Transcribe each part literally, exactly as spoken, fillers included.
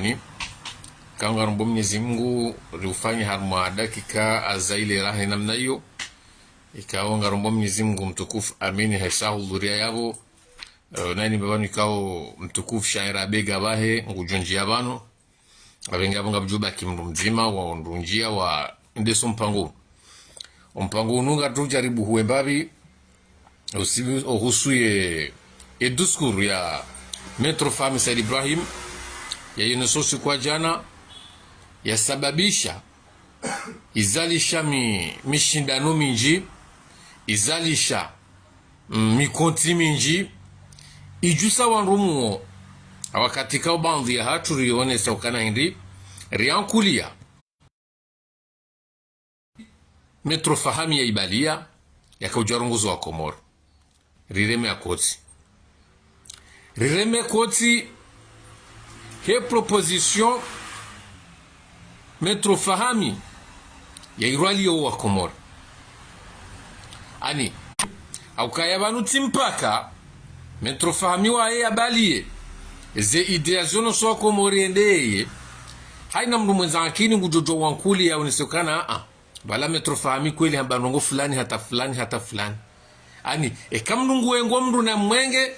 ni. Ikao ngarombo Mwenyezi Mungu riufanye harumwa dakika za ile raha namna iyo. Ikao ngarombo Mwenyezi Mungu mtukufu, amini, hesa hudhuria yapvo. Eh, nani mbapvanu ikao mtukufu Shair Abega pvahe, ngudjo ndjia pvanu. Apvenge apvo ngapvudjo baki mndru mdzima wa undru ndjia wa ndeso mpango unu. Ompango unu ngarudjo jaribu huwe mbapvi, usibi-, ohusu ye, ye discours ya Maître Fahmi Said Ibrahim, ya yonesa usiku wa jana, yasababisha, izalisha mi-, mishindano mindji, izalisha, mm, mikontsi mindji, idjusa wandru muo, awakati ikao baadhwi ya hatru rionesa ukana hindri, riankulia Maître Fahmi ya ibalia, yakaudja rongoza wa Komori. Rireme akotsi. Rireme kotsi he proposition Maître Fahmi ya irwalio wa Komori. Ani, haukaya pvanu tsi mpaka, Maître Fahmi waye yabalie, ze idée yazionoso wa Komori ende yeye, haina mndru mwendza akili ngudjo djo wankulia yaonese ukana, ah, pvala Maître Fahmi kweli hamba ndrongo fulani hata fulani hata fulani. Ani, eka mndru nguwengo mndru na mwenge,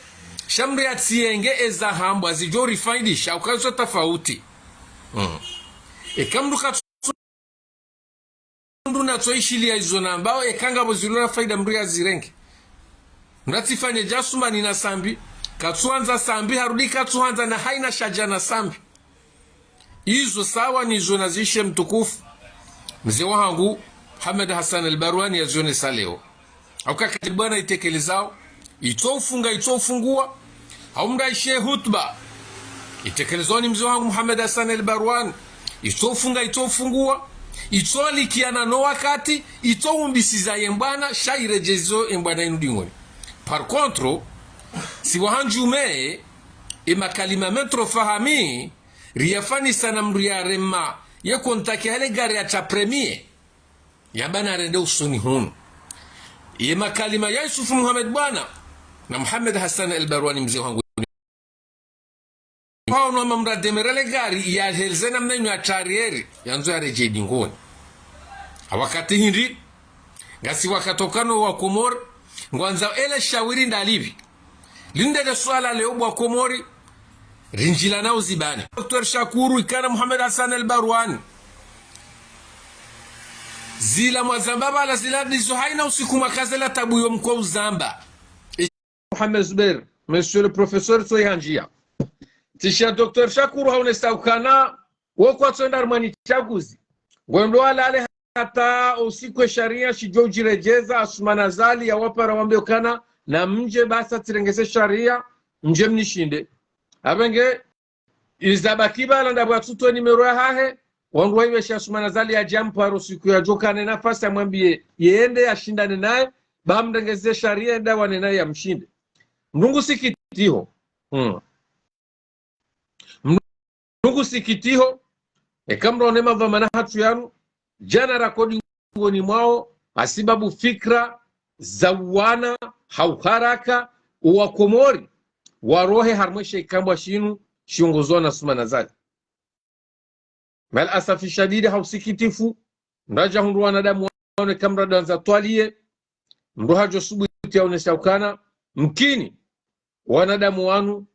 sha mndru yatsiyenge eza hambwa zidjo rifaidisha, ukazo tafauti. Mm. Eka mndru katsu-, mndru natsoishilia izo nambao, eka ngapvo zilo na faida mndru yazirenge. Mndru yatsifanye djasumani na Sambi, katsuhandza Sambi, harudi katsuhandza na haina sha dja na Sambi. Izo sawa nizo nazishe mtukufu mze wahangu Mohamed Hassan El Barwani yazionesa leo. Hauka katiba na itekelezao, itso ufunga, itso ufungua. Hau mndru aishe hutuba, itekelezao ni mze wahangu Mohamed Hassan El Barwani. Itso ufunga, itso ufungua. Itso alikiana no wakati, itso umbisiza ye mbwana, sha iredjezo ye mbwana inu dingoni. Par contre, si wahandjume, ye makalima Maître Fahmi, riyafanisa na mndru yarema ye contact hale gari ya cha premier. Yamba narende usoni hunu. Ye makalima ya Yusuf Mohamed Bwana na Mohamed Hassan El Barwani mze wahangu. Pao no hamba mndru ademere le gari, yaheleze namna inu ya trarieri, yandzo yaredjei dingoni. Ha wakati hindri, ngasi wakati ukana wa Komori, ngwandzao ele shawiri ndalipvi. Linde le swala leo bo wa Komori, rindjila na uzibani. Docteur Shakuru, ikana Mohamed Hassan El Barwani. Zila mwazamba pvala zila ndizo haina usiku mwakaze la tabu yo mko uzamba. Mohamed Zuber, monsieur le professeur, tsoihandjia. Tsi sha Docteur Shakuru haonesa ukana, wo kwatsoenda harumwa ni tsaguzi. Ngwendo walale hata usiku ye sharia shidjo udjiredjeza, Assoumani Azali yawapara wambe ukana, na mdje basi tsirengeze sharia, mdje mnishinde. Apvenge, izabaki pvala ndapvo atsutowe numéro yahahe, wandru waipvesha Assoumani Azali yadje amparo siku yadjo kana nafasi amwambie, yende yashindane naye, ba mrengeze sharia yende yawane naye yamshinde. Mndru ngusikitiho. Hmm. Mndru ngusikitiho, eka mndru aone madhwamana hatru yanu, djana rakodi ngoni mwao, hasibabu fikra za uwana, ha uharaka, uwa Komori, warohe harumwa she ikambwa shinu, shiongozwa na Assoumani Azali. Mal asafi shadidi ha usikitifu, mndru hadja hundru wanadamu wanu eka mndru hadjandza twaliye, mndru hadjo subuti yaonesa ukana, mkini, wanadamu wanu,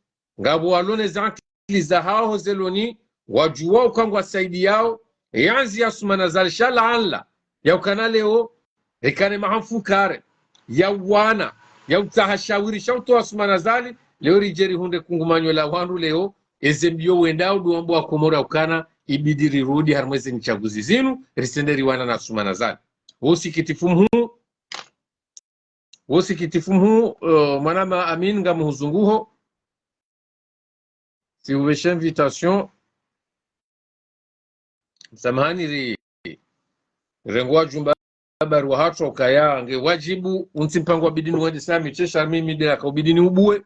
ngapvo walo ne zankili zahawo zeloni, wadjuwa uka ngwasaidiyao, yandzi ya Assoumani Azali sha laanla, ya ukana leo, rikane maha mfukare, ya uwana, ya utsaha shawiri sha utowa Assoumani Azali, leo ridje rihundre kungumanyo la wandru leo, eze mbio wendao ndo wambo wa Komori ukana, ibidi rirudi harumwa eze ntsaguzi zinu, risende riwana na Assoumani Azali. Wo usikitifu mhuu, wo usikitifu mhuu, eh, mwanama Amin ngamuhuzunguho. Si upveshe invitation. Samahani ri, rengo wa djumba habari wa hatru ukaya, nge wadjibu, untsi mpango wa bidini wende sami, tse sha mimi ndela ka ubidini ubuwe.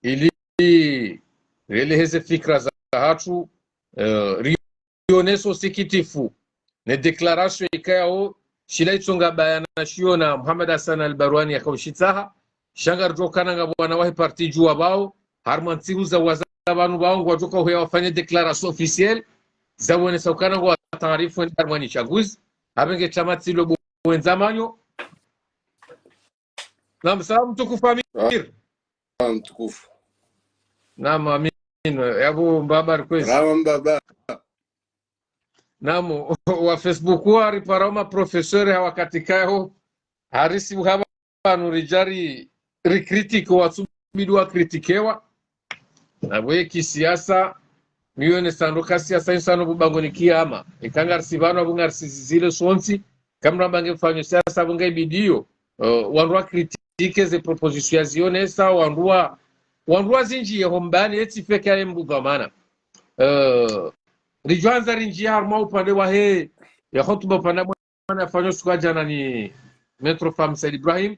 Ili, releheze fikra za hatru, eh, rionese usikitifu, ne déclaration ikayao, shila itsonga bayana shiona Mohamed Hassan El Barwani yakaushitsaha, sha ngaridjo kana ngapvo wana wahe parti djuwa pvao, harumwa ntsihu za waza pvanu pvao ngwadjoka huya wafanye déclaration officielle, zawonesa ukana ngwataarifu wende harumwa ni shaguzi, apvenge shama tsi lo bo wendza manyo. Naam, salam mtukufu Amir. Ah, mtukufu. Naam, Amin. Yapvo mbaba request. Marahaba mbaba. Naam, wa Facebook wa ripara uma professeur ha wakati kayo. Harisi uhaba pvanu ridja ri, ri critique watsubidi wa critiquewa. Na pvo ye kisiasa, mi yonesa ndo ka siasa insano pvo bangoni kiyama. Eka ngarisi pvanu apvo ngarisi zizile sontsi, kamramba nge mfanyo siasa apvo nge ibidiyo. Uh, wandru wa critique ze proposition yazionesa, wandru wa, wandru wa zinji ye hombani, etsi feke ye mbu dhwamana. Uh, ridjo handza rinji harumwa upande wahe, ya hotuba upande mwana yafanywa siku ya djana ni Maître Fahmi Said Ibrahim,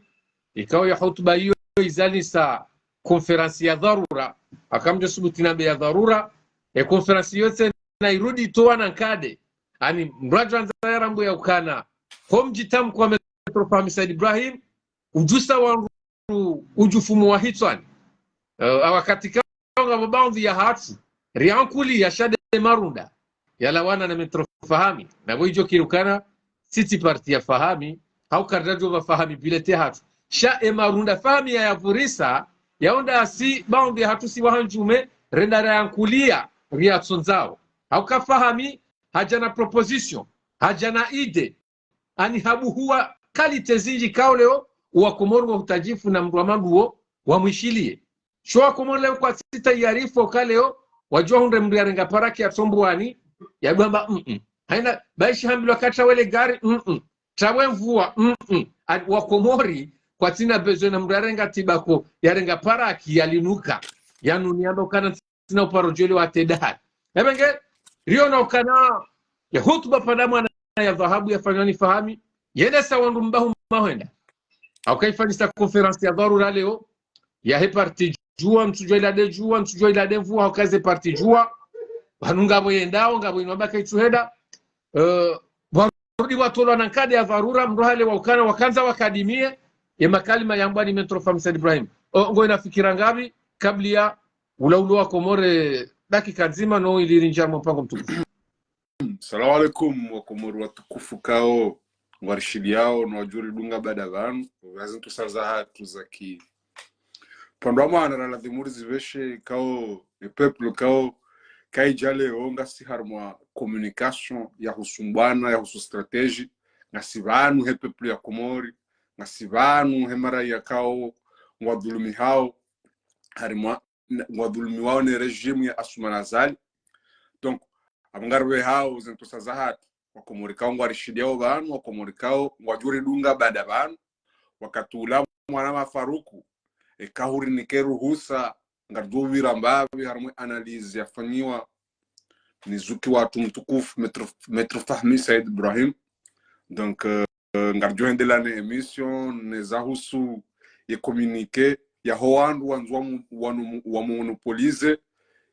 ikao ye hotuba iyo izalisa conférence ya dharura, akamdjo subuti nambe ya dharura, ye conférence iyo tsena irudi itowa na nkade, ani mradjo handza yarambuwa ukana, ho mdjitamko wa Maître Fahmi Said Ibrahim, udjusa wandru udjufumu wa hitswani. Eh, ha wakati kawo ngapvo baadhwi ya hatru, riankuliya sha nde marunda yalawana na Maître Fahmi. Na pvo idjo kiri ukana, sitsi parti ya Fahmi, hau karidjadjo pva Fahmi bulletin hatru. Sha ye marunda Fahmi yayavurisa, yaonda si baadhwi ya hatru si wahandjume, renda rayankuliya, riyatsondzao. Hauka Fahmi, hadja na proposition, hadja na idée, ani habuhuwa qualité zinji kao leo, wa Komori wa hutajifu na mndru wa manduo, wamwishiliye. Sho wa Komori leo kwatsi tayarifu ka leo, wadjuwa hundre mndru yarenga paraki ya Tsombuwani, yadwamba, mm-mm. Haina, bayishi hambilwa ka tsawe le gari, mm-mm. Tsawe mvua, mm-mm. Ani wa Komori, kwatsina besoin na mndru yarenga tibako, yarenga paraki, yalinuka. Yanu niyamba ukana tsina uparo djwele wa tedahari. Epvenge, riona ukana, ye hutuba pvanda mwana ya dhahabu yafanywa ni Fahmi, yende sa wandru mbahu mahwenda. Hauka ifanyisa conférence ya dharura leo, yahe parti djuwa, ntsudjuwa ila nde djuwa, ntsudjuwa ila nde mvua, hauka ze parti djuwa, pvanu ngapvo yendao, ngapvo inu wamba ka itsuhenda, eh, warudi watolwa na nkade ya dharura, mndru hale wa ukana, wakandza wakadimiye, ye makalima yambwa ni Maître Fahmi Said Ibrahim. O, ngo ina fikira ngapvi, kabla ya ulaulo wa Komori, dakika ndzima, no ili rinjia mpango mtukufu. Salamu alaikum, wa Komori watukufu kao, ngwarishiliyao, no wadjo ridunga baada pvanu, ngazi ntsusa zahatru zaki. Pvandru wa mwana raladhimu rizipveshe kao, ye peuple kao, kaidja leo ngasi harumwa communication ya husumbwana, ya husu stratégie, ngasi pvanu he peuple ya Komori, ngasi pvanu he maraya kao, ngwadhulumihao, harumwa, ngwadhulumiwao ne régime ya Assoumani Azali. Donc, apvo ngaripvehao ze ntsusa zahatru, wa Komori kao ngwarishiliyao pvanu, wa Komori kao ngwadjo ridunga baada pvanu, wakati ula mwana ma Faruku, eka hurinike ruhusa, ngaridjo pvira mbapvi harumwa analyse yafanyiwa ni zuki watru mtukufu, Maître, Maître Fahmi Said Ibrahim. Donc, euh, ngaridjo hendelea ne émission, ne zahusu ye communiqué, yaho wandru wandzo wamu-, wanu-, wamonopolize,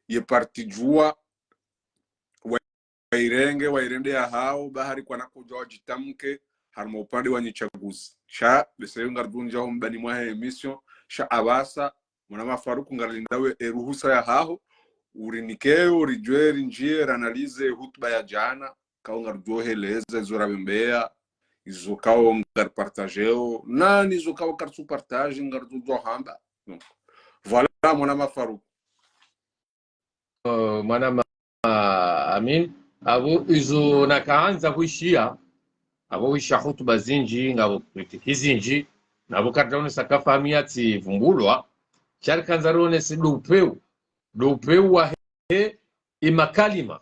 ye parti djuwa, wa-, wairenge, wairende yahao, bahari kwana kudja wadjitamke, harumwa upande wa nyi shaguzi. Sha, bese yo ngaridjo ndjia ho mbani mwahe émission, sha apvasa, mwana ma Faruku ngarilindao ye ruhusa yahaho, urinike, uridjuwe, rinjie, ranalize hutuba ya djana, kao ngaridjo heleza, izo rabembeya, izo kao ngaripartageo, na nizo kao karitsu partage, ngaridjo hamba. Donc, voilà, mwana ma Faruku. Euh, mwana ma, Amin, apvo izo nakaandza hwishiya, apvo hwisha hutuba zinji, ngapvo kritiki zinji, na apvo karidja onesa ka Fahmi yatsi pvumbulwa, sha rikandza rionese ndo upvewu, ndo upvewu wahe ye makalima.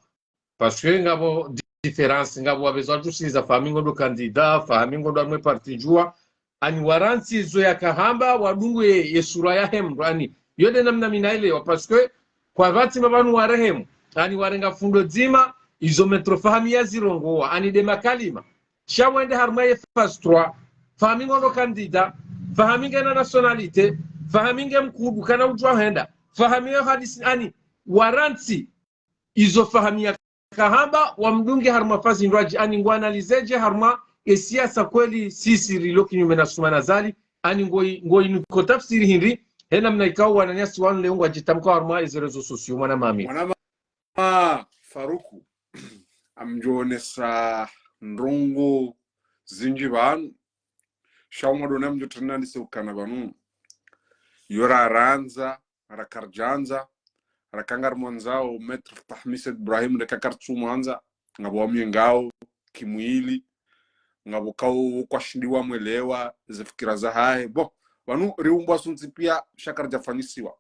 Parce que ngapvo différence, ngapvo wapveza watru siza Fahmi ngo ndo candidat, Fahmi ngo ndo harumwa ye parti djuwa, ani warantsi izo yakahamba, wadungu ye, ye sura yahe mndru, ani, yo nde namna mi naelewa, parce que kwapvatsi mapvanu warehemu, ani warenga fundo dzima, izo Maître Fahmi yazirongowa, ani nde makalima. Sha wende harumwa ye phase trois, Fahmi ngo ndo candidat, Fahmi ngena nationalité, Fahmi nge mkudu, kana udjuwa henda, Fahmi yo hadisi, ani, warantsi, izo Fahmi yakahamba, wamdunge harumwa phase ndrwadji, ani ngwanalizeje harumwa ye siasa kweli sisi rilo kinyume na Assoumani Azali, ani ngoi, ngoi nuko tafsiri hindri, He namna ikao wananyasi wanu leo ngwadjitamkao harumwa ezi réseaux sociaux, mwanamami. Mwanama Faruku, ngamdjo onesa ndrongoo zindji pvanu. Sha umwadona ngamdjo trenda nise ukana pvanu, yo rarandza, rakaridjandza, raka ngarimwandzao, Maître Fahmi Said Ibrahim, ndeka karitsumwandza, ngapvo wamyengao kimwili, ngapvo kao kwashindi wamwelewa ze fikira zahahe. Bon, pvanu riumbwa sontsi pia, sha karidjafanyisiwa.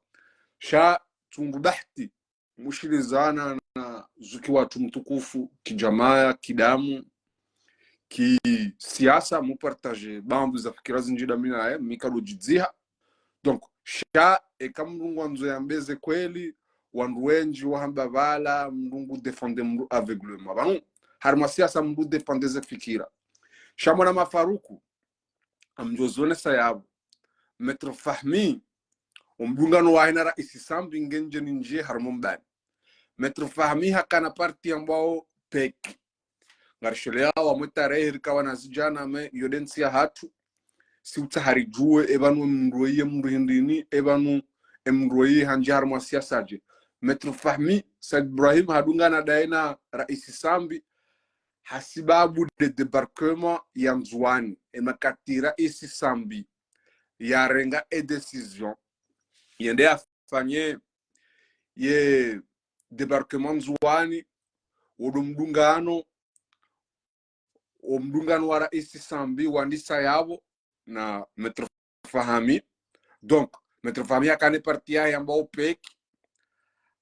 Sha tsungu bahati, mushilizana na zuki watru mtukufu, kidjamaa, kidamu, kisiasa, mupartager bambu za fikira zindji dami naye, mi kadodjidziha. Donc, sha eka mndru ngwandzo yambe ze kweli, wandru wendji wahamba pvala mndru ngudéfendre mndru aveuglément. Pvanu, harimwa siasa mndru udéfendre ze fikira. Sha mwanama Faruku, ngamdjo zonesa yapvo. Maître Fahmi, omdungano wahe na Raisi Sambi ngendje nindjie harimwa mbani. Maître Fahmi hakana parti yambwao PEC. Ngarisheleao wamwe tarehi rika wanazidjana, mais yo nde ntsi yahatru. Si utsaha ridjuwe, epvanu emndru eye mndru hindrini, epvanu emndru eye handjia harimwa siasa dje. Maître Fahmi Said Ibrahim hadungana daye na Raisi Sambi, hasibabu de débarquement ya Ndzuani. Emakati Raisi Sambi yarenga e décision yende yafanye ye débarquement Ndzuani, wo ndo mdungano, wo mdungano wa Raisi Sambi wandisa yapvo na Maître Fahmi. Donc, Maître Fahmi hakana e parti yahe yambwao PEC,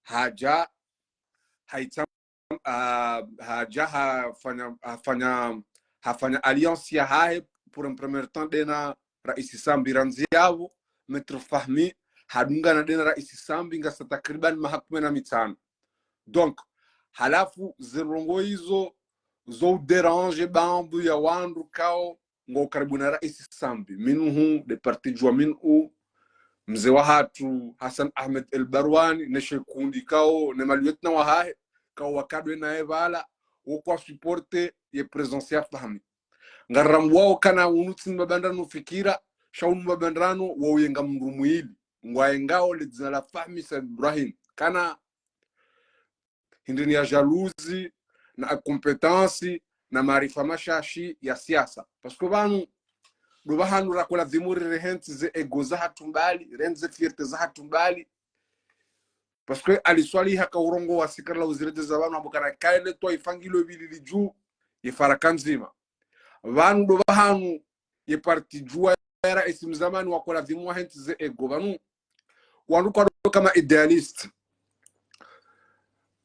hadja, haitsa-, ah, hadja hafanya, hafanya, hafanya alliance yahahe pour un premier temps de na Raisi Sambi randzi yapvo, Maître Fahmi hadungana de na Raisi Sambi ngasi takriban maha kume na mitsanu. Donc, halafu ze ndrongoo izo zo udéranger bambu ya wandru kao ngwao karibu na Raisi Sambi. Minhum, nde parti Juwa, minhum mze wahatru Hassan Ahmed El Barwani, ne shekundi kao, ne malieutenant wahahe, kao wakadwe naye pvala, wo kwasupporter ye présence ya Fahmi. Ngarirambwao ukana unu tsi mbapvandrano fikira, sha unu mbapvandrano wa uyenga mndru mwili. Ngwayengao le dzina la Fahmi Said Ibrahim. Kana hindrini ya jalousie, na incompétence, na maarifa mashashi ya siasa. Parce que pvanu, ndo pvahanu rakola dhimuri rehentsi ze ego zahatru mbali, rentsi ze fierté zahatru mbali. Parce que Ali Swalihi haka urongowa si karila uzirete za pvanu, hamba ukana kaele twaifa ngilo pvili lidju, ye faraka ndzima. Pvanu ndo pvahanu ye parti Juwa ya Raisi mzamani wakola dhimuri wahentsi ze ego pvanu. Wandru kwado kama idéaliste.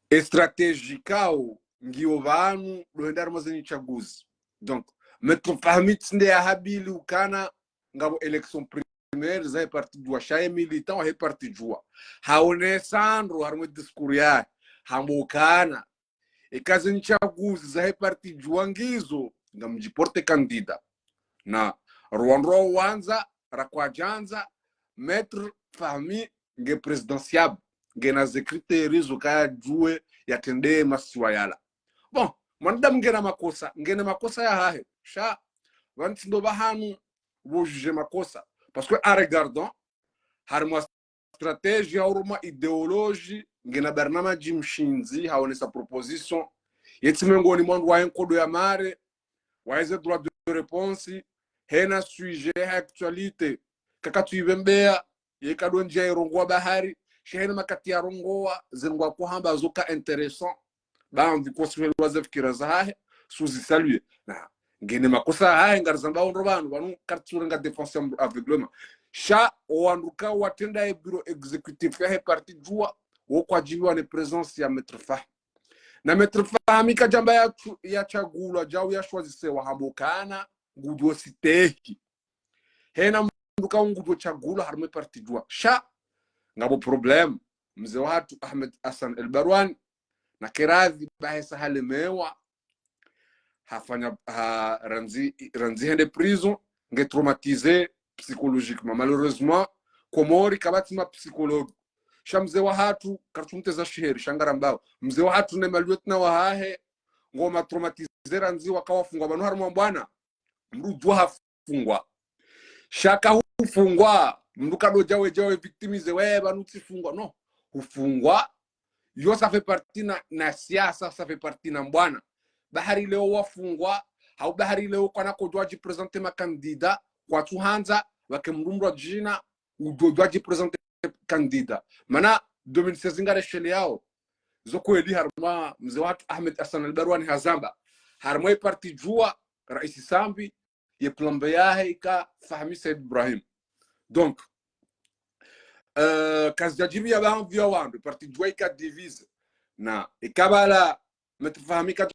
E stratégie kao ngiyo pvanu ndo henda harimwa ze nyitsaguzi. Donc, Maître Fahmi tsi nde yahabili ukana ngapvo élection primaire zahe parti Juwa, sha ye militant wahe parti Juwa. Haonesa ndro harimwa e discours yahe, hamba ukana eka ze nyitsaguzi zahe parti Juwa ngizo, ngamdjiporter candidat. Na rwandru wandza, rakwadjandza, Maître Fahmi nge présidentiable, ngena ze critères zo kaya djuwe yatrende masiwa yala. Bon, mwanadamu ngena makosa, ngena makosa yahahe. Sha, pvanu tsi ndo pvahanu pvo juger makosa. Parce que en regardant, harimwa stratégie, harimwa idéologie, ngena barnamaji mshindzi, haonesa proposition. Ye tsi mengoni mwa wandru wahe nkodo ya mare, wahe ze droit de réponse, hena sujet, ha actualité. Kakatsu ipvembeya, ye kado ndjia irongowa bahari, sha hena makati yarongowa, ze ngwa kohamba zoka intéressant. Bambi kwasuhelewa ze fikira zahahe, suzi saluer. Na, ngena makosa yahahe ngarizambao ndro pvanu, pvanu karitsurenga défense ya mndru aveuglément. Sha, owandru kao watrenda ye bureau exécutif yahe parti Juwa, wo kwadjibiwa ne présence ya Maître Fahmi. Na Maître Fahmi kadjamba ya tsu-, yatsagulwa, djau yashwazisewa hamba ukana, ngudjo sitehi. Hena mndru kao ngudjo tsagulwa harimwa e parti Juwa. Sha, ngapvo problème. Mze wahatru Ahmed Hassan El Barwani, na keradhi bahesa halemewa, hafanya, ha, randzi, randzi hende prison, nge traumatisé psychologiquement. Malheureusement, Komori kapvatsi ma psychologue. Sha mze wahatru, karitsumteza shiheri, sha ngarambao. Mze wahatru ne malieutenant wahahe, ngwao ma traumatisé randzi waka wafungwa pvanu harimwa mbwana. Mndru Juwa hafungwa. Sha kahufungwa, Mndru kadodja wedja we victimiser, we pvanu tsifungwa. Non. Hufungwa. Yo, ça fait partie na, na siasa, ça fait partie na mbwana. Bahari leo wafungwa, hau bahari leo kwana kodjwa djiprésenter ma candidats, kwatsuhandza, wake mndru mndru wa djina, udjodjwa djiprésenter candidat. Mana deux mille seize ngaresheleao. Zo kweli, harumwa mze watru Ahmed Hassan Al-Barwani hazamba. Harumwa ye parti Juwa, Raisi Sambi, ye plan B yahe ika Fahmi Said Ibrahim. Donc, euh, kazidjadjibu ya baadhwi ya wandru, parti Juwa ika divisé. Na, ika pvala, Maître Fahmi ka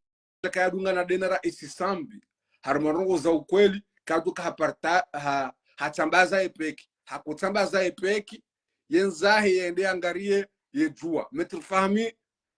kayadungana de na Raisi Sambi. Harumwa ndrongoo za ukweli, kadjo ka haparta-, ha, hatsambaza ye peki. Hakutsambaza ye peki, yendza he yende yangariye ye Juwa. Maître Fahmi,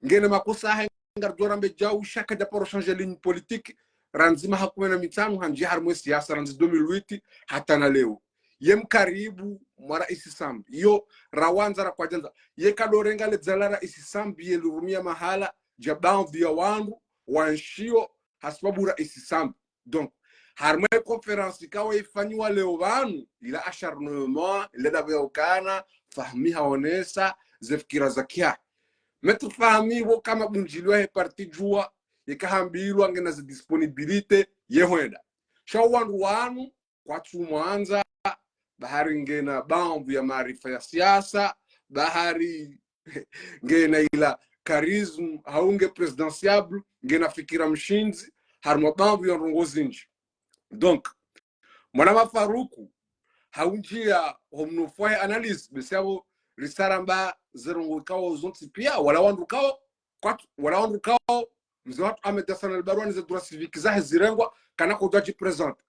ngena makosa yahe, ngaridjo ramba djau, sha kadja paro changer ligne politique, randzi maha kume na mitsanu handji harumwa ye siasa, randzi deux mille huit, hata na leo. Ye mkaribu mwa Raisi Sambi. Yo, rawandza rakwadjandza. Ye kadorenga le dzina la Raisi Sambi, ye lirumia mahala, dja baadhwi ya wandru, wanshio, hasibabu Raisi Sambi. Donc, harumwa ye conférence ikao ifanyiwa leo pvanu, ila acharnement, ila ndapvo ya ukana, Fahmi haonesa, ze fikira za kiha. Maître Fahmi, wo kama bundjilwa he parti Juwa, yeka hambilwa ngena ze disponibilité, ye hwenda. Sha wandru wanu, kwatsumwandza, bahari ngena baadhwi ya maarifa ya siasa, bahari ngena ila charisme, hau nge présidentiable, ngena fikira mshindzi, harumwa baadhwi ya ndrongoo zindji. Donc, mwana Mafaruku, haundjia ho mnofu wahe analyse, besi yapvo risaramba ze ndrongoo ikao zontsi pia, wala wandru ikao, kwatsu, wala wandru ikao, mze watru Ahmed Hassan Al-Barwani ze droits civiques zahe zirengwa, kana kodjwa djiprésenter.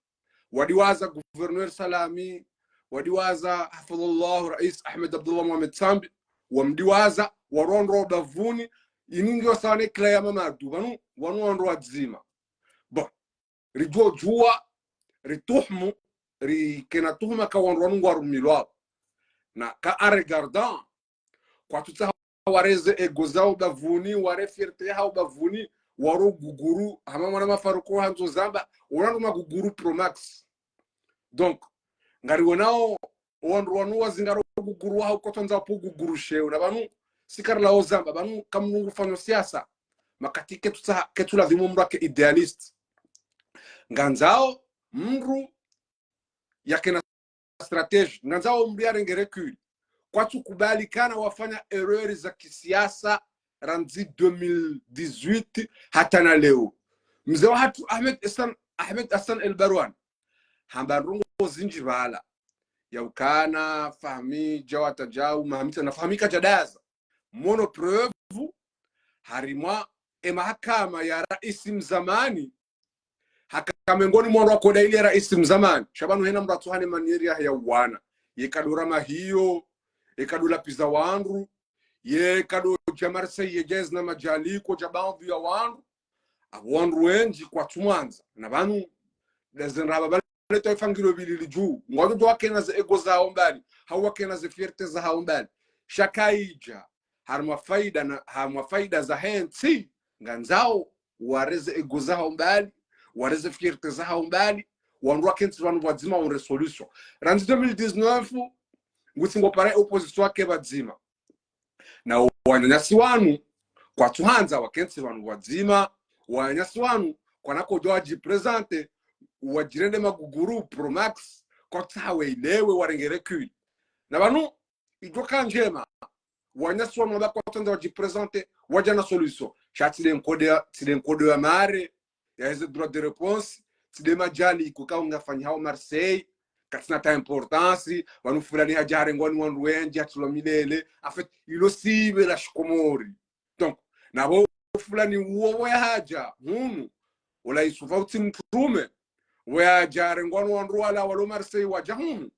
Wadiwaza gouverneur Salami, wadiwaza, hafidhahullahu, Raisi Ahmed Abdallah Mohamed Sambi, wamdiwaza, warondro bapvuni, ini ngiyo sawa ne kila ya Mamadu, pvanu, wanu wandru wadzima. Bon, ridjo djuwa, rituhumu, rikena tuhuma ka wandru wanu ngwarumilwao. Na ka en regardant, kwatsutsaha wareze ego zao bapvuni, ware fierté yahao bapvuni, waro guguru, hama mwana Mafaruku handzo zamba, wandru maguguru Pro Max. Donc, ngariwonao, wandru wanu wazingaro guguru wahao kwatsandza pvo guguru sheo, na pvanu, si karilao zamba, pvanu kamnungu fanyo siasa, makati ketsutsaha, ketsuladhimu mndru ake idéaliste. Ngandzao, mndru, yakena stratégie, ngandzao mndru yarenge recul. Kwatsukubali kana wafanya erreur za kisiasa randzi deux mille dix-huit hata na leo. Mze wahatru Ahmed Hassan, Ahmed Hassan El Barwani, hamba ndrongoo zindji pvala. Ya ukana Fahmi, djawata djau, mahamita na Fahmi kadjadaza. Mono preuve, harimwa, e mahakama ya raisi mzamani, haka mengoni mwa wandru wakoda ile raisi mzamani. Sha pvanu hena mndru atsuhane manière ya, ya uwana. Ye kadorama hiyo, ye kadolapviza wandru, ye kadodja Marseille ye djezi na madjaliko dja baadhwi ya wandru. Apvo wandru wendji kwatsumwandza. Na pvanu, daze ndraba pvale twaifa ngilo pvilili dju. Ngwadjo wakena ze ego zahao mbali. Hau wakena ze fierté zahao mbali. Sha kaidja. Harumwa faida na, harumwa faida zahe ntsi, ngandzao, wareze ego zahao mbali, wareze fierté zahao mbali, wandru wakentsi pvanu pvwadzima wahundre solution. Randzi deux mille dix-neuf, ngutsi ngopara opposition yake pvwadzima. Na wananyasi wanu, kwatsuhandza wakentsi pvanu pvwadzima, wananyasi wanu, kwana kodjo wadjiprésenter, wadjirende maguguru, Pro Max, kwatsaha welewe, warenge recul. Na pvanu, idjo ka ndjema, wananyasi wanu wamba kwatsandza wadjiprésenter, wadja na solution. Sha tsi nde nkodo ya, tsi nde nkodo ya mare, yaheze droit de réponse, tsi nde madjaliko ka ungafanyihao Marseille, katsina ta importance, pvanu fulani hadja harengwa ni wandru wendji, hatrilwa milele. En fait, ilo sipve la shikomori. Donc, na pvo fulani uwo pvo yahadja hunu, ola Yusufa utsi mtrume, pvo yahadja harengwa ni wandru wala walo Marseille wadja hunu.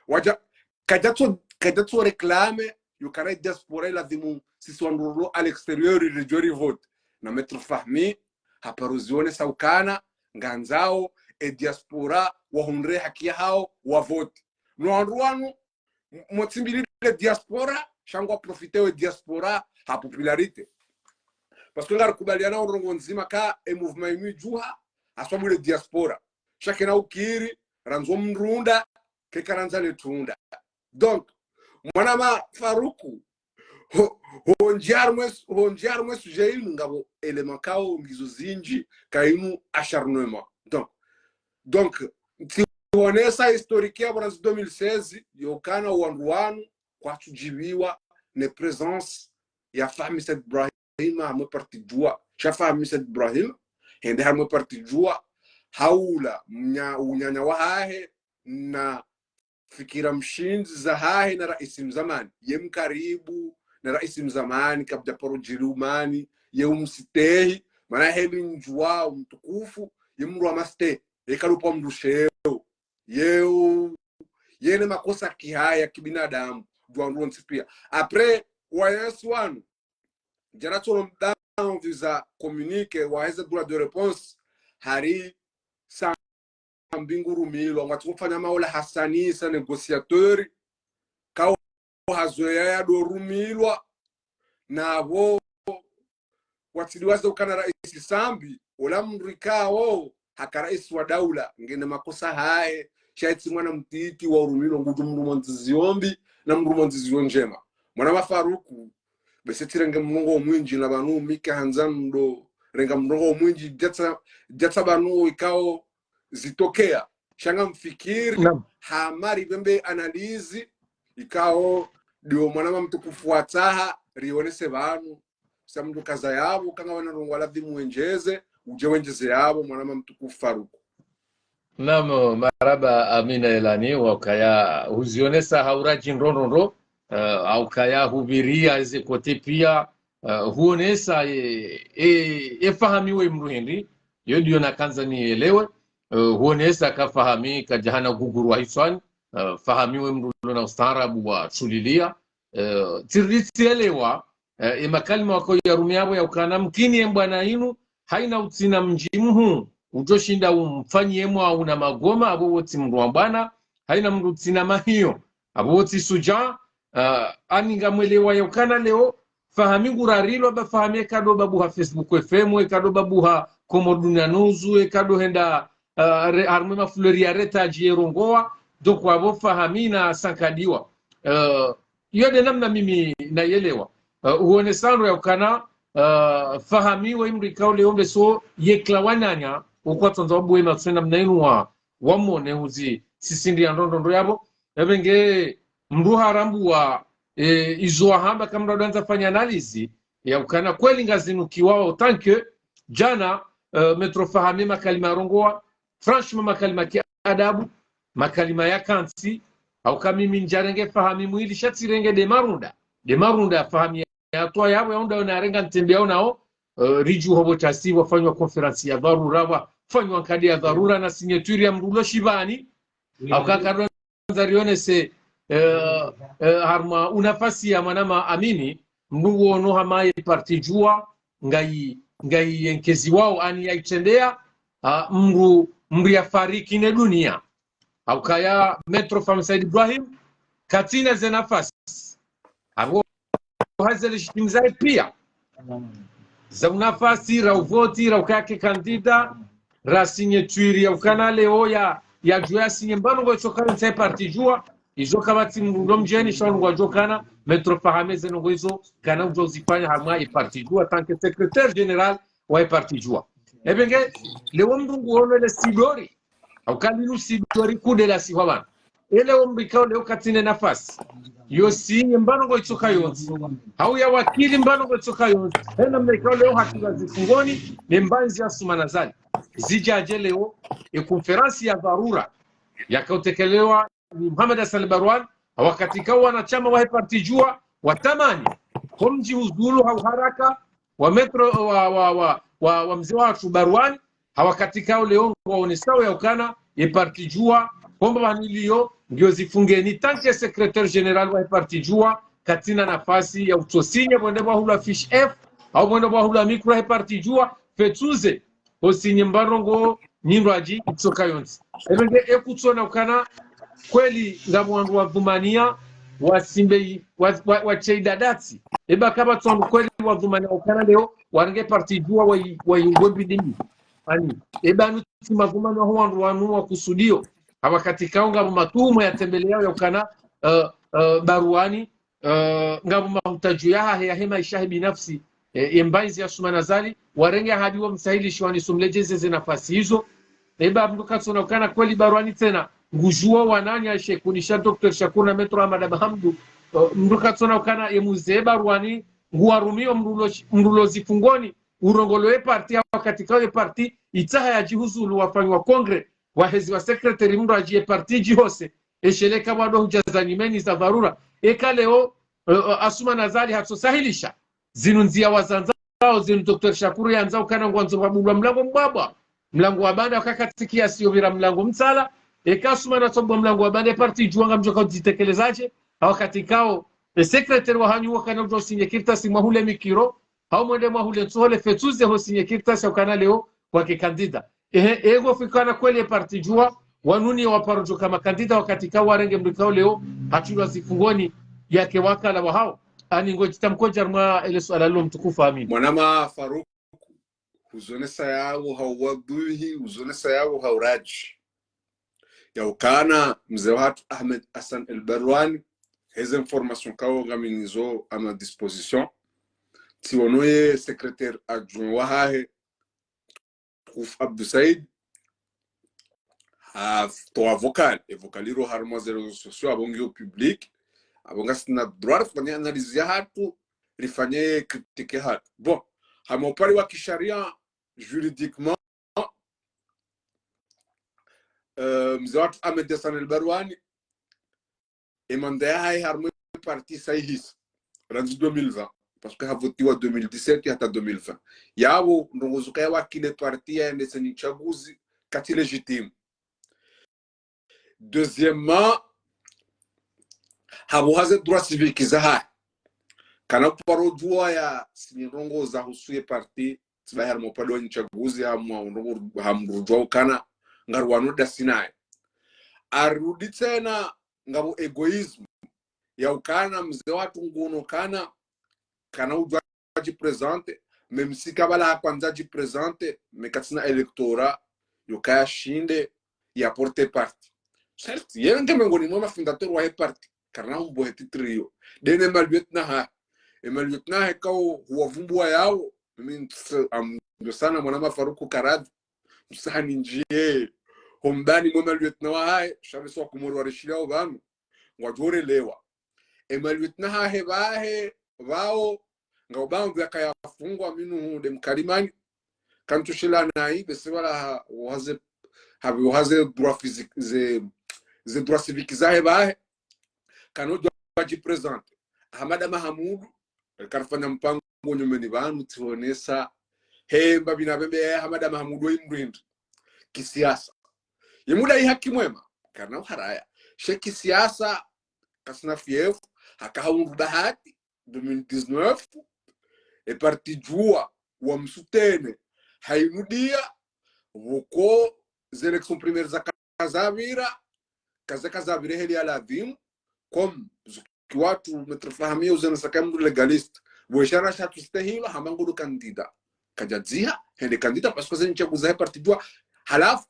Wadja, kadjatso, kadjatso réclamer, yo kana diaspora iladhimu, sisi wandru rilo à l'extérieur, ridjo rivote. Na Maître Fahmi, haparo zionesa ukana, ngandzao, e diaspora, wahundre haki yahao, wavote. No wandru wanu, m-, motsimbilile diaspora, sha ngwa profiter we diaspora, ha popularité. Parce que ngarikubaliana ndrongoo ndzima ka, e mouvement inu idjuha, haswabu le diaspora. Sha kena ukiri, randzo mrunda, keka randza le tunda. Donc, mwanama Faruku, ho, hondjia harumwa, hondjia harumwa sujet inu ngapvo élément ikao ngizo zindji, ka inu acharnement. Donc, donc, ntsi honesa historique ya bwana zi deux mille seize, yokana wandru wanu kwatsudjiviwa ne présence ya Fahmi Said Ibrahim harumwa parti Juwa. Sha Fahmi Said Ibrahim, hende harumwa parti Juwa, haula mnya-, unyanya wahahe na fikira mshindzi zahahe na raisi mzamani. Ye mkaribu na raisi mzamani, kabla paro djiri umani, ye umstehi, mana heli ndjuwa umtukufu, ye mndru wa mastehi, ye kalupva mndru sheo, ye u-, ye ne makosa kihaya kibinadamu, djuwa ndru wontsi pia. Après, wayasi wanu, djana tsolo mdao visa communiqué, waheze droit de réponse, hari Sambi ngurumilwa, ngwatsi kufanya maula hasanisa négociateur, kao hazoweya yado rumilwa, na apvo watsidiwaze ukana raisi Sambi, ola mndru ikao haka raisi wa daula, ngena makosa hahe, sha itsi mwana mtiti wa urumilwa ngudjo mndru mwa ndziziyo mbi, na mndru mwa ndziziyo ndjema. Mwanama Faruku, bese tsirenge mrongoo mwindji na pvanu mike handza ndo renga mrongoo mwindji djatsa, djatsa pvanu ikao zitokea. Sha ngamfikiri, naam, hama ripvembe analyse ikao ndiyo mwanama mtukufu watsaha rionese pvanu. Sa mndru kaza yapvo, kanga wena ndrongoo ladhimu wendjeze, udje wendjeze yapvo, mwanama mtukufu Faruku. Naam, marahaba Amina Elani, waukaya huzionesa ha uradji ndro ndro ndro, eh, haukaya hupviria eze côté pia, eh, huonesa e, e, e Fahmi we mndru hindri, yo ndiyo nakandza nielewe, eh, huonesa ka Fahmi kadjahana guguru wa hiswani, eh, Fahmi we mndru lona ustaarabu wa tsulilia, eh, tsiri tsielewa, eh, e makalima wako yarumia apvo yaukana mkini e mbwana inu, haina utsina mdji mhuu, udjo shinda umfanyiye mwa una magoma, apvo wotsi mndru wa mbwana, haina mndru utsina mahiyo, apvo wotsi suja, eh, ani ngamwelewa yaukana leo, Fahmi ngurarilwa ba Fahmi ekado babuha Facebook F M, ekado babuha Komoro Dunia News, ekado henda, eh, re-, harumwa mafulori ya retadji yerongowa, donc apvo Fahmi na sankadiwa. Eh, iyo nde namna mimi nayelewa. Eh, uonesa ndro yaukana, eh, Fahmi we mndru ikao leo mbeso yekla wananya, ukwatsandza wabuwe matso namna inu wa, wamone huzi sisindri ya ndro ndro ndro yapvo. Epvenge mndru harambuwa, eh, izo wahamba ka mndru adwandza fanya analyse, yaukana kweli ngazinukiwao, tant que djana, eh, Maître Fahmi makalima yarongowa, franchement, makalima ki adabu, makalima ya kantsi, hauka mimi ndjarenge Fahmi mwili, sha tsirenge nde marunda. Nde marunda ya Fahmi yatowa yapvo, yaunda ona yarenga ntembe yaonao, eh, ridju hopvo tasi wafanywa conférence ya dharura, wafanywa nkadi ya dharura na signature ya mndru ulo shivani, hauka kado ndza rionese, eh, eh, harumwa unafasi ya mwanama Amini, mndru wono hama ye parti Juwa, ngayi, ngayi yenkeziwao ani yaitrendeya, ah, mndru, mndru yafariki ne dunia. Haukaya Maître Fahmi Said Ibrahim, katsina ze nafasi. Apvo haze légitime zahe pia. Za unafasi, ra uvoti, ra ukake candidat, ra signature yaukana leo ya, yadjo yasinye mbano ngo itsokayo ntsa e parti Juwa, izo kapvatsi mndru ndo mdjeni, sha unu ngwadjokana, Maître Fahmi ze ndrongoo izo, kana udjo uzifanya harumwa e parti Juwa, tant que secrétaire général wa e parti Juwa. Epvenge, leo mndru nguono ele sidori, hauka linu sidori kudela sihwa pvanu. Ele omndru ikao leo katsina nafasi yo sinye mbano ngo itsokayo ntsi, hau ya wakili mbano ngo itsokayo ntsi, hena mndru ikao leo hatiwa zifungoni, ne mbandzi ya Assoumani Azali. Zidjadje leo, e conférence ya dharura, yakao utekelewa ni Mohamed Hassan Baroine, wakati ikao wanashama wahe parti Juwa, watamani, ho mdji huzulu ha uharaka, wa Maître, wa, wa, wa, wa, wa mze watru Baroine, ha wakati ikao leo ngwaonesao yaukana, ye parti Juwa, homba pvanu iliyo, ngiyo zifungeni, tant que secrétaire général wa ye parti Juwa, katsina nafasi ya utsosinya, pvwende pvwahulwa fiche F, au pvwende pvwahulwa micro he parti Juwa, fetsuze, osinye mbano ngo nyindro adji itsokayo ntsi. Epvenge ekutsona ukana kweli ngapvo wandru wadhumaniya wasimbe i-, wa, wa, watshe idadatsi. Eba kapvatsi wandru kweli wadhumaniya ukana leo warenge parti Juwa wayi, wayi ngwe bidimi. Ani, eba nutsi madhumani waho wandru wanu wakusudiyo. Ha wakati ikao ngapvo matuhumu yatembeleao yaukana, eh, eh, Baruani, eh, ngapvo mahutadju yahahe, yahe maesha yahe binafsi, eh, ye mbainzi ya Assoumani Azali, warenge ahadi wamsahilishie waniso mledjeze ze nafasi izo. Eba mndru katsona ukana kweli Baruani tsena, ngudjuo wananya she kunisha Docteur Shakur na Maître Ahmada Mahamoudou, eh, mndru katsona ukana ye mze Baruani, nguwarumio mndru lo, mndru lo zifungoni, urongolwe ye parti ya wakati kao ye parti, itsaha yadjihuzulu wafanyiwa congrès, waheziwa secrétaire mndru adji ye parti idjihose, esheleka wado hudja za nyumeni za dharura. Eka leo, eh, eh, Assoumani Azali hatsosahilisha zinu ndzia wazandzao, zinu Docteur Shakur yandzao ukana ngwandzo pvabulwa mlango mbwabwa, mlango wa banda wakakati kiasi yopvira mlango mtsala, eka Assoumani atsobwa mlango wa banda ye parti idjuwa ngamdjoka udzitekelezadje, ha wakati kao, e secrétaire wahanyu wakana udjo usinye kartasi mwahule mikiro, hau mwende mwahule ntsohole fetsuze ho sinye kartasi ya ukana leo wake candidat. Ehe, ego fikana kweli ye parti idjuwa, wanuni waparo djo ka ma candidat wakati kao warenge mndru kao leo, hatrilwa zifungoni yake wakala wahao. Ani ngo djitamko dja harumwa ele suala lilo mtukufu Amini. Mwanama Faruku, huzonesa yawo ha uwadhwihi, huzonesa yawo ha uradji. Ya ukana mze wahatru Ahmed Hassan El Baruani, heze information kao ngami nizo à ma disposition. Tsiwono ye secrétaire adjoint wahahe, Trouf Abdou Said, hatowa vocal, e vocal ilo harumwa ze réseaux sociaux, apvo ngiyo public, apvo ngasina droit rifanye analyse yahatru, rifanye critique yahatru. Bon, ha upande wa kisharia, juridiquement, euh, mze wahatru Ahmed Hassan El Baruani, e mandat yahahe harumwa e parti sa ihisa, randzi deux mille vingt, parce que havotiwa deux mille dix-sept hata deux mille vingt. Yapvo ndrongoo zo ukaya wakili e parti yaendese ni utsaguzi, katsi légitime. Deuxièmement, hapvo haze droits civiques zahahe. Kana uparo djuwa ya sinye ndrongoo zahusu ye parti, tsi bahi harumwa upande wa utsaguzi, hamwa ndrongoo hamrudjuwa ukana ngaruwano dasi naye. Arudi tsena ngapvo égoïsme ya ukana mze wahatru nguono ukana kana udjuwa djiprésenter, même si kabla hakwandza djiprésenter, mais katsina électorat yokaya shinde ya porter parti. Certes, yeye nge mengoni mwa ma fondateurs wahe parti, karina humbo he titre iyo. Dene ma lieutenant hahe. E ma lieutenant hahe kao huwavumbuwa yawo, mimi ntse, am, ndo sana mwanama Faruku Karadhi, msani ndjiye, hombani mwe ma lieutenant wahahe, sha pvwatsi wa Komori warishiliao pvanu, ngwadjo relewa. E ma lieutenant hahe pvahe, pvao, ngapvo pvandru yakaya fungwa minhum de mkalimani, kantsu shila nayi, bese pvala ha, wahaze, ha, wahaze droit physique, ze, ze droits civiques zahe pvahe, kana udjuwa djiprésenter. Ahmada Mahamudu, karifanya mpango nyumeni pvanu, tsihonesa, hemba pvina pvembe, eh, Ahmada Mahamudu we mrindi kisiasa. Ye muda yi haki mwema, karina uharaya. She kisiasa, kasina fief, haka haundru bahati, deux mille dix-neuf, e parti Juwa wamsoutenir, hayinudiya, pvoko ze élections primaires zaka zapvira, kazaka zapvira heli ya ladhimu, comme zuki watru Maître Fahmi uzena saka mndru légaliste, pvo ishara sha tsu stehilwa hamba ngudo candidat. Kadjadziha, hende candidat, parce que ze ntsaguzi zahe parti Juwa. Halafu,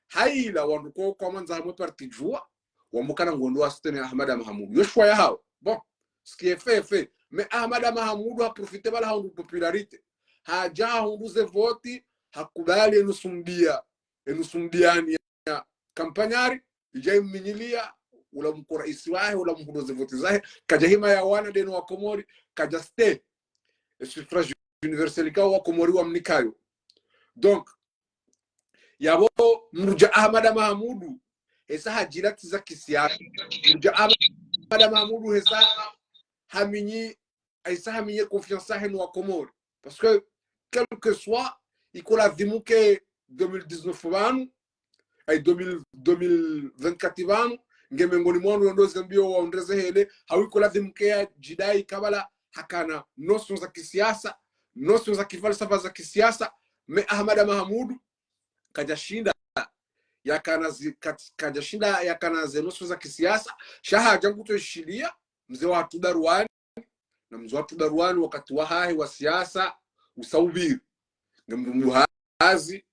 hayila wandru ko kwamandza hamwe parti Juwa, wamukana ngondo wasoutenir Ahmada Mahamudu. Yo choix yahawo. Bon, ce qui est fait, est fait. Mais Ahmada Mahamudu haprofiter pvala haundru popularité. Hadja haundru ze voti, hakubali enusu mbiya, enusu mbiyani ya kampanyari, idja iminyiliya, ula mkuu raisi wahe, ula mhundru ze voti zahe, kadja hima ya wana deno wa Komori, kadja stehi e suffrage universel ikao wa Komori wamnikayo. Donc, yapvo mdru dja Ahmada Mahamudu, hesa hadjilatiza kisiasa. Mdru dja Ahmada Mahamudu, hesa haminyi, hesa haminyi confiance yahe no wa Komori. Parce que, quel que soit, iko ladhimu ke deux mille dix-neuf pvanu, ay deux mille, deux mille vingt-quatre pvanu, nge mengoni mwa wandru wendo zembiyo waundre ze hele, hau iko ladhimu ke yadjidayi kabla hakana notions za kisiasa, notions za kifalsafa za kisiasa, mais Ahmada Mahamudu, kadjashinda yakana zi-, kat-, kadjashinda yakana ze notions za kisiasa, sha hadja ngutso ishiliya, mze wahatru Baruani, na mze wahatru Baruani wakati wahahe wa siasa usa upviri. Nge mndru mdru hazi,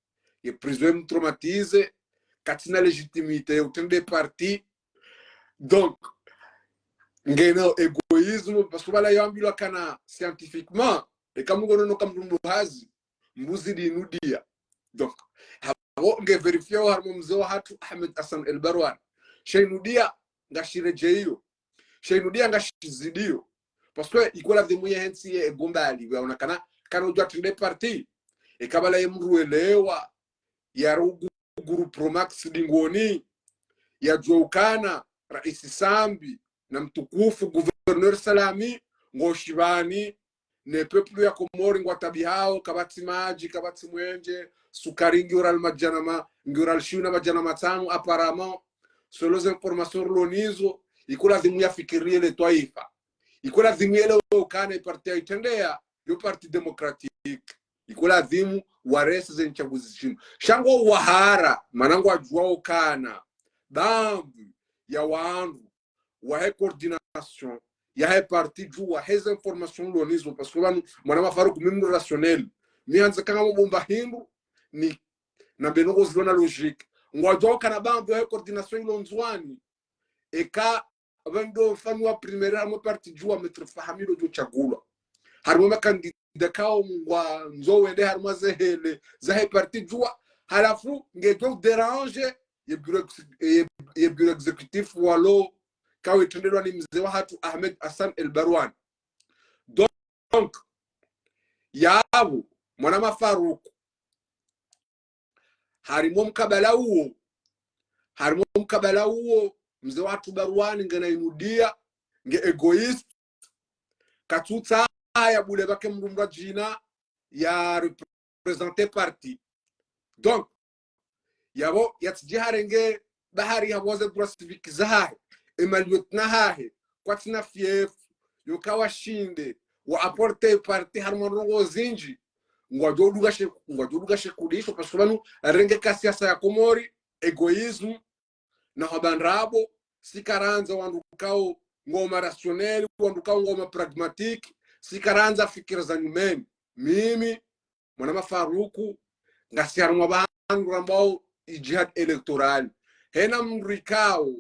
ye prison yamtraumatise, katsina légitimité ya utrende parti. Donc, ngena égoïsme, parce que bala yambilwa kana scientifiquement, eka mngu ngono ka mdru mdru hazi, mbuzi dinudia. Donc, hapvo nge vérifier harumwa mze wahatru Ahmed Hassan El Barwan. Sha inudia, ngashiredjeyo. Sha inudia, ngashizidiyo. Parce que iko ladhimu ye hentsi ye égo mbali, waona kana, kana udjua trende parti. Eka bala ye mdru elewa, ya rugu groupe Promax dingoni, ya djua ukana, Raisi Sambi, na mtukufu gouverneur Salami, ngo shibani, ne peuple ya Komori ngwatabihao, kapvatsi madji, kapvatsi mwenje, sukari ngiyo riali madjana ma, ngiyo riali shiwi na madjana matsanu, apparemment, selon ze informations rilo nazo, iko ladhimu yafikirie le twaifa. Iko ladhimu yelewe ukana ye parti ya itrendeya, yo parti démocratique. Iko ladhimu warese ze ntsaguzi zinu. Sha ngo wahara, mana ngwadjuao ukana, bambi ya wandru, wahe coordination, yahe parti djuu, wahe ze informations rilo nazo, parce que pvanu, mwana Mafaruku mi mdru rationnel. Mi handza kanga mubomba hindru, ni, na beno ko zilo na logique. Ngwadjuao ukana bambi yahe coordination ilo Ndzuani. Eka, pvanu ndo mfano wa primaire harumwa parti djuu wa Maître Fahmi ndo djo tsagulwa. Harumwa makandida kao ngwandzo wende harumwa ze hele, zahe parti djuu. Halafu, ngedjo déranger, ye bureau ex-, ye, ye bureau exécutif walo, kao itrendelwa ni mze wahatru Ahmed Hassan El Barwan. Donc, yapvo, mwana Mafaruku, harumwa mkabala uwo, harumwa mkabala uwo, mze wahatru Barwan ngena inudia, nge égoïste, katsutsaha ya bule pvake mdru mdru djina ya représenter parti. Donc, yapvo, yatsidji harenge bahari hapvo ze droits civiques zahahe, e ma lieutenant hahe, kwatsina fief, yoka washinde, wa apporter parti harumwa ndrongoo zindji, ngwadjo dunga she, ngwadjo dunga she kudisho, parce que pvanu, renge ka siasa ya Komori, égoïsme, na hwabandrabo, si karandza wandru kao ngwao ma rationnel, wandru kao ngwao ma pragmatique, si karandza fikira za nyumeni. Mimi, mwana Mafaruku, ngasi harumwa pvanu rambao i jihad électorale. Hena mdru ikao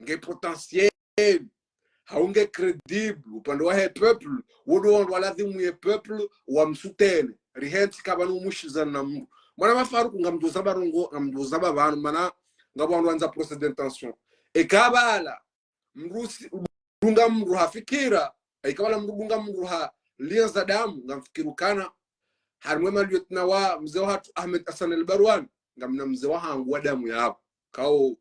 nge potentiel, hau nge crédible, upande wahe peuple, wo ndo wandru waladhimu ye peuple wamsoutenir. Rihentsi kapvanu umushizana na mdru. Mwana Mafaruku ngamdjo zamba ndrongoo, ngamdjo zamba pvanu, mana ngapvo wandru wandza procès d'intention. Eka bala, mdru si, dunga mdru ha fikira, eka bala mdru dunga mdru ha liens za damu, ngamfikiri ukana, harumwa e ma lieutenant wa mze wahatru Ahmed Hassan El Barwan, ngamna mze wahangu wa damu yapvo. Kao,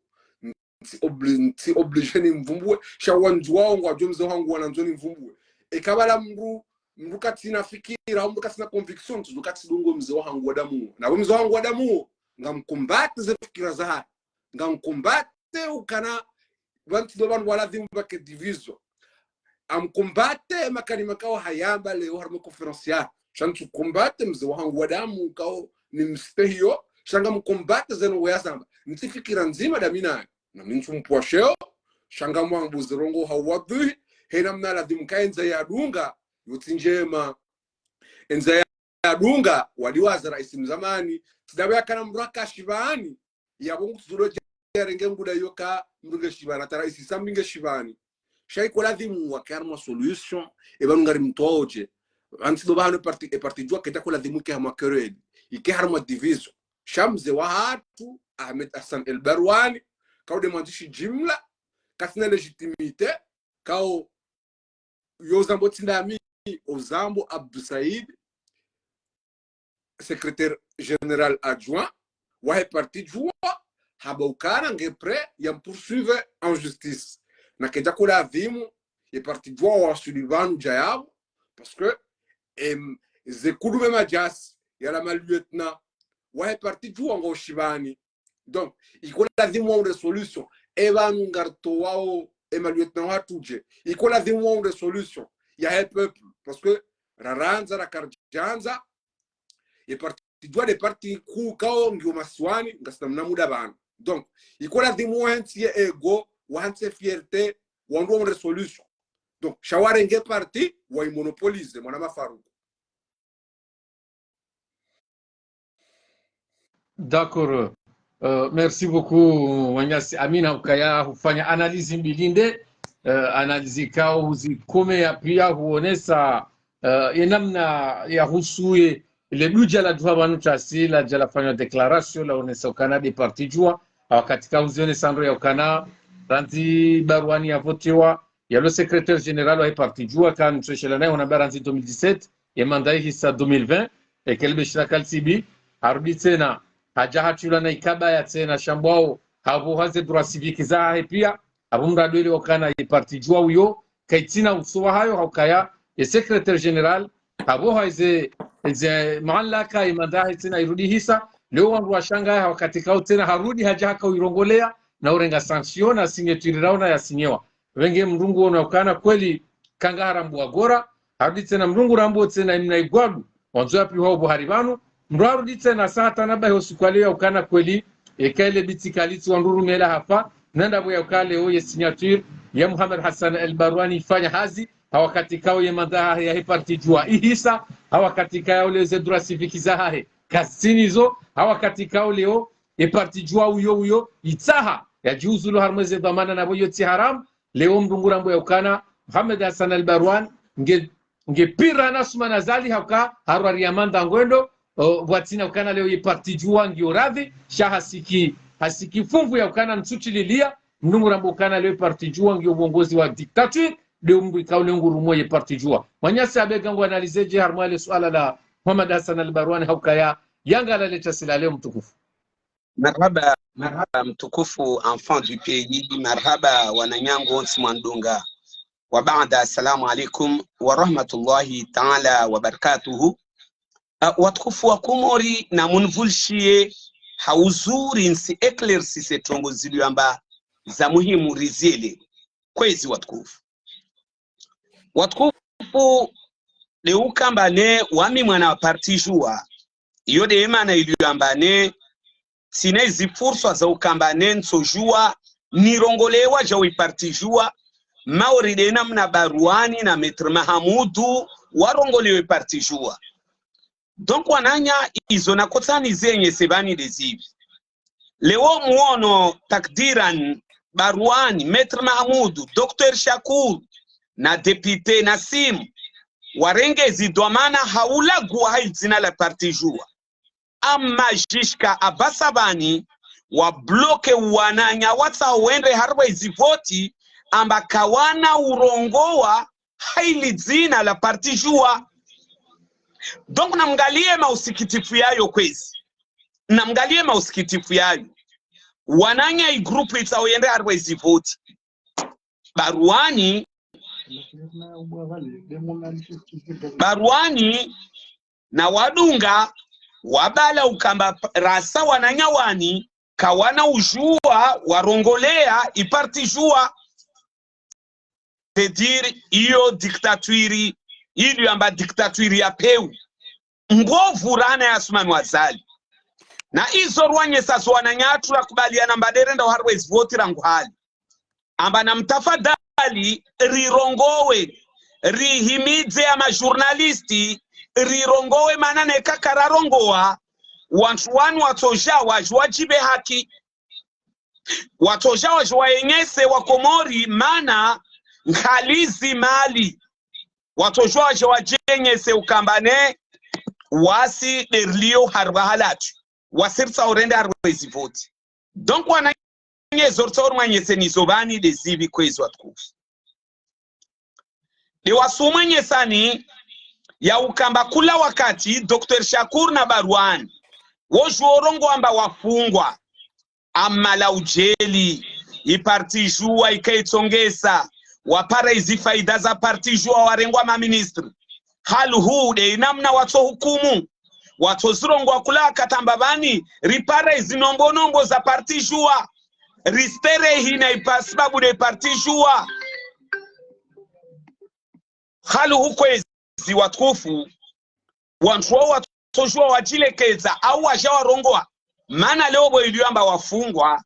ntsi obli-, ntsi obligé nimvumbuwe, sha wandru wao ngwadjuo mze wahangu wanandzo nimvumbuwe. Eka bala mdru, mdru katsina fikira, mdru katsina conviction, ntsu katsidungo mze wahangu wa damu. Na we mze wahangu wa damu, ngamcombattre ze fikira zahahe. Ngamcombattre ukana, pvantsi ndo pvanu waladhimu pvake division. Amcombattre makalima kao hayamba leo harumwa conférence ya. Sha ntsicombattre mze wahangu wa damu kao nimstehiyo. Sha ngamcombattre zeno weyazamba. Ntsi fikira ndzima dami nayo. Na mi ntsu mpvwa sheo. Sha ngamwambuze ndrongoo ha uwadhwihi. Hena mna ladhimu ka enza yadunga, yo tsi ndjema. Enza yadunga, waliwaza raisi mzamani. Tsi ndapvo yakana mdru haka shibani. Yapvo ngutsudzolo dja yarenge nguda yoka mdru nge shibani, hata raisi Sambi nge shibani. Sha iko ladhimu wake harumwa solution, e pvanu ngarimtwaodje. Pvantsi ndo pvahanu e parti, e parti djuu kayitsaho ladhimu ike harumwa kereli, ike harumwa division. Sha mze wahatru, Ahmed Hassan El Barwan, kao nde mwandzishi jimla, katsina légitimité, kao yo uzambo tsi ndami, uzambo Abdou Said, secrétaire général adjoint wahe parti djuu, hamba ukana nge prêt yampoursuivre en justice. Na kayidja kuladhimu, e parti djuu waswili pvanu dja yapvo, parce que, em, ze kudume madjasi, yala ma lieutenant wahe parti djuu ngwao shibani. Donc, iko ladhimu waundre solution. E pvanu ngartowao e ma lieutenant wahatru dje. Iko ladhimu waundre solution yahe peuple. Parce que rarandza, rakaridjandza, e parti djuu nde parti kuu kao ngiyo masiwani, ngasina mna muda pvanu. Donc, iko ladhimu wahentsi ye ego, wahentsi ye fierté, wandru waundre solution. Donc, sha warenge parti, waimonopolize, mwana Mafaruku. D'accord. Euh, merci beaucoup, mwananyasi Amina, ukaya hufanya analyse mbili nde. eh, analizi ikao huzikome ya pia huonesa, eh, ye namna ya husu ye, le dudja la duha pvanu tasi, ladja lafanywa déclaration, laonesa ukana nde parti Juwa, ha wakati ka huzionesa ndro ya ukana, randzi Barwani yavotewa, yalo secrétaire général wa ye parti Juwa, ka ntsweshela naye hona ba randzi deux mille dix-sept, ye mandat ihisa deux mille vingt, eka le beshira kalitsibi, harudi tsena, hadja hatrilwa na ikaba ya tsena shambwao, hapvo haze droits civiques zahahe pia, hapvo mradi wele ukana ye parti Juwa uyo, kaitsina uso wahayo ha ukaya, ye secrétaire général, hapvo haize, ze mamlaka ye mandat yahe tsena irudi hisa, leo wandru washangaya ha wakati kao tsena harudi hadja haka uirongolea, na urenga sanction na signature raona yasinyewa. Pvenge mdru ngu ono ukana kweli kanga harambuwa gora, harudi tsena mdru ngu rambuo tsena imna igwadu, wandzo ya pihwa ubo hari pvanu, mdru harudi tsena sa hatanabahi ho siku wa leo ya ukana kweli, eka ile biti kalitsi wandru rumela hafa, nanda pvo ya ukale oye signature ya Mohamed Hassan El Barwani ifanya hazi, ha wakati kao ye mandat yahe, yahe parti Juwa ihisa, ha wakati kao leo ze droits civiques zahahe kazitsina izo, ha wakati kao leo ye parti Juwa uyo uyo itsaha yadjiuzulu harumwa ze dhwamana na pvo iyo tsi haramu, leo mdru ngu rambuo ya ukana Mohamed Hassan El Barwani nge, nge pire na Assoumani Azali ha uka harwari ya mandat ngwendo, o, pvwatsina ukana leo ye parti Juwa ngiyo radhi, sha hasiki, hasiki funvu ya ukana ntsutililia, mdru ngu rambuo ukana leo ye parti Juwa ngiyo uongozi wa dictature, nde mdru ikao leo ngu harumwa ye parti Juwa. Mwananyasi Abega ngu analyser dje harumwa le suala la Mohamed Hassan El Barwani ha ukaya, yanga la leta sila leo mtukufu. Marahaba, marahaba mtukufu enfant du pays, marahaba wananyangu wontsi mwandunga. Wa baada, assalamu alaikum wa rahmatullahi ta'ala wa barakatuhu. Ah, watukufu wa Komori, na munivulishie ha uzuri nsi éclaircisse trongo zilio amba za muhimu rizielewe. Kwezi watukufu. Watukufu, nde ukamba ne wami mwana wa parti Juwa, iyo nde mana ilio amba ne tsina izi furswa za ukamba ne ntso Juwa, nirongolewa dja we parti Juwa, mauri nde namna Barwani na Maître Mahamudu warongolewa we parti Juwa. Donc wananya, izo nakotsani zenyese pvani nde zivi. Leo muono takdiran Barwani, Maître Mahamudu, Docteur Shakur, na député Nassim, warenge zi dhwamana ha ulaguwa ha idzina la parti Juwa. Amma jusqu'à apvasa pvani, wa bloquer wananya watsaho wendre harumwa izi voti, amba kawana urongowa ha ili dzina la parti Juwa. Donc, namngalie mausikitifu yayo kwezi. Namngalie mausikitifu yayo. Wananya i groupe itsaho yendre harumwa izi voti. Barwani, Barwani, na wadunga, wabala ukamba p-, rasa wananya wani, kawana ujuwa, warongolea, i parti Juwa. C'est-à-dire, iyo dictature, ilio amba dictature ya pewu. Mbovu rana ya Assoumani Azali. Na izo rwanyesa zo wananya atsu rakubaliana amba nde renda harumwa izi voti rangu hali. Amba na mtafadhali rirongowe, rihimidze ya ma journaliste, rirongowe mana neka kararongowa, wantru wanu watsodja wadje wadjibe haki. Watsodja wadje wayenyese wa Komori mana nkhalizi mali. Watsodja wadje wadjenyese ukamba ne wasi nde rilio harumwa halatwi. Wasi ritsaho rende harumwa izi voti. Donc, wananya izo ritsaho rimwanyese nizo pvani nde zivi kwezi watukufu. Nde wasi umwanyesani ya ukamba kula wakati Docteur Shakur na Barwani, wodjo urongowa amba wafungwa. Amma la ujeli, i parti Juwa ikaitsongesa, wapara izi faida za parti Juwa warengwa ma ministre. Hali hu nde inamna watso hukumu. Watso zirongowa kula wakati amba pvani, ripara izi nombo nombo za parti Juwa. Risterehi na i pa-, sababu nde parti Juwa. Hali hu kwezi watukufu, wantru wao watsodjuwa wadjilekeza, au wadja warongowa. Mana leo pvo ilio amba wafungwa,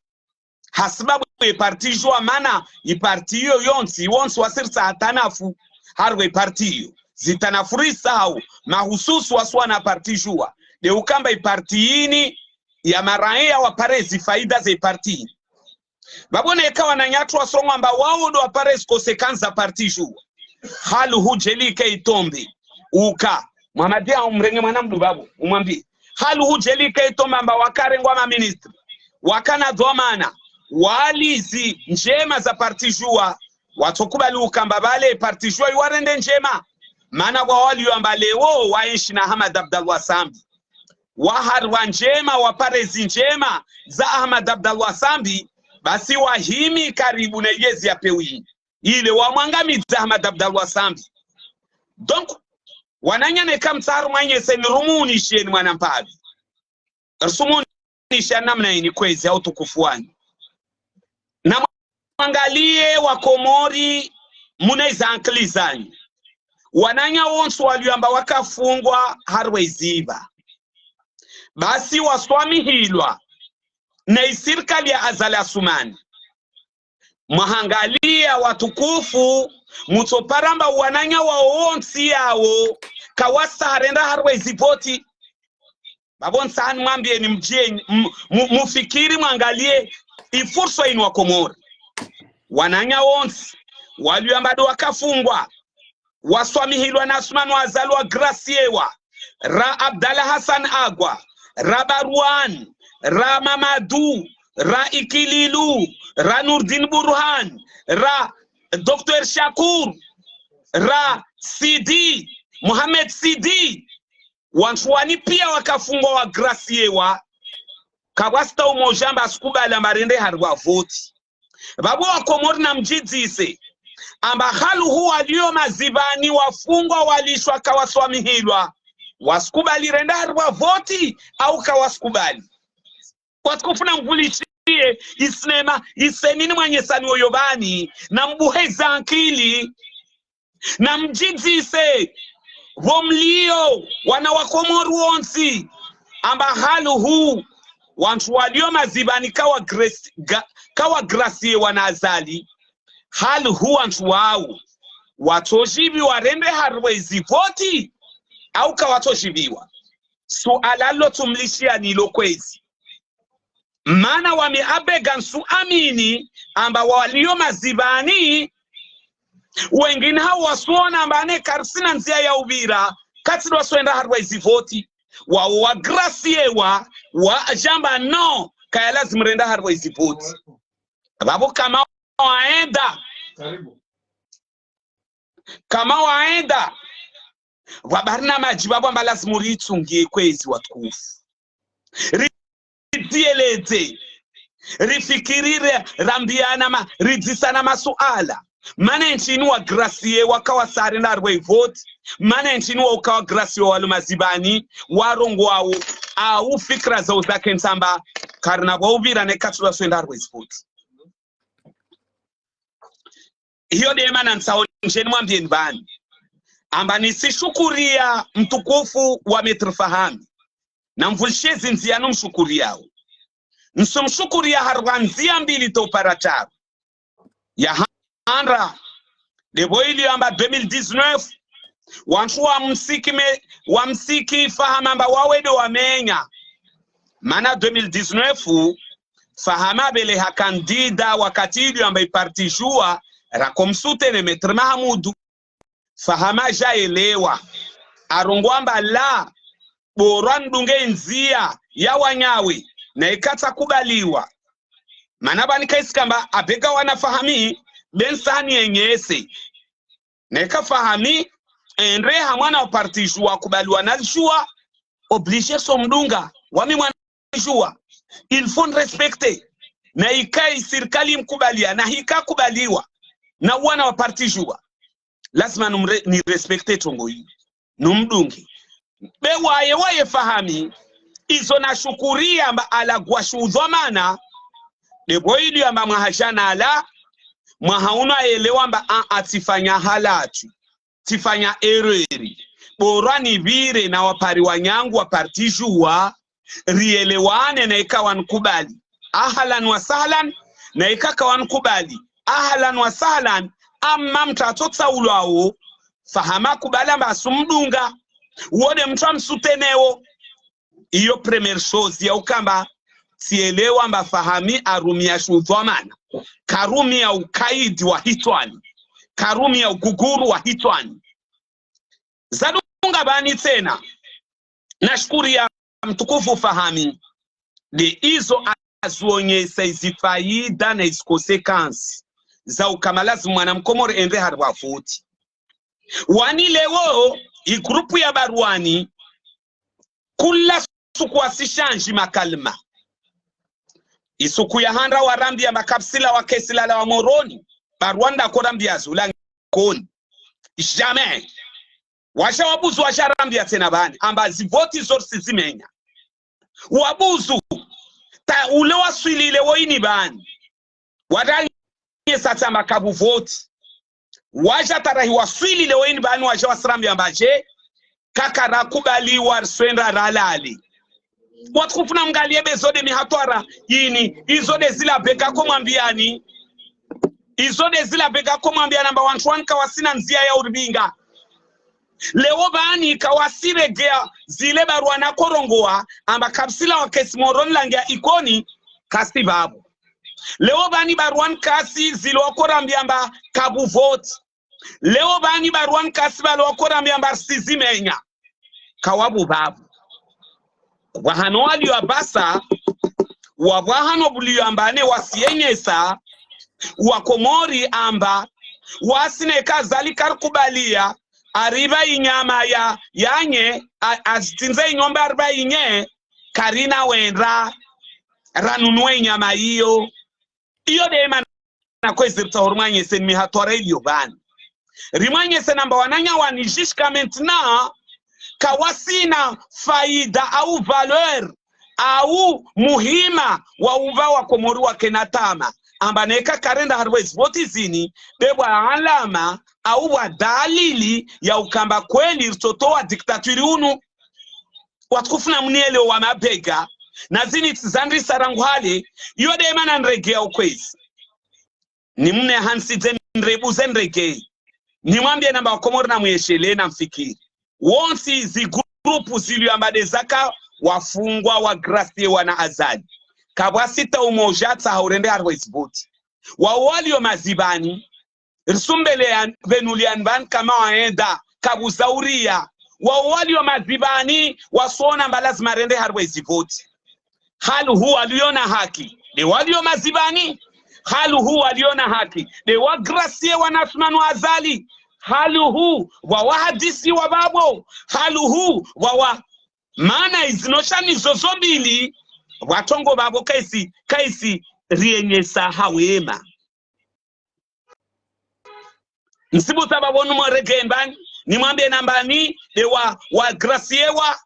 ha sababu ye parti Juwa, mana i parti iyo yontsi, wontsi wasi ritsaha tanafu, harumwa i parti iyo. Zitanafu ritsaho, mahususu wasi wana parti Juwa. Nde ukamba i parti ini, ya maraya wapare zi faida ze parti ini. Babo neka wananyatru wasongwa amba wao ndo wapare zi conséquences za parti Juwa. Hali hudjeli ke itombe. Uka. Muhammad ya umrenge mwana mdru babo. Umwambi. Hali hudjeli ke itombe amba wakarengwa maministri. Wakana dhwamana. Walizi ndjema za parti Juwa. Watsokubali ukamba bale parti Juwa iwarende ndjema. Mana kwa waliyo amba leo waenshi na Ahmad Abdallah Sambi. Waharwa ndjema, wapare zi ndjema za Ahmad Abdallah Sambi, basi wahimi karibu na yezi ya pewi. Ile wamwangamidza Ahmad Abdallah Sambi. Donc, wananya neka mtsaru mwanyeseni rumunisheni mwana mpavi. Rusumunisha namna ini kwezi ya utukufu wanyu. Na mwangaliye wa Komori muna iza ankili zanyu. Wananya wontsi waliyo amba wakafungwa harwe ziba. Basi waswamihilwa na isirikali ya Azali Asumani. Mwahangaliya watukufu, mutsopara amba wananya wawo wontsi yawo, kawasa harenda harwe zivoti. Babo ntsani mwambiyeni mdjeni, m-, mu-, mufikiri mwangaliye ifursa inu wa Komori. Wananya wontsi, waliyo amba ndo wakafungwa, waswamihilwa na Asumani wa Azali wagrasiyewa, ra Abdallah Hassan Agwa, ra Barwan, ra Mamadu, ra Ikililu, ra Nurdin Burhan, ra Docteur Shakur, ra Sidi, Mohamed Sidi. Wantru wani piya wakafungwa wagrasiyewa, kabwasita umoja amba asikubali amba arende harwa voti. Babo wa Komori namdjidzise, amba hali hu waliyo mazibani wafungwa walishwa kawaswamihilwa, wasikubali renda harwa voti, au kawasikubali. Watukufu namvulishiye, isinema, isenini mwanyesani woyo bani, nambuhe za ankili, namdjidzise, pvo mliyo, wana wa Komori wontsi, amba hali hu, wantru waliyo mazibani kawa gras-, ga-, kawagrasiyewa na Azali, hali hu wantru wawo, watsodjibiwa rende harwe zivoti, au kawatsodjibiwa. Suala lo tsumlishiyani lo kwezi. Mana wami abega ntsuamini amba waliyo mazibani, wengine hawo wasuona amba ne karisina ndziya ya upvira, katsi ndo waswenda harwa izivoti. Wawo wagrasiyewa, wadjamba no, kaya lazimu renda harwa izivoti. Babo kama waenda. Kama waenda, pvwa barina madji babo amba lazimu ritsungiye kwezi watukufu. Ri-, ridziyeledze, rifikirire, rambiyana ma-, ridzisana masuala. Mana entsi inu wagrasiyewa kawasa renda harwa ivoti. Mana entsi inu wauka wagrasiyewa walo mazibani, warongowawo, au fikira zawo zake ntsamba, karina pvwa upvira ne katsi ndo waswenda harwa izivoti. Iyo nde mana ntsaho ndjeni mwambiyeni pvanu. Amba nisishukuriya mtukufu wa Maître Fahami. Namvulishe zi ndziya numshukuriyawo. Ntsumshukuriya harwa ndziya mbili to para tabu. Ya handa, ndepvo iliyo amba deux mille dix-neuf, wantru wamsiki me-, wamsiki Fahama amba wawe ndo wamenya. Mana deux mille dix-neuf, Fahama apveleha candidat wakati iliyo amba iparti Juwa, rakomsoutenir Maître Mahamudu. Fahama djaelewa. Arongowa amba la, bora ndunge ndziya ya wanyawe, na ika tsakubaliwa. Mana pvani kaisi kamba abega wana Fahami, be ntsani yenyese. Na ika Fahami, endre ha mwana wa parti Juwa kubaliwa na Juwa, obligé so mdunga, wami mwana Juwa. Il faut nirespecter. Na ika isirikali imkubaliya, na hika kubaliwa na wana wa parti Juwa, lazima numre-, nirespecter trongo iyo. Numdunge. Be waye, waye Fahami, izo nashukuriya amba alagwa shu dhwamana, ndepvo iliyo amba mwaha djana ala, mwaha unu aelewa amba a, a tsifanya halatu. Tsifanya erreur. Bora nipvire na wapare wanyangu wa parti Juwa, rielewane na ika wanikubali. Ahlan wa sahlan, na ika kawanikubali. Ahlan wa sahlan, amma mtratso tsaulwawo, Fahama kubali amba asumdunga. Wo nde mtru amsoutenir wo. Iyo première chose ya ukamba, tsielewa amba Fahami arumiya shu dhwamana. Karumia ukaidi wa hitswani. Karumia uguguru wa hitswani. Zadunga pvani tsena. Nashukuru ya mtukufu Fahami. Nde izo azionyesa izi faida na izi conséquences za ukaya lazimu mwana mkomori ende harumwa voti. Wani leo, i groupe ya Barwani, kula suku wasishanji makalima. Isuku ya handa warambia makapsila wa kesi lala wa Moroni, Barwani ndakorambia zula Ikoni. Jamais. Washa wabuzu washarambia tsena pvani, amba zivoti zo risizimenya. Wabuzu, ta ule waswilile woyini pvani. Waranye sa tsamba kapvuvoti. Washa tarahi waswilile woyini pvani washa wasirambia amba je, kakarakubali wariswenda ralali. Watukufu namngaliye be zo nde mihatwara yini, izo nde zila bega ko mwambiani. Izo nde zila bega ko mwambiani amba wantru wani kawasina ndzia ya uribinga. Leo pvani kawasiregea zile Barwani akorongoa, amba kapsila wa kesi Moroni langia Ikoni, kasi pvapvo. Leo pvani Barwani kasi zile wakorambia amba kapvuvoti. Leo pvani Barwani kasi pvale wakorambia amba risizimenya. Kawapvo pvapvo. Wahano walio apvasa, wapvahano bulio amba ne wasienyesa, wakomori amba, wasine ka Azali karikubalia, aripva inyama ya, yanye, a, azitsinze inyombe aripva inye, karina wenda, ranunue inyama iyo. Iyo nde mana kwezi ritsaho rimwanyese ni mihatwara ilio pvani. Rimwanyese namba wananya wani jusqu'à maintenant kawasina faida au valeur au muhima wa upva wakomori wakena tama. Amba neka karenda harumwa ezi voti zini, be pvwa alama au pvwa dalili ya ukamba kweli ritsotowa dictature unu. Watukufu namnielewe wa mabega, na zini tsi zandrisa rangu hale, iyo nde mana nregea ukwezi. Nimne hansi ze nrebu ze nregei. Nimwambie namba wakomori namweshelee namfikiri. Wontsi zi groupe zilio amba nde zaka wafungwa wagracier wana Azali. Kapvwasita umoja tsaha urende harumwa ezi voti. Wao walio mazipvani, risumbeleani, pvenuliani pvani kama waenda, kapvuzauria. Wao walio mazipvani, wasona amba lazima rende harumwa ezi voti. Hali hu walio na haki, nde walio mazipvani. Hali hu walio na haki, nde wagracier wana Assoumani Azali. Hali hu wawahadisi wa pvapvo. Hali hu wawa, mana izi noshani zozo mbili, pvwatongo pvapvo kaisi, kaisi rienyesa hawema. Nsibu saba pvonu mwaregee mbani, nimwambie namba ni, nde wa, wagracier wa,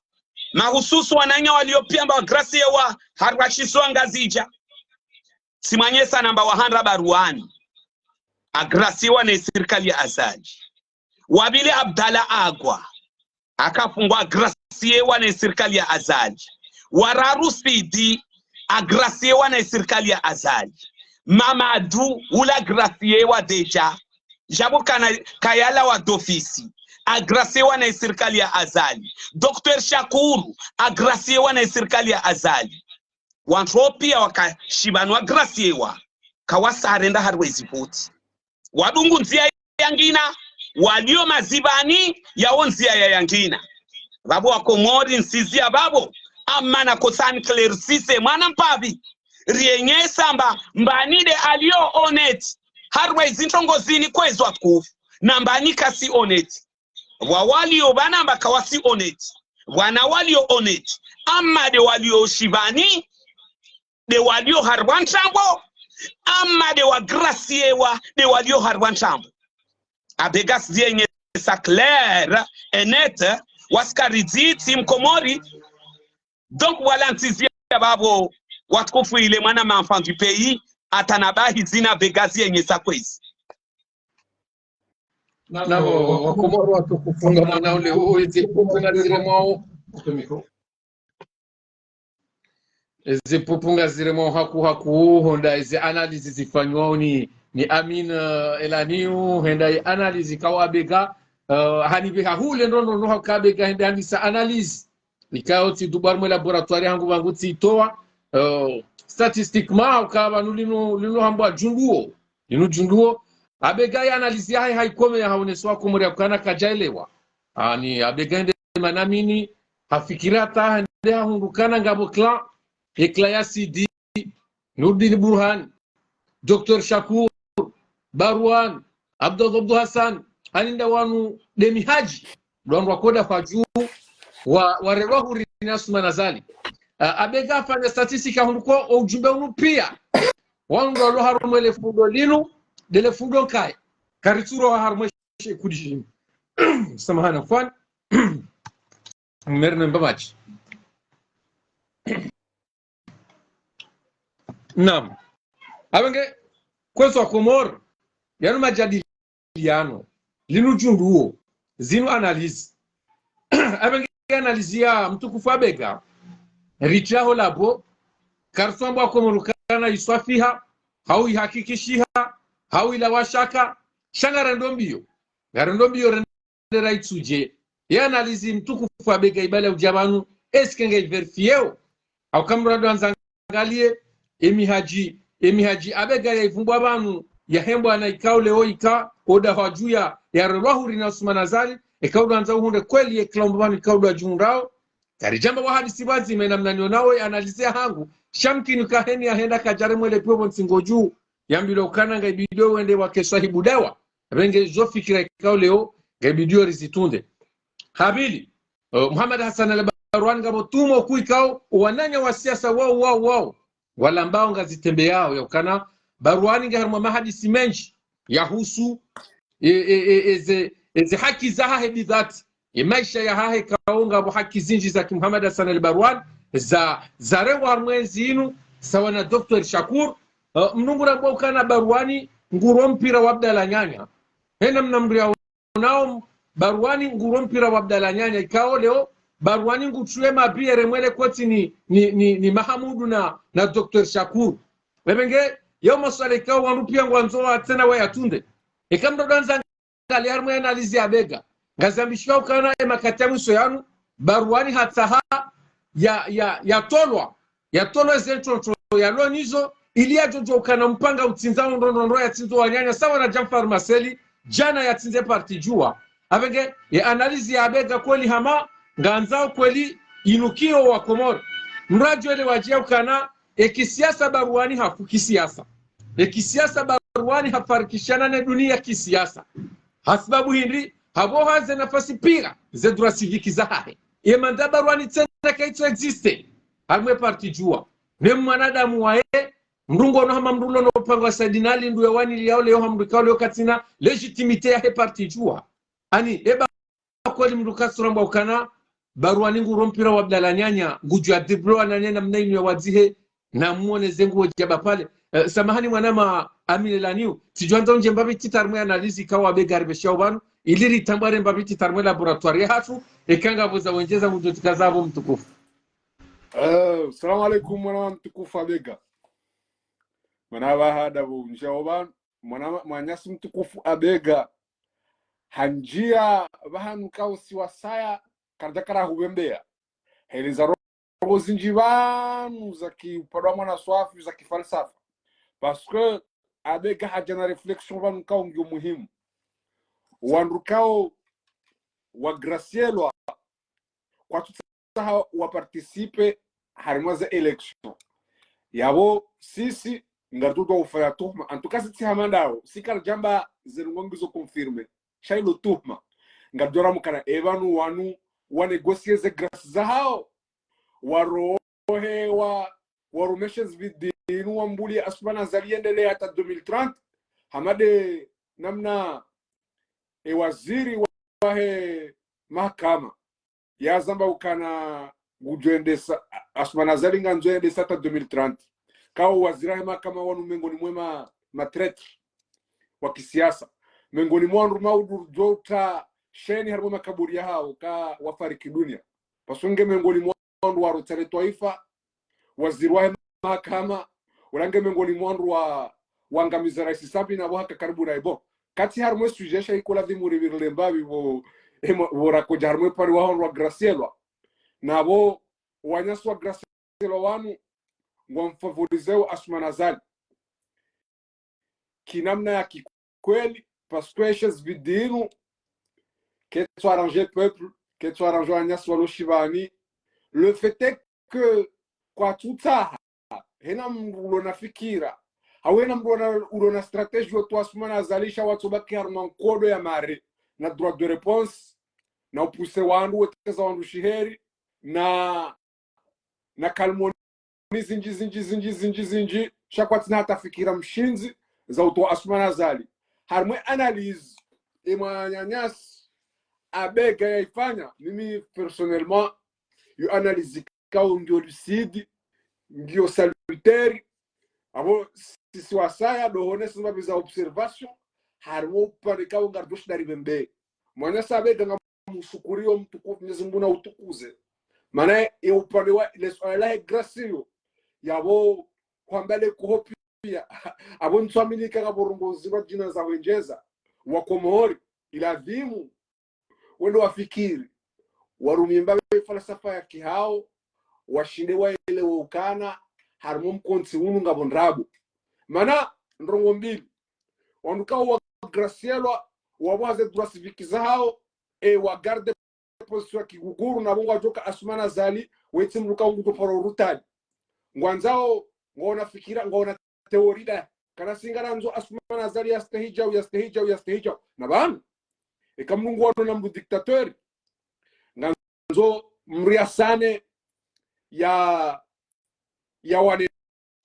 mahususu wananya walio pia amba wagracier wa, harumwa shisiwa Ngazidja. Tsimwanyesa namba wa handa Barwani, agracier wa ne sirikali ya Azali. Wa pvili Abdallah Agwa, akafungwa, agracier wa ne sirikali ya Azali. Wa raru Sidi, agracier wa ne sirikali ya Azali. Mamadu, ula agracier wa déjà. Jabu kana, Kayala wa d'office, agracier wa ne sirikali ya Azali. Docteur Shakuru, agracier wa ne sirikali ya Azali. Wantru wo pia wakashipvanu wagracier wa, kawasarenda harumwa ezi voti. Wadungu ndzia yangina, walio mazipvani, yao ndzia ya yangina. Pvapvo wakomori nsizi ya pvapvo, ama nakosa niclaircisse mwana mpapvi. Rienyesa amba mbani nde alio honnête harumwa ezi ntrongo zini kwezi watukufu, na mbani kasi honnête. Pvwa walio pvanu amba kawasi honnête, pvwana walio honnête, ama nde walio shipvani, nde walio harumwa ntrambo, ama nde wagracier wa, nde walio harumwa ntrambo. Abega zienyesa clair et net, wasikaridzitsi mkomori. Donc, wala nsizi ya pvapvo, watukufu ile mwana ma enfants du pays, atanabahi zina bega zienyesa kwezi. Nabo wakomori watukufu, ngamwona ule, o, ezi pupu ngaziremwao. Ezi pupu ngaziremwao haku haku, honda ezi analyse zifanywao ni, ni Amin, eh, Elaniu, henda i analyse kawa bega, eh, hani beha hule nono no haka bega henda handisa analyse. Ikao tsi dubar mwe laboratoire hangu pvangu tsitowa, eh, statistiquement, hauka pvanu linu, linu hambwa djunduo. Linu djunduo. Abega ye analyse yahe haikome ya haonesa wakomori ya ukana kadjaelewa. Ani, Abega nde manamini, hafikira hata hende hahundru ukana ngapvo clan, ye clan ya Sidi, Nurdin Burhan, Docteur Shakur, Barwan, Abdallah Abdou Hassan, ani nda wanu nde Mihaji, ndo wandru wakoda pvadju, wa, warelwa huri na Assoumani Azali. Ah, Abega hafanya statistique hahundru uka o udjumbe unu pia. Wandru walo harumwa le fundo linu, nde le fundo nkaye. Karitsuro harumwa she kudishini. Samahani, afwan. Meri nemba madji. Naam. Apvenge, kwezo wakomori, yanu majadiliano, linu djunduo, zinu analyse. Apvenge analyse ya mtukufu Abega, ritraho labo, karitsu amba wakomori ukana iswafiha, hau ihakikishiha, hau ilawa shaka, sha ngarendo mbio. Ngarendo mbio rende raitsudje. Ye analyse mtukufu Abega ibala udja pvanu, est-ce que ngai vérifiéo? Hauka mradi wandza ngaliye, e Mihaji, e Mihaji Abega yaivumbwa pvanu, yahembwa na ikao leo ika, oda hwadjuya, yarelwa huri na Assoumani Azali, ikao ndo wandza uhundre kweli ye clan pvanu ikao ndo wadjihundrao. Karidjamba wahadisi pvwadzima namna nionao ye analyse yahangu, sha mkini uka heni yahenda kadjaremwa le pvopvo ntsingo dju, yambilwa ukana ngai bidio wende wake swahibu dawa. Apvenge zo fikira ikao leo, ngai bidio rizitunde. Hapvili, eh, Muhammad Hassan al-Barwan ngapvo tumo kuikao, wananya wa siasa wao, wao, wao. Walambao ngazitembeyao, ya ukana, Barwani nge harumwa mahadisi mendji, yahusu, e, e, e, eze, eze haki zahahe bidhati. E maisha yahahe ikao ngapvo haki zindji za ki Muhammad Hassan al-Barwan, za, zarengwa harumwa entsi inu, sawa na Docteur Shakur, eh, mndru ngu rambwa ukana Barwani, nguro mpira wa Abdallah Nyanya. Hena mna mndru ya nao Barwani nguro mpira wa Abdallah Nyanya. Ikao leo, Barwani ngutsuwe mabiere mwele koti ni, ni, ni, ni Mahamudu na, na Docteur Shakur. Apvenge, yao maswala ikao wandru pia ngwandzo wa tsena wayatunde. Eka mndru ndo wandza ngaliye harumwa ye analyse ya Abega. Ngazambishwa ukana e makati ya mwiso yanu, Barwani hatsaha ya, ya, yatolwa. Yatolwa ze ntsontsoro yalo nizo, ili yadjodjo ukana mpanga utsindza ondro ndro ndro yatsindzo wananya, sawa na Djanfar Maseli, djana yatsindze Parti Juwa. Apvenge, ye analyse ya Abega kweli hama, ngandzao kweli inukiyo wakomori. Mradjo ele wadjia ukana, e kisiasa Barwani hafu kisiasa. E kisiasa Barwani hafarikishana ne dunia kisiasa. Hasibabu hindri, hapvo haze nafasi pia, ze droits civiques zahahe. Ye mandat Barwani tsena kaitso existe. Harumwa e Parti Juwa. Ne mwanadamu waye, mndru ngono hama mndru ulo no mpango wa Saidina Ali, nduwe wani liyao leo ha mndru ikao leo katsina légitimité yahe Parti Juwa. Ani, eba kweli mndru kasurambwa ukana, Barwani nguro mpira wa Abdallah Nyanya, ngudjuwa dribble wananya namna inu ya wadzihe, na mwone ze nguo djaba pvale. Eh, samahani mwanama Amine Laniu, tsidjwandza undje mbapvi titi harumwa ye analyse ikao Abega haripveshao pvanu, ili ritambware mbapvi titi harumwa ye laboratoire yahatru, eka ngapvo za wendjeza ngudjo tsika zapvo mtukufu. Eh, salamu alaikum mwanama mtukufu Abega. Mwanama hada pvo undjao pvanu, mwanama, mwananyasi mtukufu Abega, handjia pvahanu kausi wasaya, karidja kara hupvembeya. Heleza ndrongoo zindji pvanu za ki upande wa mwana swafi, za kifalsafa. Parce que Abega hadja na réflexion pvanu ikao ngiyo muhimu. Wandru ikao wagracielwa, kwatsutsaha waparticipe harimwa ze élection. Yapvo sisi, ngaridjo ufanya tuhuma. En tout cas, si tsi hama ndawo, si karidjamba ze ndrongoo ngizo confirmé. Sha ilo tuhuma. Ngaridjo ramukana, e pvanu wanu, wa négocier ze grâce zahao. Warohe wa, warumeshe zipvindi inu wambulie Assoumani Azali yendelee hata deux mille trente. Hama nde namna e waziri wahe mahakama yazamba ukana ngudjo endesa, Assoumani Azali ngandzo endesa hata deux mille trente. Kao waziri wahe mahakama wanu mengoni mwe ma, ma traître wa kisiasa. Mengoni mwa wandru maudu djo uta sheni harimwa makaburi yahao ka wafariki dunia. Parce que nge mengoni mwa wandru warotsale twaifa, waziri wahe mahakama, ula nge mengoni mwa wandru wa, wangamiza raisi Sambi na pvo haka karibu na ibo. Kati harimwa e sujet sha iko ladhimu ripvirile mbapvi pvo, emo, pvo rakodja harimwa e pvali wa wandru wagracielwa. Na pvo wananyasi wagracielwa wanu, ngwamfavoriseo Assoumani Azali. Ki namna ya kikweli, parce que eshe zividi inu, ketsu arranger peuple, ketsu arranger wananyasi walo shivani. Le fait est que kwatsutsaha, hena mndru ulo na fikira, hau hena mndru ulo na, ulo na stratégie yo utowa Assoumani Azali sha watsobaki harumwa nkodo ya mare, na droit de réponse, na upousser wandru, weteza wandru shiheri, na, na calomnie zindji, zindji, zindji, zindji, zindji, sha kwatsina hata fikira mshindzi za utowa Assoumani Azali. Harumwa e analyse, e mwananyasi Abega yaifanya, mimi personnellement, yo analyse ikao ngiyo lucide, ngiyo salutaire, apvo sisi wasaya, ndo hone sisi mbabi za observation, harumwa upande ikao ngaridoshi dari bembe. Mwananyasi Abega nga mshukuriyo mtukufu, Mwenyezi Mungu na utukuze. Mana ye upande wa, le suala lahe grâce iyo, yapvo hwamba le kuho pia, apvo ntsuamini ka ngapvo ndrongoo zindji djina za hwendjeza, wa Komori, ilazimu wende wafikiri, warumie mbapvi falsafa ya kihao, washinde waelewe ukana, harumwa mkontsi unu ngapvo ndrabo. Mana, ndrongoo mbili, wandru ikao wa gracielwa, wapvo haze droits civiques zahao, e wa garde position ya kiguguru, na pvo ngwadjoka Assoumani Azali, wetsi mndru ikao ngudjo paro urutadi. Ngwandzao, ngwaona fikira, ngwaona théorie da. Kana si ngarandzo Assoumani Azali yastehi djau, yastehi djau, yastehi djau. Na pvanu, eka mndru nguono na mndru dictateur, ngandzo mndru yasane ya, yawane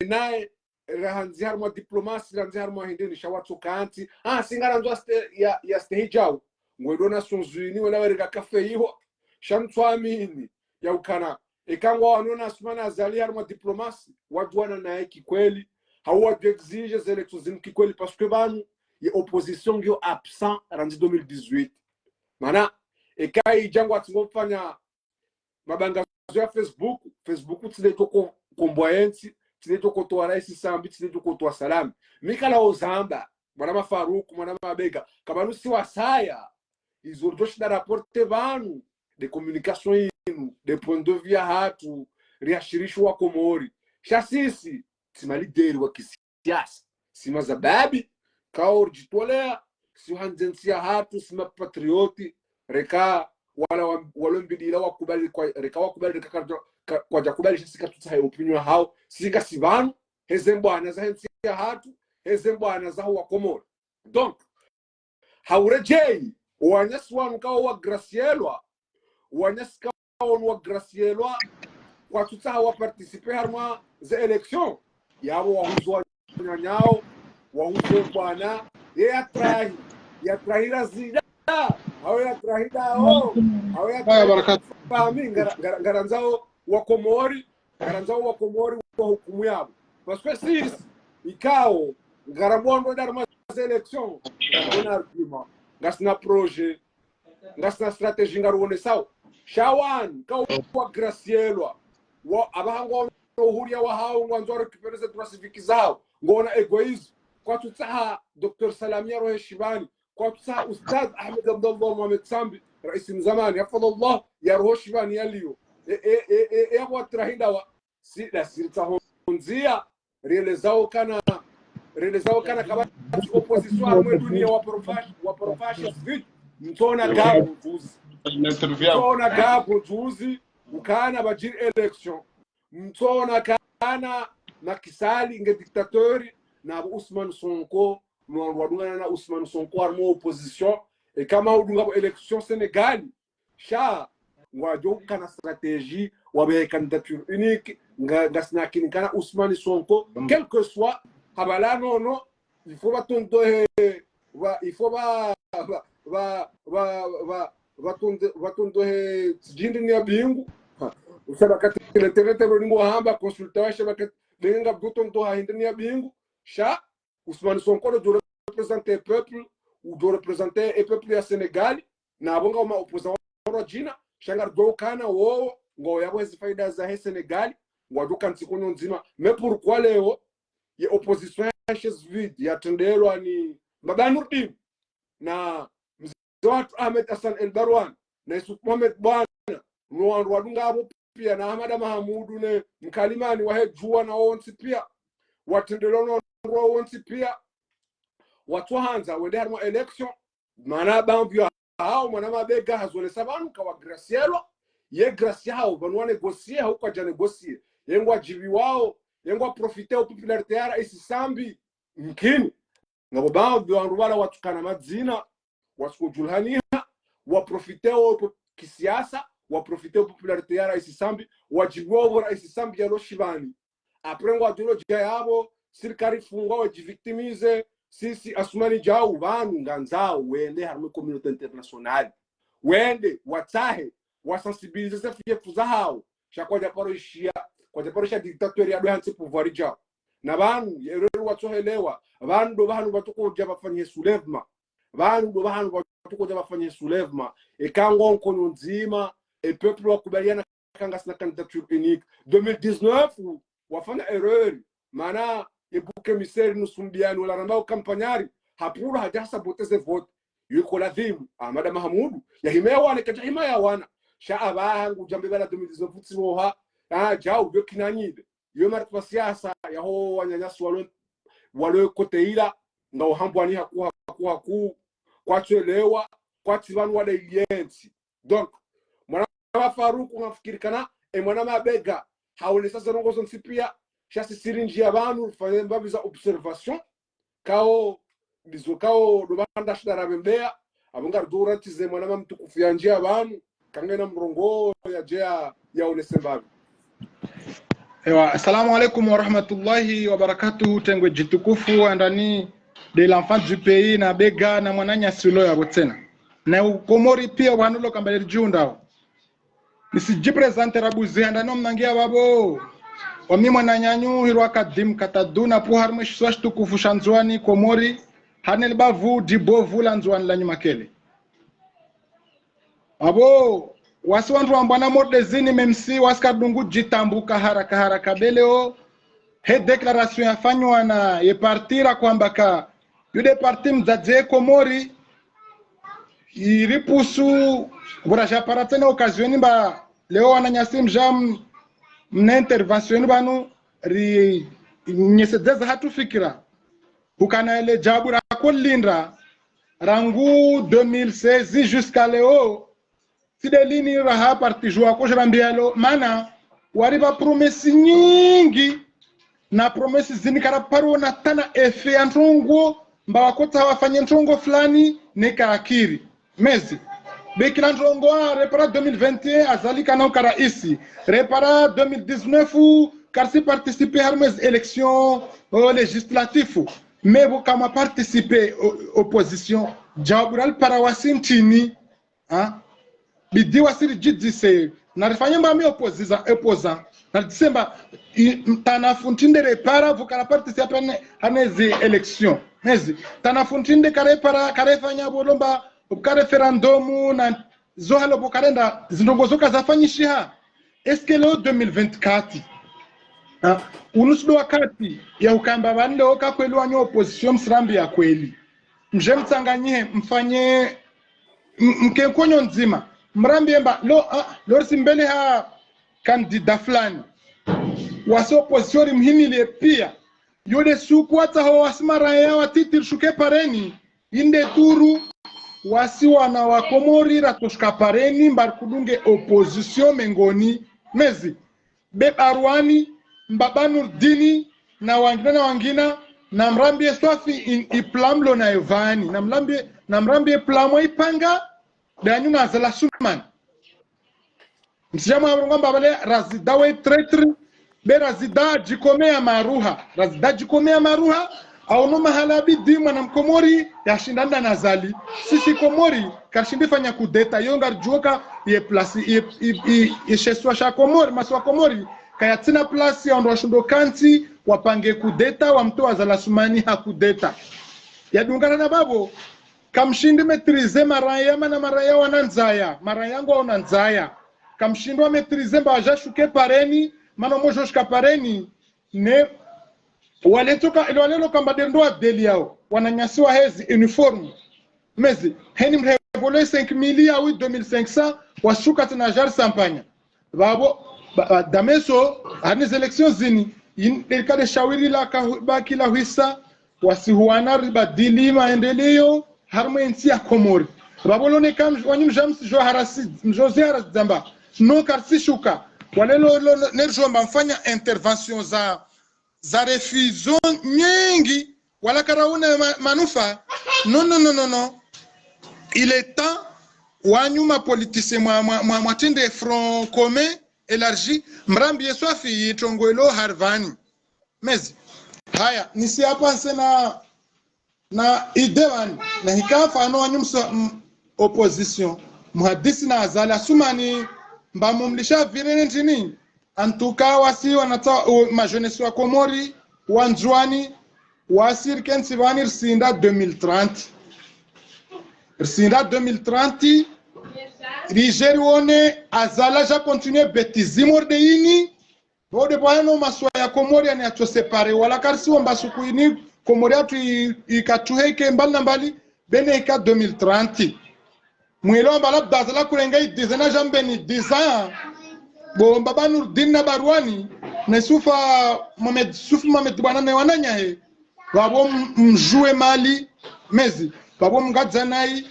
naye, rahandzi harumwa diplomasi, rahandzi harumwa hindrini, sha watsoka ntsi. Ah, si ngarandzo yaste-, ya, yastehi djau. Ngwendo Nations Unies, wena wereka kafe iho. Sha ntsuamini, ya ukana, eka ngwaono na Assoumani Azali harumwa diplomasi, wadjuana naye kikweli, hau wadjo exige ze élections zinu kikweli, parce que pvanu, ye opposition ngiyo absent randzi deux mille dix-huit. Mana, eka idja ngwatsi ngofanya mabangazo ya Facebook, Facebook tsi ndo idjo ko-, komboa yentsi, tsi ndo idjo kotoa raisi Sambi, tsi ndo idjo kotoa Salami. Mi kala ozamba, mwana Mafaruku, mwana Mabega, ka pvanu si wasaya, izo ridjoshinda rapporter pvanu, nde communication inu, nde point de vue yahatru, riashirishe wa Komori. Sha sisi, tsi ma leader wa kisiasa. Si mazababi, ikao ridjitolea, si handze ntsi yahatru, si mapatriote, reka wala wa-, walo mbidila wakubali kwa, reka wakubali, reka ka-, ka-, kwadjakubali, sha si katsutsaha ye opinion yahao, si ngasi pvanu, heze mbwana zahe ntsi yahatru, heze mbwana zaho wa Komori. Donc, hauredjei, wananyasi wanu ikao wa gracielwa, wananyasi ikao wanu wa gracielwa, kwatsutsaha wa participer harumwa ze élections, yapvo wahuzo wananyao, wahuzo mbwana, ye yatrahi, yatrahi razida, hau yatrahi dao, hau yatrahi fahmi, ngara-, ngara-, ngarandzao wa Komori, ngarandzao wa Komori wa hukumu yapvo. Parce que sisi, ikao, ngarambondo dari ma élections, ngasina argument, ngasina projet, ngasina stratégie ngaruonesao. Sha wanu, ikao wa gracielwa, wa, apvaha ngwaono uhuria wahao, ngwandzo récupérer ze droits civiques zahao, ngwaona égoïsme, kwatsutsaha Docteur Salami yarohe shivani, kwatsutsaha Ustadh Ahmed Abdallah Mohamed Sambi, raisi mzamani, hafidhahullah, yarohe shivani yaliyo. E, e, e, e, e, yapvo watrahi ndawa, si, da si ritsaho ndzia, rielezao ukana, rielezao ukana kapvatsi opposition harumwa e dunia wa paro fashi-, wa paro fasciste vide, mtsuona ngapvo juzi. Mtsuona ngapvo juzi, ukana pvadjiri élection. Mtsuona ukana Macky Sall nge dictateur, na pvo Ousmane Sonko, no wandru wadungana na Ousmane Sonko harumwa opposition, eka mwaudunga pvo élection Sénégal, sha, ngwadjo ukana stratégie, wapvehe candidature unique, nga, ngasina yakini ukana Ousmane Sonko, quel que soit, hapvala nono, il faut pvatrondohe, pva, il faut pva, pva, pva, pva, pva, pvatronde-, pvatrondohe tsidjindri ni ya bingu. Ha. Usha wakati l'internet ro ningo hamba, consulta wa sha wakati, ndenga butrondoha hindri ni ya bingu. Sha, Ousmane Sonko ndo udjo représenter peuple, udjo représenter e peuple ya Sénégal, na pvo ngapvo ma opposants wa djina, sha ngaridjuao ukana wowo, ngwao yapvo hezi faida zahe Sénégal, ngwadjo kantsi konyo ndzima. Mais pourquoi leo, ye opposition ya chaise vide, yatrendelwa ni Baba Nourdine, na mze watru Ahmed Hassan El Barwane, na Youssouf Mohamed Boina, no wandru wadunga apvo pia na Ahmada Mahamudu ne mkalimani wahe djuwa na wontsi pia. Watrendelewa no wandru wontsi pia. Watsuhandza wende harimwa élection. Mana bambi ya hao mwana Mabega hazolesa pvanu ka wagracielwa. Ye gracia hao pvanu wanégocier hau kwadja négocier. Ye ngwadjibiwao, ye ngwaprofiter o popularité ya Raisi Sambi. Mkini. Ngapvo bambi wandru wala watukana madzina, watsukodjulhaniha, waprofiter o po-, kisiasa, waprofiter o popularité ya Raisi Sambi, wadjibiwao pvo Raisi Sambi yalo shibani. Après ngwadjo dja yapvo, sirikali fungwa wadjivictimiser, sisi Asumani Djau pvanu ngandzao wende harimwa communauté internationale. Wende, watsahe, wasensibiliser ze fief zahao, sha kwadja paro ishia, kwadja paro ishia dictateur ya dwe hantsi pouvoir djao. Na pvanu, ye erreur watsohelewa, pvanu ndo pvahanu pvatsokodja pvafanye soulèvement. Pvanu ndo pvahanu pvatsokodja pvafanye soulèvement. Eka ngo nkonyo ndzima, e peuple wakubaliana ka ngasina candidature unique. Deux mille dix-neuf, wafanya erreur. Mana, ye bouc émissaire Nusumbiani wala rambao campagnard, hapvura hadja hasaboter ze vote. Yo iko ladhimu, Ahmada Mahamudu, yahime yawane, kadja hima yawana. Sha apvaha ngudjambe pvala deux mille dix-neuf tsi pvoha, ah, djau, yo kinanyide. Yo martwa siasa, yaho wananyasi walo, walo côté ila, ngwao hambwani haku, haku, haku, kwatsuelewa, kwatsi pvanu wada ilientsi. Donc, mwana wa Faruku ngamfikiri kana, e mwana Mabega, haonesa ze ndrongoo zontsi pia, sha sisi rindjia pvanu, rifanye mbapvi za observation, kao, ndizo kao, ndo pvanda shida rapvembea, apvo ngaridjo uratize mwana mtukufu yandjia pvanu, kangena mrongoo yadje ya, yaonese mbapvi. Ewa, assalamu alaikum warahmatullahi wabarakatuh, tengwe djitukufu, handani de l'enfant du pays, na Bega, na mwananyasi ulo yapvo tsena. Na Ukomori pia pvanu lo kamba ledjiundao. Nisijiprésenter rabuzi handani omnangia pvapvo. Omi mwananyanyu hirwa Kadim Kataduna pvo harimwa eshisiwa shitukufu sha Ndzuani Komori. Hane libavu dibovu la Ndzuani la Nyumakele. Apvo, wasi wandru wambwana Mordezini, même si wasi kadungu djitambuka haraka haraka beleo, he déclaration yafanywa na ye parti ra kwamba ka, yo de parti mdzadze Komori, iripusu, pvura djapara tsena occasion mba, leo wananyasi mdja m-, mna intervention pvanu, rinyesedzeza hatru fikira. Hukana ele djabu rakolindra, rangu deux mille seize jusqu'à leo, tsi de lini raha parti djuwa ko djarambialo, mana, waripva promesse nyindji, na promesse zini karaparo ona tana effet ya ndrongoo, mba wakotsaha wafanye ndrongoo fulani, ne kakiri. Mezi. Be kila ndrongoo, ah, repara deux mille vingt et un, Azali kana uka raisi. Repara deux mille dix-neuf, karisi participer harimwa ezi élection, oh, législative. Mais pvo kamwa participer o-, opposition. Djawabu ralipara wasi ntrini. Ha? Bidi wasi ridjidise. Narifanye mba mi opposiza, opposant. Naridise mba, i, m-, tanafu ntrini de repara, pvo kara participer hane, hane zi élection. Mezi. Tanafu ntrini de karepara, karefanya pvo lomba, pvo ka référendum, na zo halo pvo karenda, zindrongoo zo kazafanyishiha. Est-ce que leo deux mille vingt-quatre, ha? Unu tsi do wakati, ya ukamba pvanu leo ka kweli wanyu opposition msirambiye kweli. Mdje mtsanganyihe, mfanye, m-, mke nkonyo ndzima. Mrambiye mba, lo, ah, lo risi mbele ha candidat fulani. Wasi opposition rimhimiliye pia. Yo de suku watsaho wasi maraya watiti rishuke pareni. Inde turu, wasi wana wa Komori ratoshuka pareni, mba rikudunge opposition mengoni. Mezi. Be Barwani, Mbaba Nurdini, na wangina na wangina, namrambiye swafi in, i plan mlo nayo pvani, namrambiye, namrambiye plan mwa ipanga, danyu na Azali Assoumani. Msidja mwa mrongo mba pvale Razida we traitre, be Razida djikome ya maruha, Razida djikome ya maruha, aono mahala bidi mwana Mkomori yashindana na Azali. Sisi Komori, karishindi fanya kudeta, yo ngaridjuo ka ye place, ye, ye, ye, ye shisiwa sha Komori, masiwa Komori, kayatsina place ya ondro washindo kantsi, wapange kudeta, wamtowe Azali Assoumani ha kudeta. Yadungana na pvapvo, kamshindi maîtriser maraya, mana maraya wana ndzaya, maraya ngwaona ndzaya. Kamshindi wa maîtriser mba wadja shuke pareni, mana omodjo shuka pareni, ne, wale tsoka, wale lo kamba de ndo wa deli yao, wananyasi wa hezi, uniforme. Mezi, heni mrevolé cinq mille ya wi deux mille cinq cents, washuka tsena djari sampanya. Pvapvo, Ba, ba, dameso, harumwa ze élections zini, yin, de kade shawiri la ka, baki la hwisa, wasi huwana ribadili maendeleo, harumwa entsi ya Komori. Pvapvo lo ne kam, wanyu mdja msidjo harasi, mdjo zi harasi dzamba. No karisi shuka. Wale lo, lo, lo, ne djomba mfanya intervention za, za refusons nyengi, wala karauna ma, manufaa. Non, non, non, non, non. Il est temps, wanyu ma politiciens mwa, mwa, mwa, mwa tinde front commun élargi, mrambiye swafi yitrongo ilo harivani. Mezi. Haya, nisi hapvasa na, na idée wani, na hika mfano wanyu mso, m, opposition. Muhadisi na Azali Assoumani, mba mumlisha vire ne ntrini. En tout cas, wasi wanata, u, ma jeunesse wa Komori, wa Ndzuani, wasi rikentsi pvani risinda deux mille trente. Risinda deux mille trente, ridje rione Azali adja continuer bêtise morde ini, pvo de pvahano masiwa ya Komori yani yatso séparer, wala karisi womba suku ini Komori yatru i, ikatsuheke mbali na mbali, be ne ika deux mille trente. Mwelewa amba labda Azali kurenga i dix ans na djambe ni dix ans. Bo mbaba Nurdin na Barwani, ne Sufa Mohamed, Sufu Mohamed bwana ne wananyahe. Pvapvo m, mdjuwe mali, mezi. Pvapvo mngadzanayi.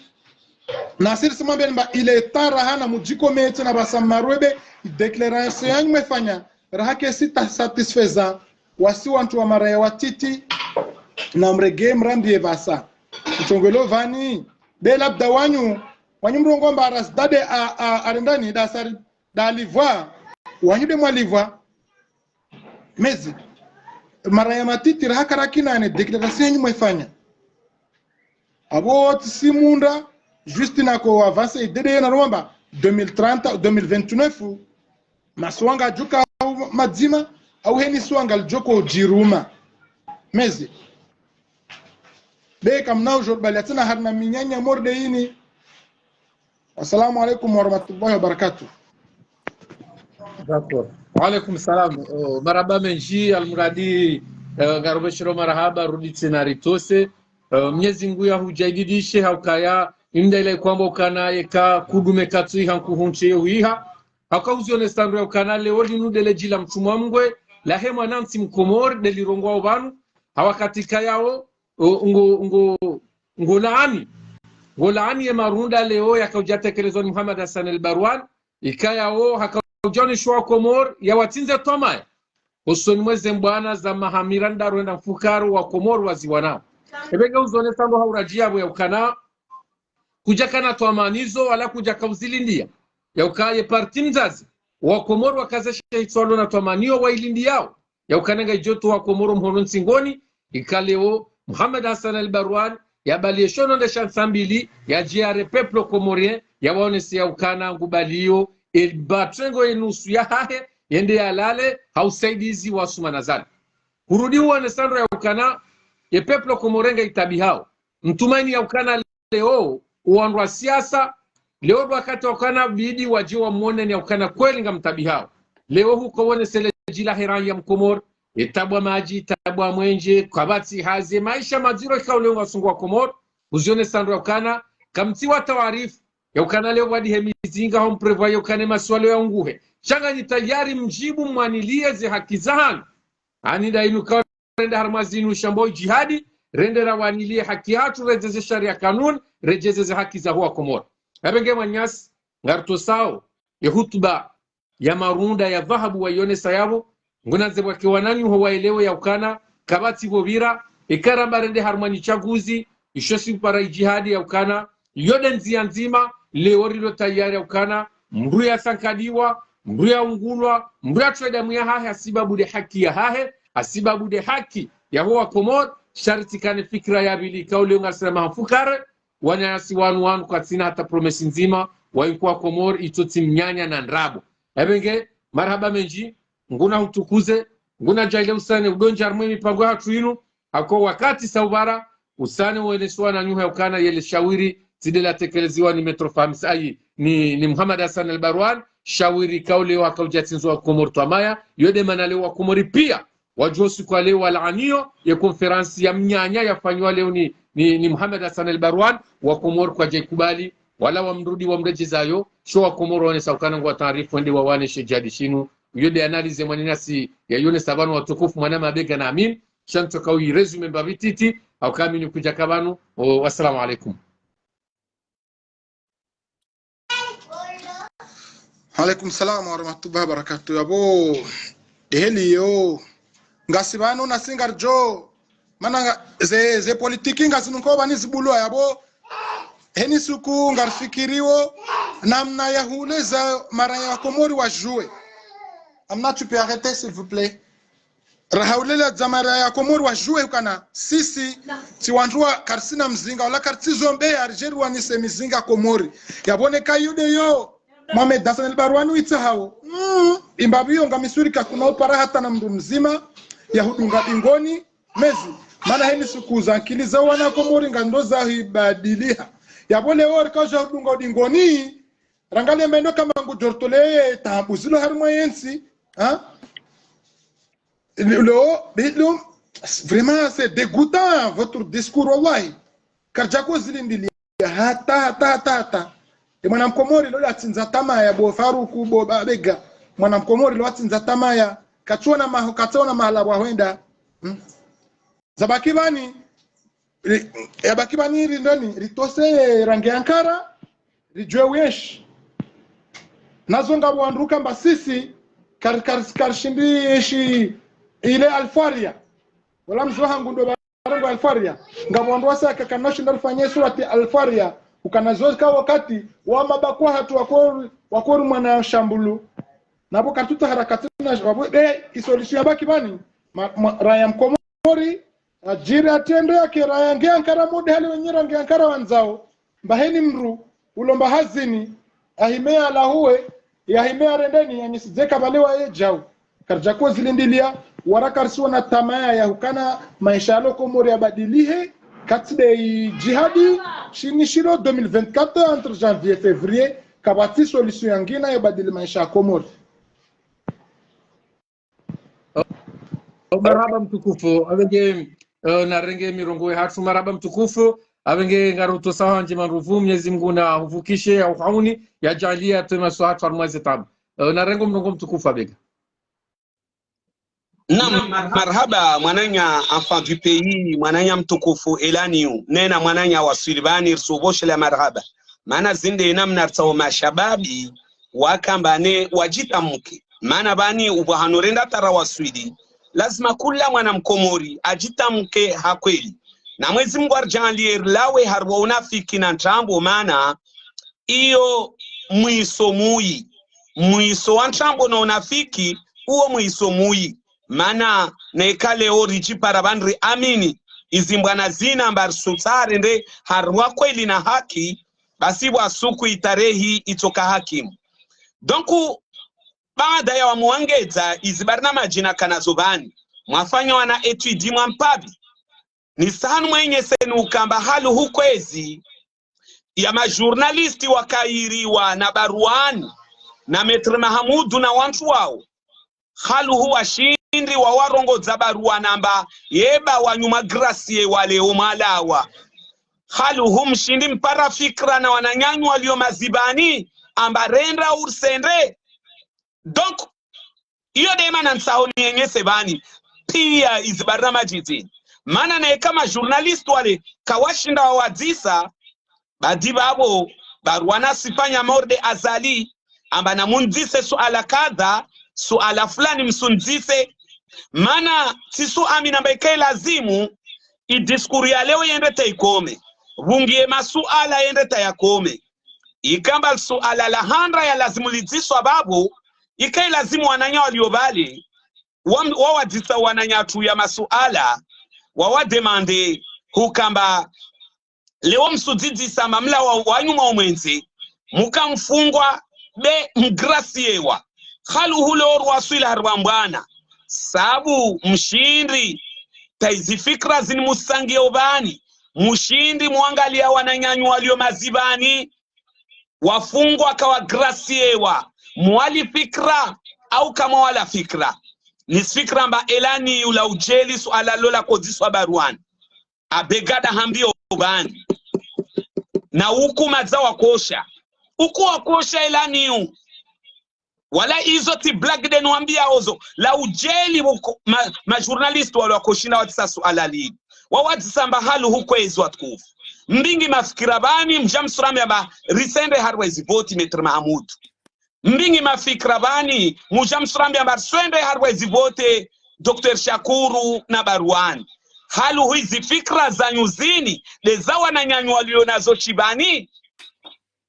Nasiri simwambe mba il est temps raha na mudjikometse na pvasa marwebe, déclaration yanyu mwefanya. Raha kesi ta satisfaisant, wasi wantru wa maraya watiti, na mrege mrambiye pvasa. Mtrongo ilo pvani, be labda wanyu, wanyu mrongoa mba rasdade a, a, arendani, da sari, da livwa, wanyu de mwalivwa. Mezi, maraya matiti raha karakinane, déclaration yanyu mwefanya. Apvo tsi munda, juste nako avancer idée de yena romba, deux mille trente, deux mille vingt-neuf, masiwa ngadjoka madzima, au heni siwa ngalidjoko djiruma. Mezi. Be kamna aujourd'hui bali atsina harina minyanya morde ini. Assalamu alaikum warahmatullahi wabarakatuh. D'accord. Wa alaikum salam. Oh, marahaba mendji, almuradi, eh, ngarubeshero marahaba, rudi tsena ritose. Eh, Mnyezi Mngu yahudjadidishe, haukaya, imda ila ikwamba ukana, yeka kudume katsu iha nkuhunche yo huiha. Hauka uzionesa ndro ya ukana, leo linu dele djila mtrumwa mngwe, lahe mwanantsi mkomori, deli rongoa opvanu, hawakati kayao, o, ngo, ngo, ngo laani. Ngo laani ye marunda leo yakaudja tekelezwa ni Muhammad Hassan El Barwan, ikayao hakaudja onesha wa Komori, yawatsindze twamaya. Usoni mweze mbwana za mahamira nda rwenda mfukaro wa Komori waziwanao. Ebe nge uzonesa ndo hauradjia pvo ya ukana, kudjakana twamanizo, wala kudjaka uzilindia. Ya uka ye parti mzazi, wa Komori wakazesha itswalo na twamanio wailindiao. Ya ukana ngaidjo towa Komori mhono ntsingoni, ika leo, Muhammad Hassan El Barwan, yabaliye shono nde sha ntsa mbili, yadje yare peuple comorien, yawaonese ya ukana ngubaliyo, e batrengo ye nusu yahahe, yende yalale, ha usaidizi wa Assoumani Azali. Hurudi huonesa ndro ya ukana, ye peuple comorien ngaitabihao. Mtumaini ya ukana leo, owandru wa siasa, leo ndo wakati wa ukana bidi wadje wamone ni ya ukana kweli ngamtabihao. Leo huko wonesele djila he raya mkomori, etabu wa madji, etabu wa mwenje, kapvatsi hazi, maesha madziro ikao leo ngwasungu wa Komori, uzionesa ndro ya ukana, kamtsi wa taarifu, ya ukana leo wadi he mizinga ho mprévoir ya ukana masiwa leo yaunguhe. Sha nganyi tayari mdjibu mwanilie ze haki zahanyu. Ani nda inu ka rende harumwa zinu shambao djihadi, rende rawanilie haki yahatru, redjeze sharia kanuni, redjeze ze haki zaho wa Komori. Ebe nge mwananyasi, ngarutosao, ye hutuba ya marunda ya dhahabu waionesa yapvo, ngunandze pvwake wananyaho waelewe ya ukana, kapvatsi pvo pvira, eka ramba rende harumwa ni tsaguzi, isho si upara idjihadi ya ukana, iyo de ndzia ndzima, leo rilo tayari ya ukana, mndru yasankadiwa, mndru yaungulwa, mndru yatowa damu yahahe, hasibabu de haki yahahe, hasibabu de haki yaho wa Komori, sharti kane fikira ya pvili, ikao leo ngasina maha mfukare, wananyasi wanu wanu kwatsina hata promesse ndzima, wainkuwa Komori, itsotsi mnyanya na ndrabo. Ebe nge, marahaba mendji, nguna hutukuze, nguna djaile usane, udondja harumwa ye mipango yahatru inu, hako wakati sa upara, usane uoneswa na nyuha ya ukana yele shawiri, tsi de latekeleziwa ni Maître Fahamu Said, ni, ni Muhammad Hassan El Barwan, shawiri ikao leo hakaudja tsindzwa wa Komori twamaya, iyo de mana leo wa Komori pia, wadjo siku wa leo walaanio, ye conférence ya mnyanya yafanyiwa leo ni, ni, ni Muhammad Hassan El Barwan, wa Komori kwadja ikubali, wala wamrudi wamredjezayo, sho wa Komori waonesa ukana ngwa taarifu wende wawane she djihadi shinu, Iyo nde analyse mwananyasi yayonesa pvanu watukufu mwananya Mabega na Amin. Sha ntsoka uyi résumé mbapvi titi, hauka Amin kudjaka pvanu. O, wassalamu alaikum. Alaikum salam wa rahmatullahi wa barakatuh. Yapvo, de heli yo. Ngasi pvanu nasi ngaridjo. Mana nga, ze, ze politiki ngazi nunko pvani zibulwa yapvo. Heni suku ngarifikiriwo namna ya huleza maraya wa Komori wadjuwe. Amna, tu peux arrêter, s'il vous plaît. Raha huleza maraya wa Komori wadjuwe ukana sisi tsi wandru wa karisina mzinga, wala karitsi zombe ya ridjeri wanise mizinga Komori. Yapvo neka iyo de yo Mohamed Hassan El Barwani witsa hawo. Mm, imbapvi yo ngamiswiri kakuna upara hata na mndru mdzima ya hudunga dingoni, mezi. Mana heni suku za nkili za wana Komori ngando za hibadiliha. Yapvo leo rikaudja hudunga dingoni, rangalie mendo kama ngudjo ritoleye taabu zilo harimwa yentsi, ha? Leo, leo, vraiment, c'est dégoûtant, votre discours, wallahi. Karidjako zilindilia hata, hata, hata, hata. E mwana Mkomori leo yatsindza tamaya, bo Faruku, bo Mabega. Mwana Mkomori leo yatsindza tamaya. Katsiona maho, katsiona mahala pvwa hwenda. Hmm? Zabaki pvani, ri-, yabaki pvani ri ndani, ritose rangi ya nkara, ridjuwe uyenshi. Nazo ngapvo wandru kamba sisi, kar-, kar-, karishindi yenshi ile alfaria. Wala mzo hangu ndo barongo alfaria. Ngapvo wandru wasa kakana ushinda rifanye surati alfaria. Ukana zo zika wakati, wa mabakwa hatru wakori, wakori mwana shambulu. Napvo karitsutsaha harakati na, wapvo, de, i solution yabaki pvani. Ma, ma, raya Mkomori, adjiri atrende yake raya nge ankara mode hali wenye rangi ya nkara wandzao. Mba heni mndru, ulomba hazini, ahime alahuwe, yahime arendeni, yanisidze kapvale waye djau. Karidjako zilindilia, wala karisiona tamaya ya hukana maesha yalo Komori yabadilihe, katsi de i djihadi, shini shilo deux mille vingt-quatre entre janvier, février, kapvatsi solution yangina yabadili maesha ya Komori. Oh, marahaba mtukufu, apvenge, eh, narenge mirongo yahatru, marahaba mtukufu, apvenge ngarutsosaho ndjema ndrupvu, Mwenyezi Mungu nahupvukishe, yahuhauni, yadjaaliye yatowe maesha yahatru harimwa ze taabu. Eh, narenge mrongo mtukufu apvenge. Naam, marahaba, mwananya enfant du pays, mwananya mtukufu Elaniu, nena mwananya waswili pvani, risupvoshele marahaba. Mana zinde namna ritsaho mashababi, wakamba ne wadjitamke. Mana pvani upvwa hanu renda tara waswili, lazima kula mwana Mkomori adjitamke ha kweli. Na Mwenyezi Mungu aridjaaliye rilawe harimwa unafiki na ntrambo, mana iyo mwiso muyi. Mwiso wa ntrambo na unafiki, uwo mwiso muyi. Mana neka leo ridjipara pvani riamini izi mbwana zinu amba risutsaha rende harimwa kweli na haki, basi pvwa suku itarehi itsoka hakimu. Donc, baada ya wamwangedza izi barnamaji nakanazo pvani, mwafanya wana étude mwampapvi. Ni sahanu mwenye senu ukamba haluhu kwezi ya ma journaliste wakairiwa na Barwani na Maître Mahamudu na wantru wao. Haluhu washindi wawarongodza Barwani amba yeba wanyu ma Gracie wale omwalawa. Haluhu mshindi mpara fikra na wananyanyu walio mazibani amba renda ursende. Donc, iyo de mana ntsaho niyenyese pvani, piya izi barnamaji zinu. Mana neka ma journaliste wale kawashinda wawadzisa, badi pvapvo, Barwani asifanya morde Azali, amba namundzise suala kadha, suala fulani msundzise. Mana, tsisu amini amba ike lazimu, i discours ya leo yende ta ikome. Pvungiye masuala yende ta yakome. Ikamba suala la handra ya lazimu lidziswa pvapvo, ike lazimu wananya walio pvale, wa, wawadzisa wananya tu ya masuala, wawademande, hukamba, leo msudzidzisa mamla wa, wa nyuma omwenzi, muka mfungwa, be mgrasiewa. Haluhu leo rwaswili harwa mbwana. Sabu mshindi, ta izi fikra zinu musangie opvani, mshindi mwangaliya wananyanyu walio mazibani, wafungwa kawagrasiewa, mwali fikra, au kamwala fikra. Ni fikra amba Elaniu la ujeli suala lola kodziswa Barwani. Abegada hambiyo pvani. Na uku madza wakosha. Uku wakosha Elaniu. Wala izo tsi blague de nwambia ozo. La udjeli wuko, ma, ma journaliste walo wakoshinda watsisa suala linu. Wawadzisa mba halu hu kwezi watukufu. Mbingi mafikira pvani, mdja msurambia mba risende harumwa ezi voti Maître Mahamudu. Mbingi mafikira pvani, mdja msurambia mba risende harumwa ezi voti Docteur Shakuru na Barwani. Halu hu izi fikira zanyu zini, de za wananyanyu walio nazo shibani.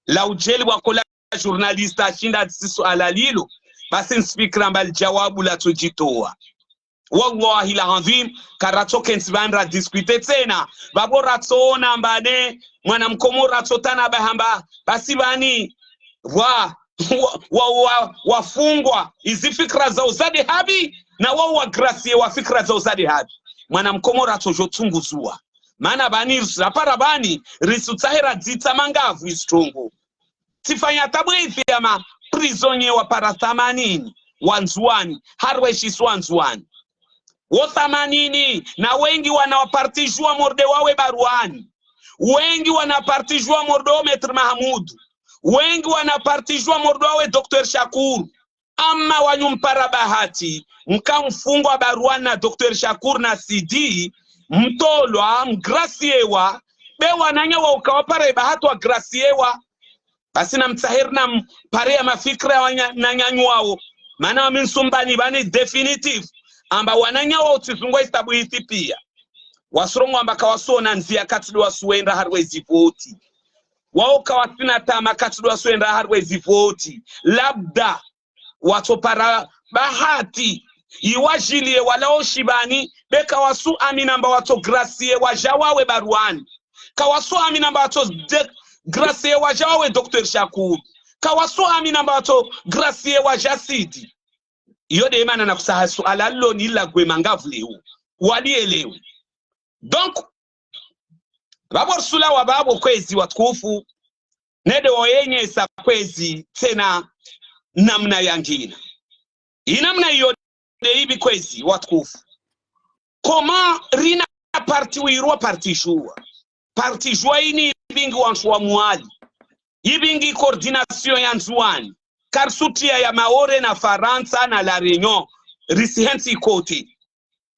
La udjeli wakola journaliste ashinda atsisa suala lilo, basi ntsifikira mba li djawabu latsodjitowa. Wallahi l'adhwim, karatso kentsi pvani radiscuter tsena. Pvapvo ratsoona mba ne mwana mkomori ratsotana pvahamba, basi pvani, wa, wa, wa, wa, wafungwa, izi fikira zao zade habi, na wao wagracier wa fikira zao zade habi. Mwana mkomori ratsodjo tsunguzwa. Mana pvani, rapara pvani, risutsahe radzitsa mangavu izi trongo. Tsifanya tabu izi ya ma prisonnier wapara thamanini wa Ndzuani, harumwa eshisiwa Ndzuani. Wo thamanini, na wengi wana wapartijwa morde wawe Barwani. Wengi wana partijwa morde wawe Maître Mahamudu. Wengi wana partijwa morde wawe Docteur Shakuru. Ama wanyu mpara bahati, mkamfungwa Barwani na Docteur Shakuru na Sidi, mtolwa, mgraciewa, be wananya wao kawapara bahati wagraciewa. Basi namtsahe ri nampare ya mafikira ya wanya, wananyanyu wao. Mana wami nisumbani pvani définitif. Amba wananya wao tsizungwa izi tabu izi pia. Wasurongoa amba kawasuona ndzia katsi de wasuenda harumwa ezi voti. Wao kawasina tama katsi de wasuenda harumwa ezi voti. Labda watsopara bahati iwadjilie walawo shibani, be kawasuamini amba watsogracier wadja wawe Barwani. Kawasuamini amba watsogracier wadja wawe Docteur Shakuru. Kawasuamini amba watsogracier wadja Sidi. Iyo de mana nakutsaha suala lilo nilagwe mangavu leo. Walielewe. Donc, pvapvo risulawa pvapvo kwezi watukufu, nde wayenyesa kwezi tsena namna yangina. Inamna iyo de ipvi kwezi watukufu. Comment rina parti wirwa partijwa. Partijwa ini ipvingi wantru wa Mwali. Ipvingi coordination ya Ndzuani. Karisutria ya Maore na Farantsa na La Réunion. Risihentsi côté.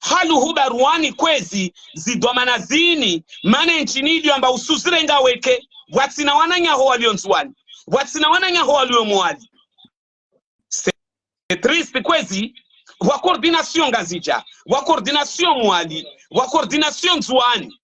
Halu hu Barwani kwezi zidhwamana zini, mana entsi ini ilio amba usuzirenga weke, pvwatsina wananyaho walio Ndzuani, pvwatsina wananyaho walio Mwali. C'est triste kwezi, pvwa coordination Ngazidja, pvwa coordination Mwali, pvwa coordination Ndzuani.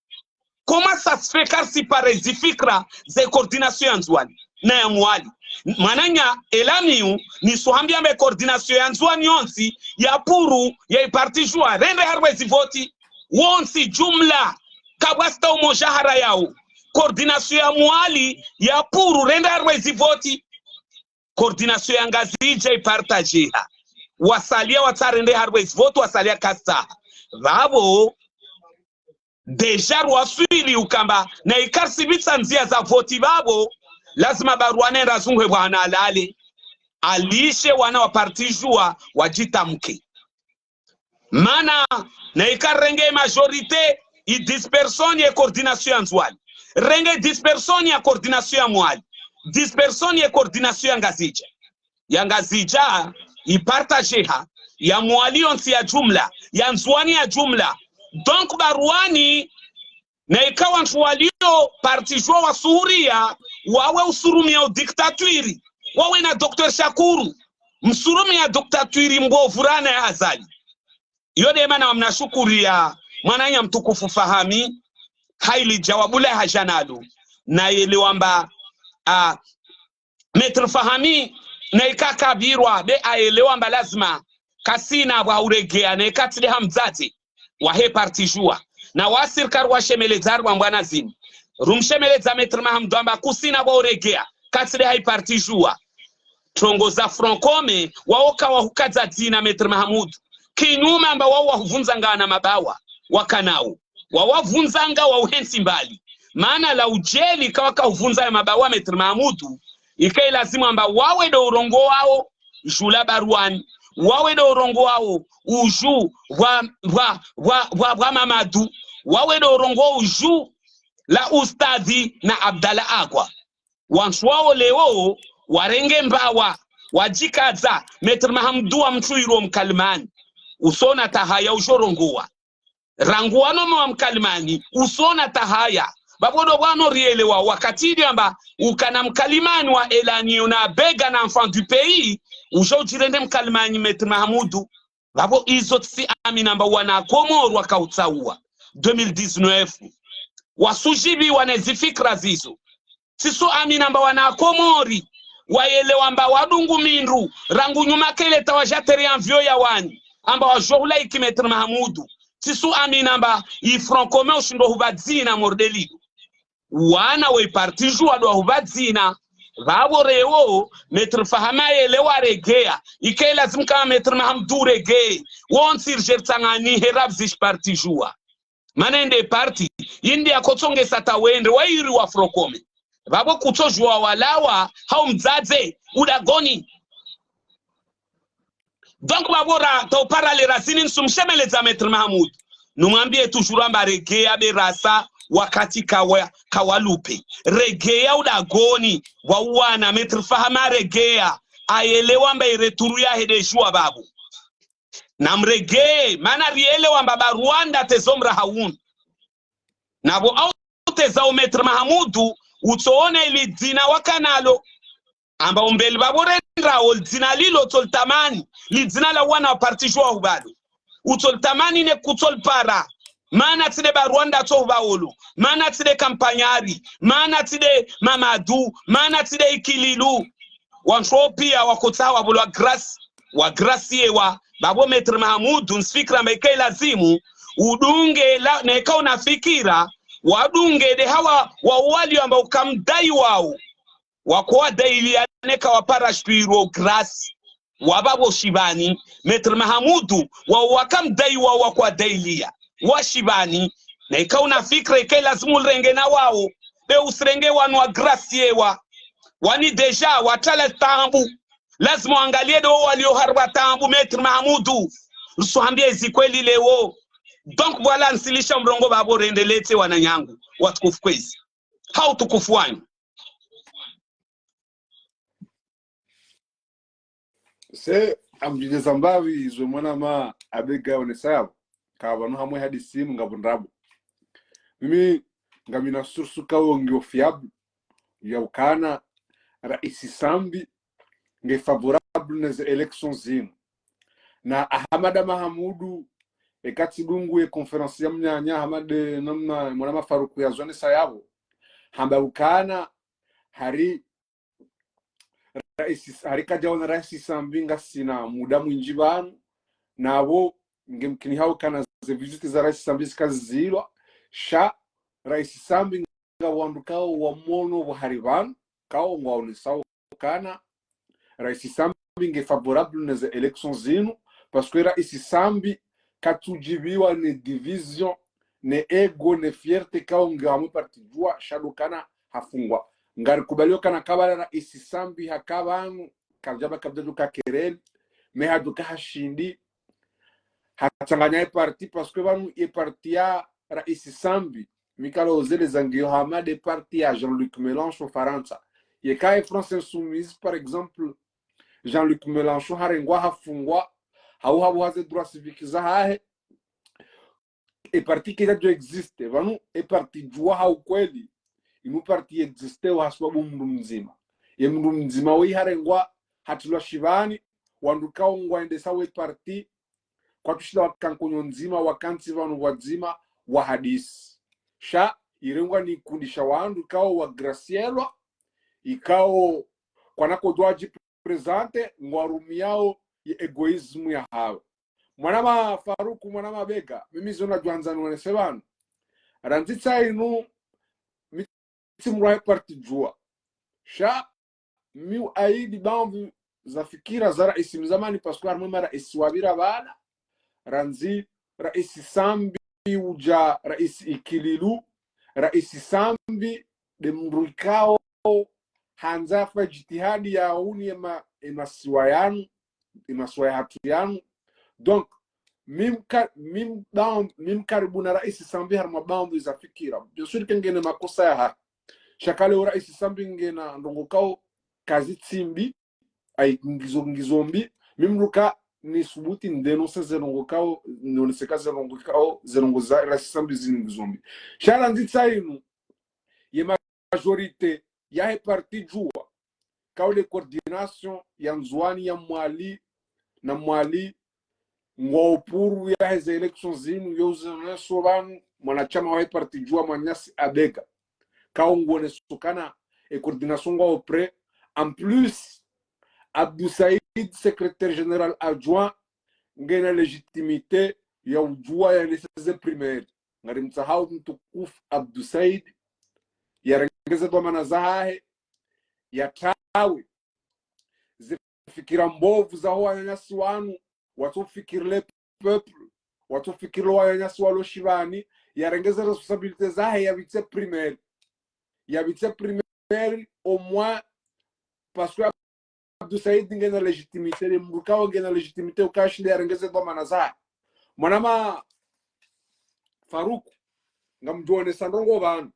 Comment ça se fait karisipare ezi fikira ze coordination ya Ndzuani na ya Mwali? Mwananya elamiu, nisuhambia mbe coordination ya Ndzuani yontsi, ya puru, ya ipartijwa, rende harumwa ezi voti. Wontsi jumla, kabwasita umoja hara yao. Coordination ya Mwali, ya puru, rende harumwa ezi voti. Coordination ya Ngazidja ipartajeha. Wasalia watsaha rende harumwa ezi voti, wasalia kastsaha. Pvapvo, déjà rwaswili ukamba, na ikarisipvitsa ndzia za voti pvapvo, lazima Barwani ende azunguhe pvwana alale. Alishe wana wapartijwa wadjitamke. Mana, na ikarenge majorité, idispersoni ye coordination ya Ndzuani. Renge dispersoni ya coordination ya Mwali. Dispersoni ye coordination ya Ngazidja. Ya Ngazidja, ipartajeha, ya Mwali yontsi ya jumla, ya Ndzuani ya jumla. Donc, Barwani, na ika wantru walio partijwa wasuhuria, wawe usurumia udiktatwiri, wawe na Docteur Shakuru, msurumia diktatwiri mbovu rana ya Azali. Iyo de mana wamnashukuria mwananya mtukufu Fahami, ha ili djawabu la hadja nalo, na yelewa mba, ah, Maître Fahami, na ika kabirwa, be ayelewa mba lazima, kasina pvwa uregea, na ika tsi de ha mdzadze wahe partijwa. Na wasirikali washemeledza harumwa mbwana zini. Rumshemeledza Maître Mahamudu amba kusina pvwa uregea, katsi de ha ipartijwa. Trongo za Front Commun, wao kawahukadza dzina Maître Mahamudu. Kinyume amba wao wahuvundzanga na mabawa, wakanao. Wawavundzanga wauhentsi mbali. Mana la udjeli kawaka uvundza ya mabawa Maître Mahamudu, ika ilazimu amba wawe do urongoao, juu la Barwani, wawe do urongoao, uju, pvwa, pvwa, pvwa, pvwa, pvwa Mamadu, wawe do urongoao uju, la Ustadhi na Abdallah Agwa. Wantru wao leo, warenge mbawa, Wadjikadza, Maître Mahamudu wa mtru iro mkalimani. Usona tahaya ujorongowa. Rangu wano mwa mkalimani, usona tahaya. Vavo ndo wano rielewa wakati ili amba ukana mkalimani wa Elanio na Bega na Enfant du Pays, ujo udjirende mkalimani Maître Mahamudu. Vavo izo tsi amini amba wana Komori wakautsaua deux mille dix-neuf. Wasudjiviwa ne zifikira zizo. Tsisu amini amba wana Komori wayelewa amba wadungu mindru, rangu nyuma kele tawajatere ya mvio ya wani, amba wajohula iki Maître Mahamudu. Tsisu amini amba i Front Commun ushindo hupvadzina mordelido. Wana we parti Juwa ndo wahupvadzina. Vavo rewo, Maître Fahama yelewa regeya. Ike lazimu ka Maître Mahamudu regeye. Wontsi ridjeritsangani hera pvzishi parti Juwa. Mana ende parti, indi yakotsongesa tawendre, wayiri wa Front Commun. Vavo kutsojuwa walawa, hau mdzadze, udagoni. Donc, vavo ra, taupara le razini nsumshemeledza Maître Mahamudu. Numwambie toujours amba regeya be rasa wakati kawa, kawalupe. Regeya udagoni, wa uwana Maître Fahama regeya, ayelewa amba ireturu yahe de Juwa vavo. Namregeye, mana rielewa amba ba Rwanda tezomra haunu. Navo au tezao Maître Mahamudu, utsoona ili dzina wakanalo. Amba umbeli vavo rendrao, lidzina lilo tsolitamani, lidzina la wana wa parti Juwa hupvalo. Utsolitamani ne kutsolipara, mana tsi de ba Rwanda tso hupvaolo, mana tsi de Kampanyari, mana tsi de Mamadu, mana tsi de Ikililu. Wantru pia wakotsaha wapvolwa grâce, wa grâce yewa, vavo Maître Mahamudu, nsifikira amba ike lazimu, udunge la, neka unafikira, wadunge de hawa, wa walio amba ukamdai wao. Wako wadailiya neka wapara shitwiro grâce. Wavavo shivani, Maître Mahamudu, wa wakamdai wao wako wadailiya. Wa shivani, neka unafikira ike lazimu ulirenge na wao. Be usirenge wanu wa grâce yewa. Wani déjà, watrala taabu. Lazimu wangaliye de wo walio harumwa taabu, Maître Mahamudu. Usuhambia ezi kweli leo. Donc voilà, nsilisha mrongo vavo rendelee tse wananyangu, watukufu kwezi. Hau tukufu wanyu. Se, amdjidjeza mbapvi izo mwanama Abega onesao, ka vanu hamwe hadisi inu ngapvo ndrabo. Mimi ngamina source kawo ngiyo fiable, ya ukana Raisi Sambi nge favorable neze élections zinu. Na Ahamada Mahamudu, eka tsidungu ye conférence ya mnyanya Ahamada namna mwanama Faruku yazonesa yapvo, hamba ukana hari Raisi, hari kadjaona Raisi Sambi ngasina muda mwindji vanu, navo ngemkini hau kana ze visite za Raisi Sambi zikazizilwa, sha Raisi Sambi nga wandru kawo wamono vwa hari vanu, kawo ngwaonesao kana Raisi Sambi nge favorable neze élections zinu, parce que Raisi Sambi katsudjiviwa ne division, ne ego, ne fierté kawo nge hamwe parti Juwa, sha ndo kana hafungwa. Ngarikubalio kana kabala Raisi Sambi haka vanu, kadjaba kabla djuka kereli, me hadjuka hashindi, hatsanganya ye parti, parce que vanu ye parti ya Raisi Sambi, mi kalo zele zangiyo hama de parti ya Jean-Luc Mélenchon Farantsa. Yeka ye France Insoumise, par exemple, Jean-Luc Mélenchon harengwa hafungwa, hau hapvuha ze droits civiques zahahe, e parti kayidjadjo existe, vanu e parti Juwa ha ukweli, inu parti yexiste wa hasibabu mndru mdzima. Ye mndru mdzima woyi harengwa hatrilwa shivani, wandru kawo ngwaendesao we parti, kwatsushinda waka nkonyo ndzima, wakantsi vanu vwadzima, wahadisi. Sha, irengwa ni kundi sha wandru kawo wagracielwa, ikao kwana kodjo wadji présenter, ngwarumiao ye égoïsme yahawo. Mwanama Faruku, mwanama Bega, mimi zo nadjwandza nionese vanu. Randzi tsa inu, mi tsi mdru wahe parti Juwa. Sha, mi uaidi bamvu za fikira za raisi mzamani, parce que harimwa ma raisi wapvira pvala, randzi raisi Sambi udja raisi Ikililu, raisi Sambi de mdru ikao handza yafa jitihadi ya uni ema, emasiwa yanu, emasiwa yahatru yanu. Donc, mi mka, mi mdam, mi mkaribu na raisi Sambi harimwa bamvu za fikira. Bien sûr, kengena makosa yahahe. Sha kale o raisi Sambi ngena ndrongoo kao kazitsi mbi, Ayi, ngizo, ngizo mbi. Mi mdru ka nisubuti ndénoncer ze ndrongoo ikao, nonese ka ze ndrongoo ikao, ze ndrongoo za, ra sisambi zinu ngizo mbi. Sha randzi tsi inu, ye majorité yahe parti Juwa, ikao nde coordination ya Ndzuwani ya Mwali na Mwali, ngwao pour yaheze élections zinu, yo uzoneso pvanu, mwanashama wahe parti Juwa, mwananyasi Abega. Ikao nguoneso ukana, e coordination ngwao prêt. En plus, Abdou Said, secrétaire général adjoint, ngena légitimité ya udjuwa yaleseze primaire. Ngari mtsahao mtukufu Abdou Said, yarenge ze dhwamana zahahe, yatrawe ze fikira mbovu zaho wananyasi wanu, watsofikiri le peuple, watsofikiri wananyasi walo shivani, yarenge ze responsabilité zahe, yapvitse primaire. Yapvitse primaire, au moins, parce que Abdou Said ngena légitimité, nde mdru ikao ngena légitimité, ukaya shinde yarenge ze dhwamana zahe. Mwanama Farouk, ngamdjuonesa ndrongoo pvanu.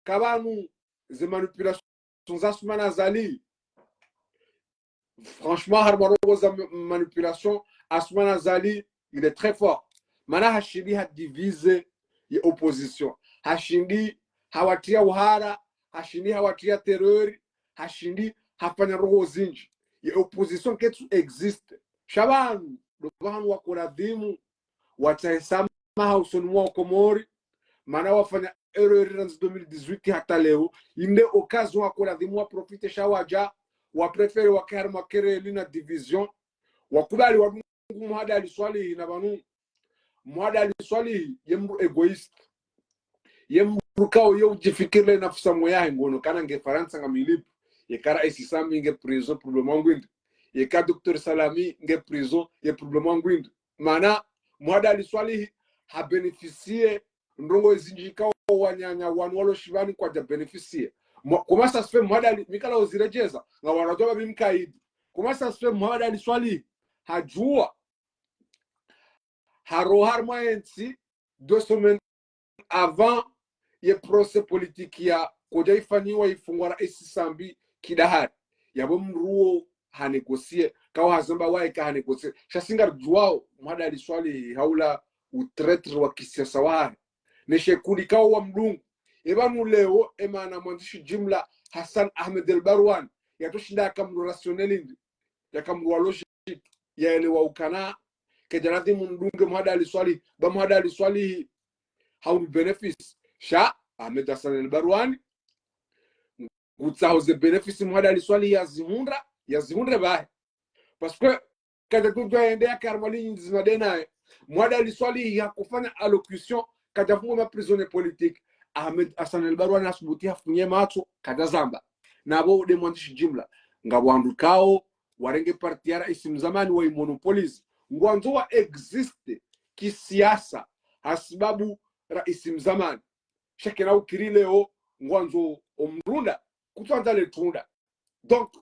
Ka pvanu ze manipulation za Assoumani Azali. Franchement, harumwa ndrongoo za m-, manipulation, Assoumani Azali, il est très fort. Mana hashindi hadivize ye opposition. Hashindi hawatriya uhara, hashindi hawatriya terreur, hashindi hafanya ndrongoo zindji. Ye opposition ketsu existe. Sha pvanu, ndo pvanu wakoladhimu watsahe swamaha usoni mwa Komori, mana wafanya erreur randzi deux mille dix-huit hata leo, inde occasion wakoladhimu waprofite sha wadja, wapréféré wake harumwa querelle na division, wakubali wadungu Mohamed Ali Soilihi na pvanu. Mohamed Ali Soilihi, ye mdru égoïste. Ye mdru ikao ye udjifikiri le nafsi mwe yahe ngono, kana nge Farantsa ngamlipvo. Yeka Raisi Sambi nge prison, problème wangu inde. Yeka Docteur Salami nge prison, ye problème wangu inde. Mana, Mohamed Ali Soilihi, habénéficié ndrongoo zindji ikao wananya wanu walo shivani kwadja bénéficié. Mo-, comment ça se fait Mohamed Ali, mi kala uziredjeza, ngawaradjo ba mi mkaidi. Comment ça se fait Mohamed Ali Soilihi, hadjuwa, haroha harumwa entsi, deux semaines avant ye procès politique yakodja ifanyiwa ifungwa Raisi Sambi kidahari. Yapvo mdru wo hanégocié, ikao hazamba waye ka hanégocié. Sha si ngaridjuwao, Mohamed Ali Soilihi haula utraître wa kisiasa wahahe. Ne shekuli ikao wamdungu. Epvanu leo, emana mwandzishi jimla Hassan Ahmed El Barwane, yatsoshinda yaka mdru rationnel inde, yaka mdru wa logique, yaelewa ukana, kaidjaladhimu mdunge Mohamed Ali Soilihi, ba Mohamed Ali Soilihi, haunu bénéfice. Sha, Ahmed Hassan El Barwane, ngutsaho ze bénéfice Mohamed Ali Soilihi yazihundra, yazihundre bahi. Parce que, kaidja dudwa yende yake harumwa ligne ndzima nde naye. Mohamed Ali Soilihi hakofanya allocution, kaidja fungwa ma prisonnier politique. Ahmed Hassan El Barwane hasubuti hafunye matso, kaidja zamba. Na pvo nde mwandzishi jimla. Ngapvo wandru ikao, warenge parti ya Raisi mzamani waimonopolize. Ngwandzo wa existe kisiasa, hasibabu Raisi mzamani. Sha kena ukiri leo, ngwandzo omrunda, kutsuandza le tunda. Donc,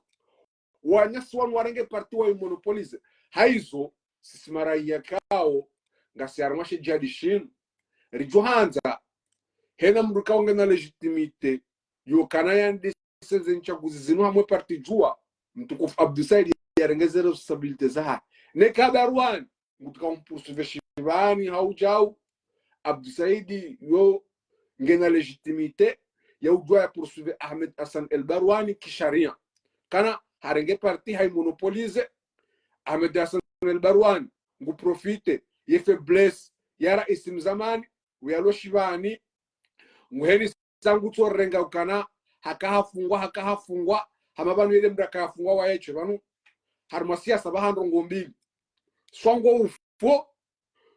wananyasi wanu warenge parti waimonopolize. Haizo, sisi maraya ikao, ngasi harumwa she djihadi shinu, ridjo handza, hena mdru ikao ngena légitimité, yo ukana yandise ze ntsaguzi zinu hamwe parti Juwa, mtukufu Abdou Said yarenge ze responsabilité zahahe. Neka Barwane, ngutsuka umpoursuive shivani hau djau, Abdou Said yo ngena légitimité ya udjuwa ya poursuive Ahmed Hassan El Barwane kisharia. Kana harenge parti haimonopolize, Ahmed Hassan El Barwane ngu profite ye faiblesse ya Raisi mzamani, uyalo shivani, nguheni sangu tsorenga ukana, haka hafungwa, haka hafungwa, hama pvanu yele mdru aka hafungwa waye she pvanu. Harumwa siasa pvaha ndrongoo mbili. Swa ngo ufo,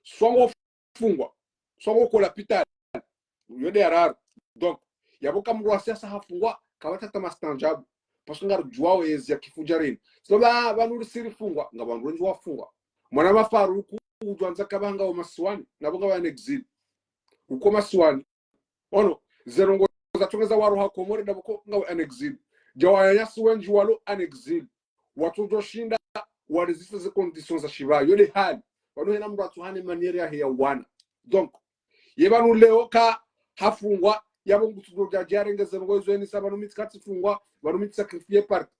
swa ngo fungwa, swa ngo ko lapitali. Yo nde ya raru. Donc, yapvo ka mdru wa siasa hafungwa, kapvatsi hata mastanjabu. Parce que ngaridjuwao yezi ya kifu djarini. Sino ba, pvanu risiri fungwa, ngapvo wandru wendji wafungwa. Mwanama Faruku, udjuwa ndza ka pvaha ngawo masiwani, na pvo ngawo en exil. Uko masiwani. Ono, ze ndrongoo zatsongeza waroha Komori, na pvo ko ngawo en exil. Dja wananyasi wendji walo en exil. Watsodjo shinda, wa résister ze conditions za shivaya. Yo nde hali. Pvanu hena mdru atsuhane manière yahe ya wana. Donc, ye pvanu leo ka hafungwa, yapvo ngutsudjo dja djarenge ze ndrongoo izo yeni sa pvanu mi tsi katsi fungwa, pvanu mi tsi sacrifier parti.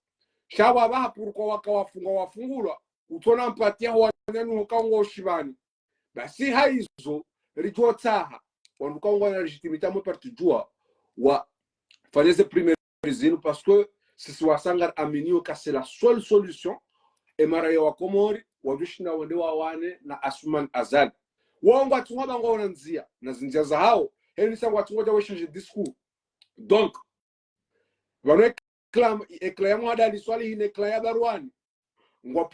Sha pvwa pvaha pourquoi waka wafungwa wafungulwa, utsona mpati yaho wananya nuho kaungo ushivani. Basi haizo, ridjotsaha, wandru kaungo wana légitimité harumwe parti Juwa, wafanye ze primaires zinu, parce que sisi wasaya ngari aminio ka c'est la seule solution, e maraya wa Komori, wadjoshinda wende wawane na Assoumani Azali. Wao ngwatsungwa ba ngwaona ndzia, na zindzia zahawo, heni sa ngwatsungwa dja we changer discours. Donc, pvanu éclat, éclat ya Mohamed Ali Soilihi ne éclat ya Barwane, ngwa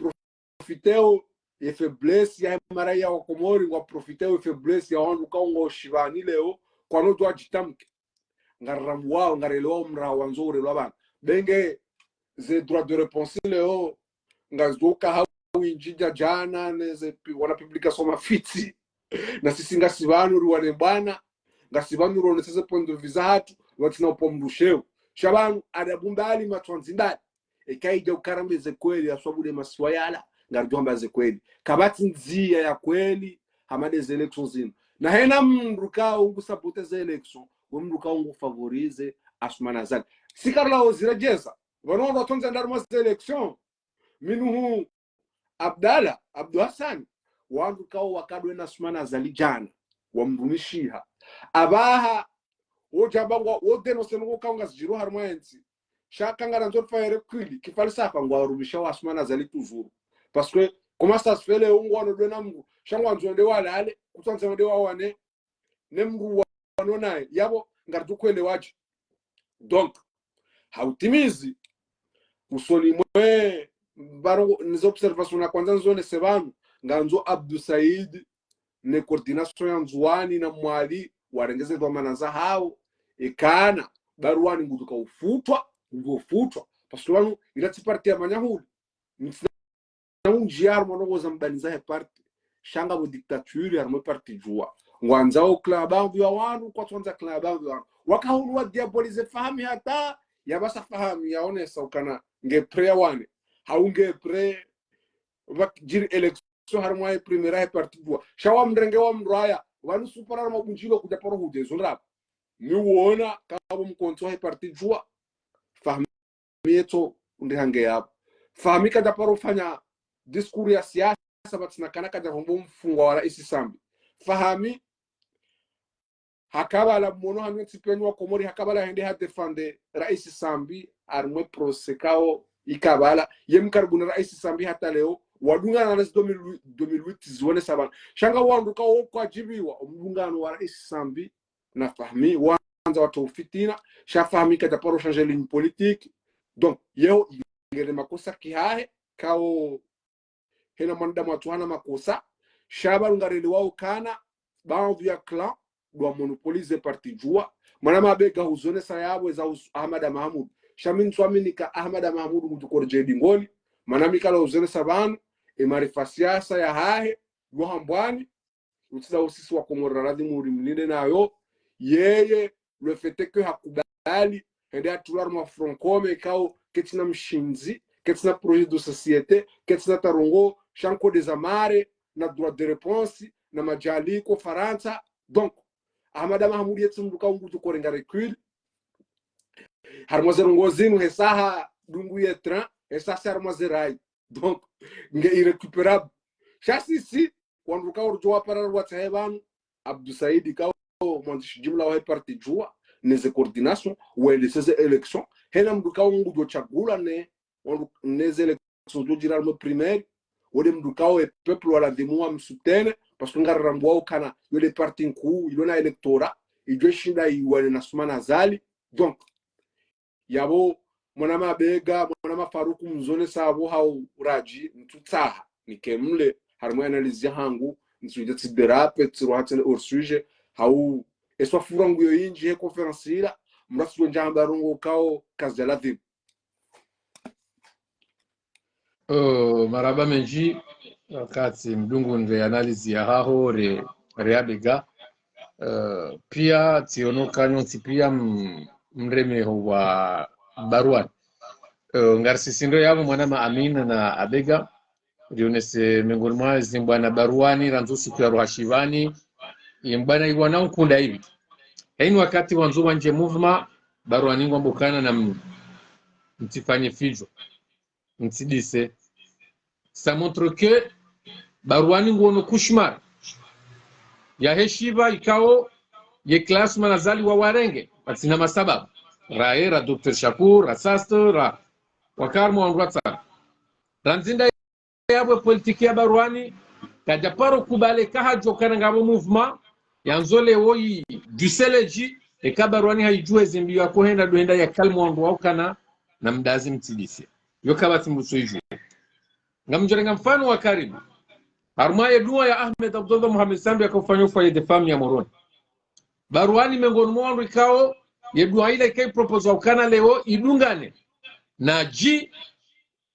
profiteo ye faiblesse ya maraya wa Komori, ngwa profiteo ye faiblesse ya wandru kaungo ushivani leo, kwano djuwa djitamke. Ngariramwao, ngarelewao mraya wandzo urelwa pvanu. Benge ze droit de réponse leo, ngazo ka ha windji dja djana, ne ze pi-, wana publication mafitsi. Na sisi ngasi pvanu riwane bwana, ngasi pvanu rioneseze point de vue zahatru, watsina upvo mdru sheo. Sha pvanu, adabu mbali, matswandzi mbali. Eka idja ukaramba ze kweli, ya swabu le masiwa yala, ngaridjo hamba ze kweli. Kapvatsi ndzia ya kweli, hama de ze élections zinu. Na hena mdru kaungu saboter ze élections, we mdru kaungu favoriser Assoumani Azali. Si karula ozira djeza, pvanu wandru watsondza ndaruma ze élections. Minhum Abdallah, Abdou Hassan, wandru kawo wakadwe na Assoumani Azali djana, wamrumishiha. Apvaha, wo djamba ngwa, wo dénoncer nungo kawo ngazidjiriyo harumwa yentsi. Sha ka ngarandzo rifanye recul, kifalsafa ngwarumishiha Assoumani Azali toujours. Parce que, comment ça se fait, le ungu wano dwe na mdru, sha ngwandzo wende walale, kutsandza wende wawane, ne mdru wa-, wano naye, yapvo, ngaridjo kwelewa dje. Donc, ha utimizi, usoni mwe, pvanu, nizo observation na kwandza nizonese pvanu, ngandzo Abdou Said, ne coordination ya Ndzuwani na Mwali, warenge ze dhwamana zahawo, ekana, Barwane ngudjo ka ufutwa, ngudjo ufutwa. Parce que pvanu, ila tsi parti ya manyahuli. Mtsina undjia harumwa ndrongoo za mbani zahe parti. Sha ngapvo dictature harumwa parti Juwa. Ngwandzao clan pvamvi ya wandru, kwatswandza clan pvamvi ya wandru. Waka hunu wa diaboliser Fahmi hata, yapvasa Fahmi yaonesa ukana nge prêt yawane. Hau nge prêt pvadjiri élection harumwa ye primaire yahe parti Juwa. Sha wamrenge wamraya, pvanu supara harumwa bundjilo kudja paro hudje zo ndrabo. Ni uona kapvo mkontsi wahe parti Juwa. Fahmi yetso undi hange yapvo. Fahmi kadja paro fanya discours ya siasa, pvatsina kana kadja pvombo mfungwa wa raisi Sambi. Fahmi, hakabala mwono hanyu ntsi penyu wa Komori, hakabala hende ha défendre raisi Sambi, harumwe procès kawo ikabala, ye mkaribu na raisi Sambi hata leo, wadungana na zi deux mille huit, deux mille huit ziwonesa pvanu. Sha nga wandru kawo kwadjibiwa, omdungano wa raisi Sambi, na Fahmi, wandza watowe fitina, sha Fahmi kadja paro changer ligne politique. Donc, yeo, ngena makosa kihahe, kawo hena mwanadamu watsu hana makosa, sha pvanu ngarelewao ukana, pvamvi ya clan, dwa monopoliser parti Juwa, mwana Mabega huzonesa yapvo eza us-, Ahmada Mahamudu. Sha mi ntsuamini ka Ahmada Mahamudu ngudjo korije dingoni, mana mi kala huzonesa pvanu, e maarifa siasa yahahe, yo hambwani, utsida usisi wa Komori radhi muri mlinde nayo, yeye, le fait que hakubali, hende hatulwa harumwa Front Commun, kawo, ketsina mshindzi, ketsina projet de société, ketsina tarongo, sha nko des amarres, na droit de réponse, na madjali ko Farantsa. Donc, Ahmada Mahamudu yetsi mdru kawo ngudjo korenga recul. Harumwa ze ndrongoo zinu, hesa hadungu ye train, hesa si harumwa ze rails. Donc, nge irrécupérable. Sha sisi, wandru kawo ridjo wapara rwatsahe pvanu, Abdou Said kawo, mwandzishi jimla wahe parti Juwa, ne ze coordination, waelese ze élection, hena mdru kawo ngudjo tsagulwa ne, wandru, ne ze élection zo djira harumwe primaire, wole mdru kawo e peuple waladhimu wamsoutenir, parce que ngariramwao ukana, yo le parti nkuu, ilo na électorat, idjo shinda iwane na Assoumani Azali. Donc, yapvo, mwana Mabega, mwana Mafaruku, mzonesa pvo hau radji, ntsutsaha, nike mle, harumwa analyse yahangu, ntsudja tsidéraper, tsirwa hatsene hors sujet, hau, eswa fura nguyo indji he conférence ila, mrasi wendja hamba ndrongoo kawo, kazidja ladhimu. Oh, marahaba mendji, wakati mdungu nde analyse yahaho re, re Abega. Eh, pia tsiono kanyo ntsi pia m-, mremeho wa Barwane. Eh, ngarisisindo yapvo mwanama Amina na Abega. Rionese mengoni mwa zimbwana Barwane, randzo siku ya roha shivani. Imbwana iwana nkunda hivi. Haini wakati wandzo wandje mouvement, Barwane ngwambo ukana na m-, mtsifanye fidjo. mtsidise. Ça montre que Barwani ngwono kushmar yahe shiba ikao ye classe mana zali wawarenge, pvatsina masababu. Raye, ra Docteur Shakur, ra Sast, ra wakao harumwa wandru watsanu. Randzi nda yapvo politiki ya Barwani, kadjaparo kubali ka hadjo kana ngapvo mouvement, yandzo leo yi duseledji, eka Barwani hayidjuwa eze mbio yakohenda, ndo henda ya calme wandru wao kana, namdazi mtsidise. Yo kapvatsi mbuso idjuwa. Ngamdjorenga mfano wa karibu. Harumwa ye dua ya Ahmed Abdallah Mohamed Sambi yakaufanya foyer de femme ya Moroni. Barwani mengoni mwa wandru ikao, ye dua ila ikaipropose ukana leo idungane na dji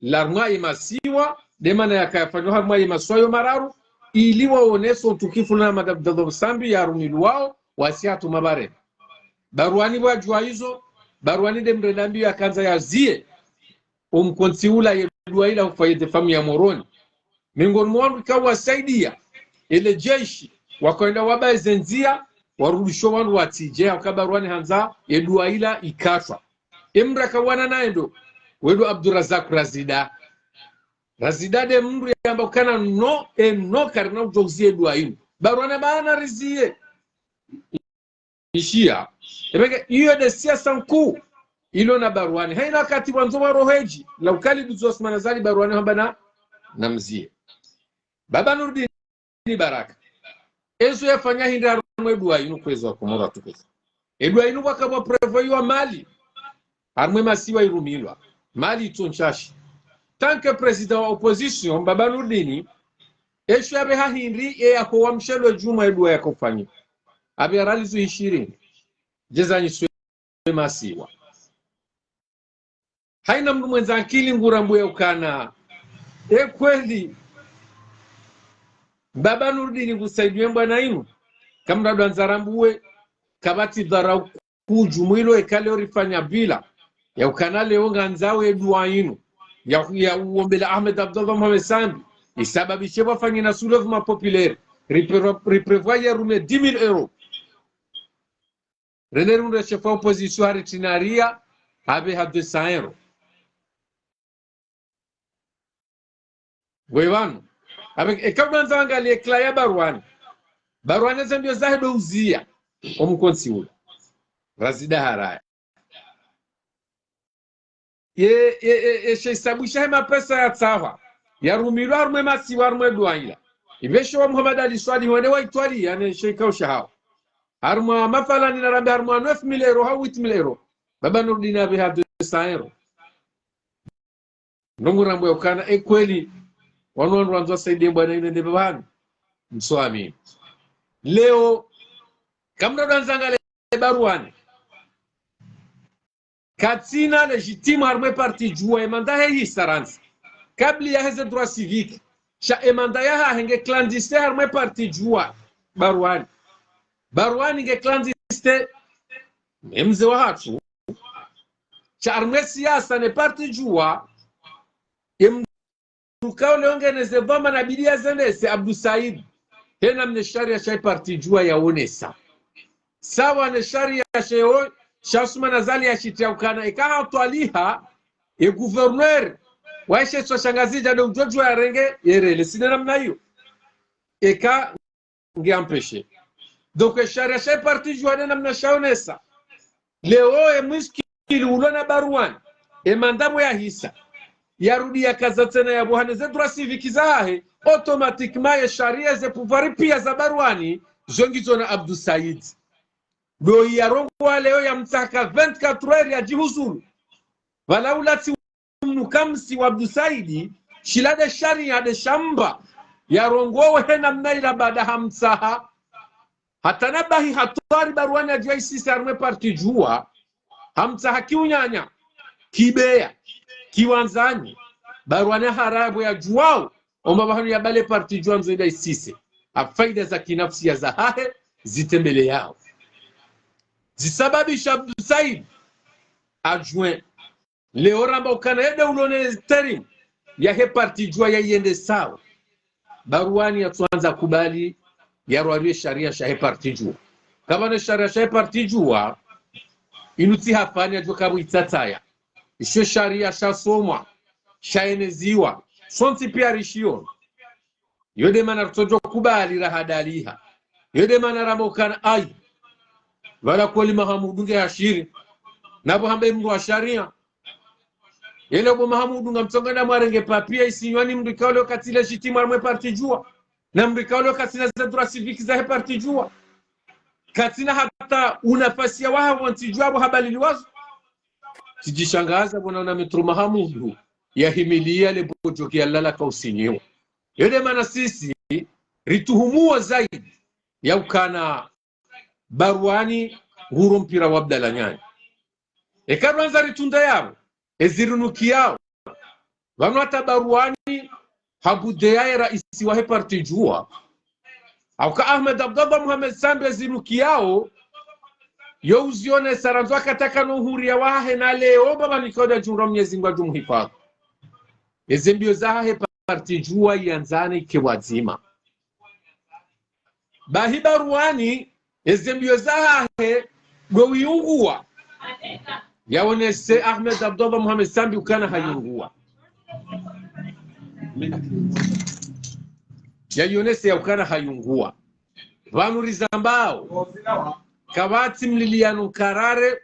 la harumwa ye masiwa, nde mana yakayafanywa harumwa ye masiwa yo mararu, ili waonese utukufu na Ahmed Abdallah Sambi yarumilwao, wasi hatru mabare. Barwani pvwadjuwa izo, Barwani nde mrenda mbio yakandza yazie omkontsi ula ye dua ila foyer de femme ya Moroni. Mengoni mwa wandru ikao wasaidia, ele jeshi, wakoenda waba eze ndzia, warudisho wandru watsidje, hauka Barwani handza ye dua ila ikatwa. Emdru akawana naye ndo, wedo Abdurazak Razida. Razida nde mdru yamba ukana no, e no, karina udjo uzie dua inu. Barwani bana rizie. Ishiya. Epveke, iyo nde siasa nkuu ilo na Barwani. Haina wakati wandzo warohedji, la ukali duzo Osman Azali Barwani hamba na, namzie. Baba Nurdin Baraka. Ezo yafanya hindri harumwa e dua inu kwezi wa Komori watukufu. E dua inu pvwaka pvwa prévoiwa mali. Harumwa e masiwa irumilwa. Mali itso ntsashi. Tant que président wa opposition, Baba Nurdin, esho yapve ha hindri e yahowa mshelo djumwa e dua yakaufanya. Apve yaralizo ishirini. Djeza nyiswe masiwa. Haina mdru mwendza ankili ngurambuwe ukana. E kweli. Baba Nurdin ngusaidiwe mbwana inu. Kamdru ndo andza rambuwe. Kapvatsi dharau kuu djumwa ilo eka leo rifanya bila. Ya ukana leo ngandzao e dua inu. Ya, ya uombela Ahmed Abdallah Mohamed Sambi. Isababishe pvwafanye na soulèvement populaire. Ripre-, riprévoit yarume dix mille euros. Rene rundre chef wa opposition hari tinaria, hapve ha deux cents euros. Ngwe pvanu. Hapve, eka udandza angalie éclat ya Barwani. Barwani eze mbio zahe ndo uzia. Omkontsi ula. Razida haraya. Ye, ye, ye, ye she isabu shahe mapesa yatsahwa. Yarumilwa harumwa e masiwa harumwa e dua ila. Ipvesho wa Muhammad Ali Swalihi wende waitwaliya ne she ikao shahao. Harumwa mafalani narambe harumwa neuf mille euros hau huit mille euros. Baba Nurdin apve ha deux cents euros. Ndrongo rambuwe ukana, e kweli, wanu wandru wandzo wasaidie mbwana inu nde pvanu. Mswami. Leo, kamdru ndo andza angalie Barwani. Katsina légitime harumwa e parti Juwa, e mandat yahe ihisa randzi. Kabla yaheze droits civiques. Sha e mandat yahahe nge clandestin harumwa e parti Juwa. Barwani. Barwani nge clandestin. Ne mze wahatru. Sha harumwa e siasa ne parti Juwa. E mdru ukao leo ngena ze dhwamana bidi yazendese Abdou Said. He namna e sharia shahe parti Juwa yaonesa. Sawa ne sharia sheo, sha Assoumani Azali yashitriya ukana, eka hatwaliha, e gouverneur, wahe she isiwa sha Ngazidja ndo udjo djuwa yarenge, yerele. Tsi nde namna iyo. Eka nge empêché. Donc, e sharia shahe parti Juwa nde namna shaonesa. Leo e mwiskili ulo na Barwani, e mandat pvo yahisa. Yarudi yakaza tsena yapvo hane ze droits civiques zahahe, automatiquement ye sharia ze pouvoir pia za Barwani, zo ngizo na Abdou Said. Ndo yarongowa leo yamtsaha vingt-quatre heures yadjihuzulu. Pvala ulatsi mnukamsi wa Abdou Said, shila nde sharia nde shamba, yarongowe he namna ila baada hamtsaha. Hata nabahi hatwari Barwani yadjuwa isise harumwa e parti Juwa, hamtsaha kiunyanya, kibeya, kiwandzani, Barwani haraya pvo yadjuwao, omba pvahanu yabale parti Juwa ndzo ida isise. Ha faida za kinafsia zahahe, zitembeleyao. Zisababisha Abdou Said, adjoint, leo ramba ukana ye nde ulo ne intérim yahe parti Juwa yayendesao. Barwani yatsuandza kubali yarwariye sharia shahe parti Juwa. Kapvana sharia shahe parti Juwa, inu tsi hafanya djo kapvo itsatsaya. Isho sharia shasomwa. shaeneziwa, sontsi piya rishiyo. Yo nde mana ritsodjo kubali rahadaliha. Yo nde mana ramba ukana ayi, pvala kweli Mahamudu nge hashiri. Na pvo hamba mndru wa shariya. Yele pvo Mahamudu ngamtsonga na mwarenge papiya isinywa ni mndru ikao leo katsi légitime harumwa ye parti Juwa. Na mndru ikao leo katsina ze droits civiques zahe parti Juwa. Katsina hata unafasi ya waha pvo ntsi Juwa pvo habaliliwazo. Tsidjishangaza pvo naona Maître Mahamudu yahimiliya le pvo djoki ya lala kausinyiwa. Yo nde mana sisi rituhumuo zaidi ya ukana Barwani nguro mpira wa Abdallah Nyani. Eka rwandza ritunde yapvo, ezi rinukiyao. Pvanu hata Barwani habudeya ye raisi wahe parti Juwa. Hauka Ahmed Abdallah Mohamed Sambi ezi rinukiyao, yo uzionesa randzi wakati yakana uhuriya wahahe na leo, pvapvo nikao nda djumra Mwenyezi Mungu adjumuhifadhwi. Eze mbiyo zahahe parti Juwa yandzane ike wadzima. Bahi Barwani, eze mbiyo zahahe ndo wiunguwa. Yaonese Ahmed Abdallah Mohamed Sambi ukana hayunguwa. Yaonese ya ukana hayunguwa. Pvanu rizambao, kapvatsi mliliyano nkarare,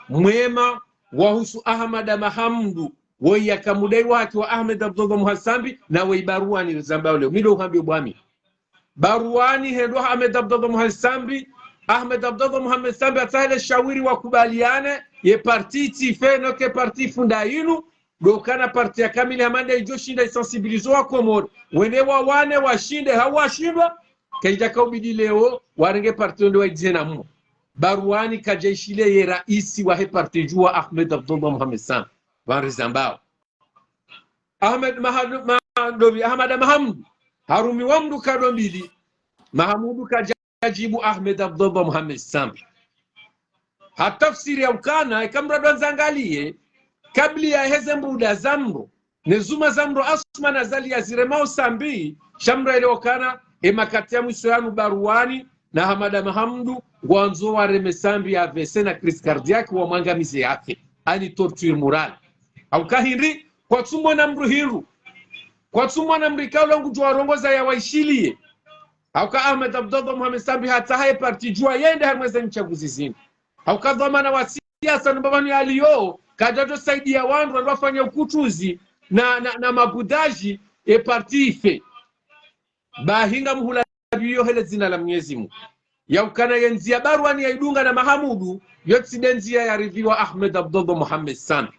mwema, wahusu Ahamada Mahamudu, woyi yaka mudai wake wa Ahmed Abdallah Mohamed Sambi, na woyi Barwani rizambao leo. Mi ndo uhambiyo pvwami. Barwani hendo Ahmed Abdallah Mohamed Sambi, Ahmed Abdallah Mohamed Sambi atsahe le shawiri wakubaliyane, ye parti itsife, no ke parti ifunda inu, ndo ukana parti ya kamili hama nde idjo shinda isensibilize wa Komori. Wende wawane washinde, hau washindwa, kayidjaka ubidi leo, warenge parti wende waidzihe na mmo. Barwani kadjaishiliye ye raisi wahe parti Juwa Ahmed Abdallah Mohamed Sambi. Pvanu rizambao. Ahmed Mahad-, Ma-, ndopvi, Ahamada Mahamudu. Harumiwa mndru kado mbili. Mahamudu kadja djibu Ahmed Abdallah Mohamed Sambi. Hatafsiri ya ukana, eka mndru ado andzangaliye, kabla ya heze mbuda za mndru, ne zuma za mndru Assoumani Azali yaziremao Sambi, sha mndru yaelewa ukana, e makati ya mwiso yanu Barwani, na Ahamada Mahamudu, ngwandzo wareme Sambi ya A V C na crise cardiaque wamwangamize yafe. Ani torture morale. Hauka hindri, kwatsumwona mndru hindru. Kwatsumwona mndru ikao ngudjo warongoza yawaishiliye. Hauka Ahmed Abdallah Mohamed Sambi hatsaha ye parti Juwa yende harumwa eze ntsaguzi zinu. Hauka dhwamana wa siasa no pvapvanu yaliyo, kadjadjo saidiya wandru, wandru wafanye ukutuzi na, na, na mabudaji, e parti ife. Bahi ngamhula pviyo hele dzina la Mwenyezi Mungu. Ya ukana ye ndziya Barwani yaidunga na Mahamudu, yo tsi nde ndziya yaridhiwa Ahmed Abdallah Mohamed Sambi.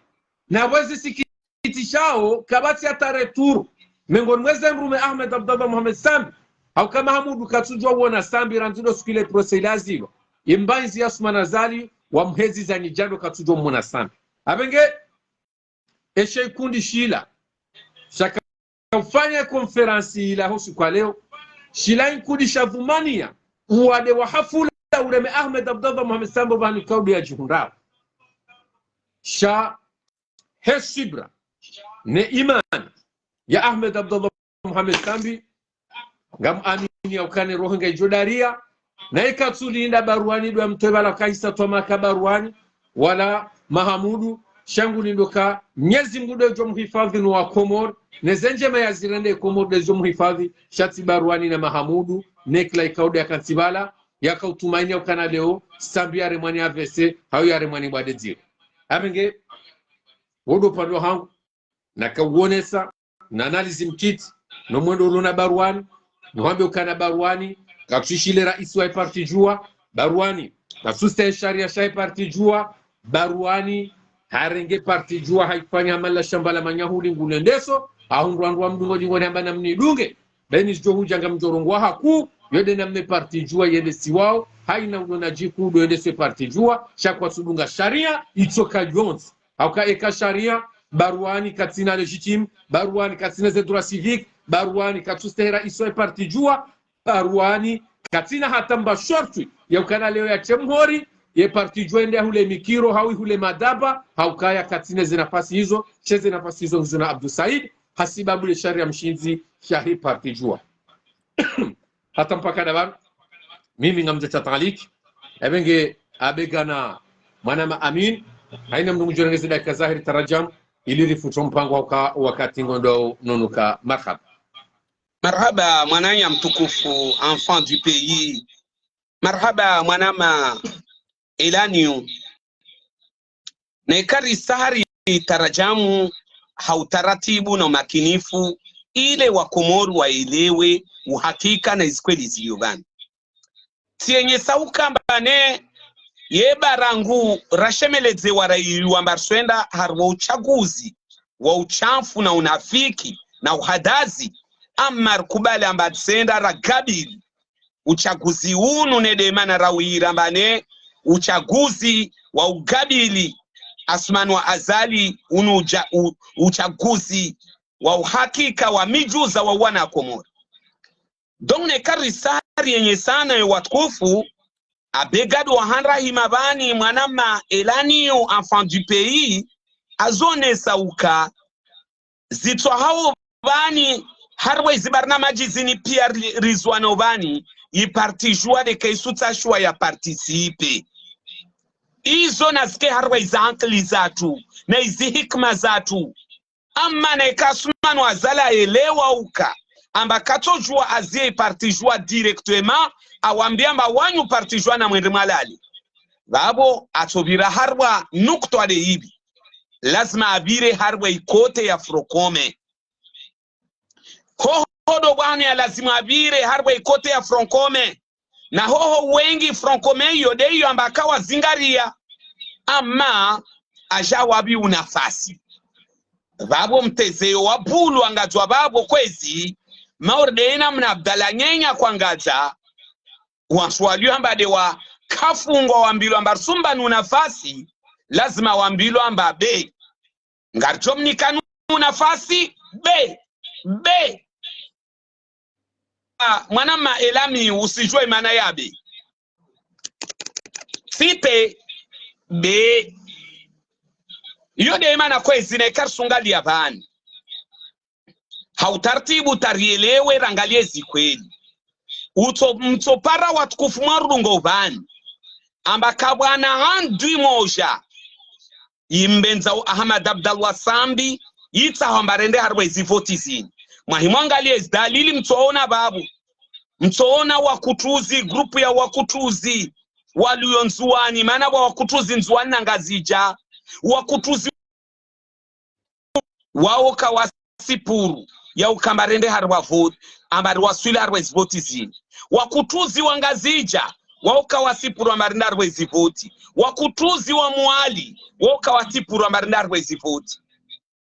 Na pvo ezi siki itishao, kapvatsi hata retour. Mengoni mwa eze ndrume Ahmed Abdallah Mohamed Sambi. Hauka Mahamudu katsudjuwa uona Sambi randzi ndo siku ile procès ile yazilwa. Ye mbanzi ya Assoumani Azali, wamhezi za nyidjando katsudjuwa umwona Sambi. Apvenge, eshe ikundi shila. Shaka ufanya konferansi ila ho usiku wa leo. Shila ikundi sha dhwumaniya. Uwade wa hafula ureme Ahmed Abdallah Mohamed Sambi pvanu ikao ndo yadjihundrao. Sha he subira, ne imani ya Ahmed Abdallah Mohamed Sambi, ngam amini ya ukana e roho ngayidjo dariya, na ikatsulinda Barwani ndo yamtowe pvala kahisa twamaka Barwani, wala Mahamudu, sha ngulindo ka Mwenyezi Mungu ndo yadjo muhifadhwi no wa Komori, ne ze ndjema yazirende Komori ndo yadjo muhifadhwi, sha tsi Barwani na Mahamudu, ne kila ikao ndo yakantsi pvala, yakautumaini ya ukana leo, Sambi yaremwa ni A V C, hau yaremwa ni bwade dziro. Apvenge, wo ndo upande wahangu, nakauonesa, na analyse mtiti, no mwendo ulona Barwani, no hwambe ukana Barwani, katsuishiliye raisi wa parti Juwa, Barwani, katsustehi shariya shahe parti Juwa, Barwani, harenge parti Juwa, haifanya hamala shamba la manyahuli ngulendeso, hahundru wandru wa mdungo dingoni hamba namnidunge, beni zidjo hudja ngamdjo rongowa haku, yo nde namna parti Juwa yendesiwao, haina udo na djiku udo yendese parti Juwa, sha kwatsudunga shariya, itsoka yontsi. Hauka eka shariya, Barwani katsina légitime, Barwani katsina ze droits civiques, Barwani katsustehi raisi wa parti Juwa, Barwani katsina hata mba shorti ya ukana leo yatse mhori, ye parti Juwa yende yahule mikiro, hau yihule madaba, hauka ya katsina ze nafasi izo, she ze nafasi izo ngizo na Abdou Said, hasibabu le shariya mshindzi shahe parti Juwa. Hata mpaka nda pvanu, mimi ngamdjo tsa taaliki, apvenge abegana mwanama Amin, haina mndru ngudjo rengeze dakika zaheri taradjam, ili rifutso mpango waka-, wakati ngondo nunuka. Marhaba. Marhaba, mwananya mtukufu, enfant du pays. Marhaba, mwanama Elaniu. Neka risahari tarajamu ha utaratibu na umakinifu, ile Wakomori waelewe uhakika na izikweli ziliyo pvanu. Tsiyenyesa ukamba ne, ye barangu rashemeledze warayiwa mba riswenda harumwa uchaguzi wa ushamfu na unafiki na uhadazi, amma rikubali amba risenda ragabili uchaguzi unu, ne de mana rawira amba ne uchaguzi wa ugabili Assoumani wa Azali unu uja-, u-, uchaguzi wa uhakika wa mijuza wa wana Komori. Donc, neka risahari yenyesana yo watukufu, abegadi wa handra hima pvani mwanama Elaniu, enfant du pays, azonesa uka zitswa hawo pvani, harumwa izi barnamaji zini pia ri-, rizwana pvani, i parti Juwa de kaisutsaha Juwa ya participe. Izo nazike harumwa izi ankili zatru, na izi hikima zatru. Amma neka Assoumani wa Azali aelewa uka amba katsojuwa azie i parti Juwa directement, awambia amba wanyu parti Juwa na mwende mwalale. Pvapvo atsopvira harumwa nukutwa de ibi. Lazima apvire harumwa i côté ya Front Commun. Hoho do bwana ya lazima apvire harumwa i côté ya Front Commun. Na hoho wengi Front Commun iyo de iyo amba kawazingaria. Amma aja wapvi unafasi. Pvapvo mtezeyo wa bulu angadzwa pvapvo kwezi, mauri de ina mna Abdallah Nyenya kwangadza, wantru walio amba de wakafungwa wambilwa amba risumba ni unafasi, lazima wambilwa amba be. Ngarijomnika nu nafasi, be, be. Ah, mwanama Elaniu, usijua imana ya be. Site, be. Iyo de imana kwezi neka risungalia pvani. Ha utaratibu tarielewe rangalie zikweli. Utso, mtsopara watukufu mwarudungo pvani. Amba kabwana andwi moja. Imbendza u Ahmad Abdallah Sambi, itsaho amba rende harumwa izi voti zini. Mwahi mwangalie izi dalili mtsoona pvapvo. Mtsoona wakutruzi, grupu ya wakutruzi, walio Ndzuwani, mana wa wakutruzi Ndzuwani na Ngazidja. Wakutruzi wao kawasi puru ya uka amba rende harumwa voti, amba riwaswili harumwa izi voti zini. Wakutruzi wa Ngazidja, wao kawasi puru amba rende harumwa izi voti. Wakutruzi wa Mwali, wao kawasi puru amba rende harumwa izi voti.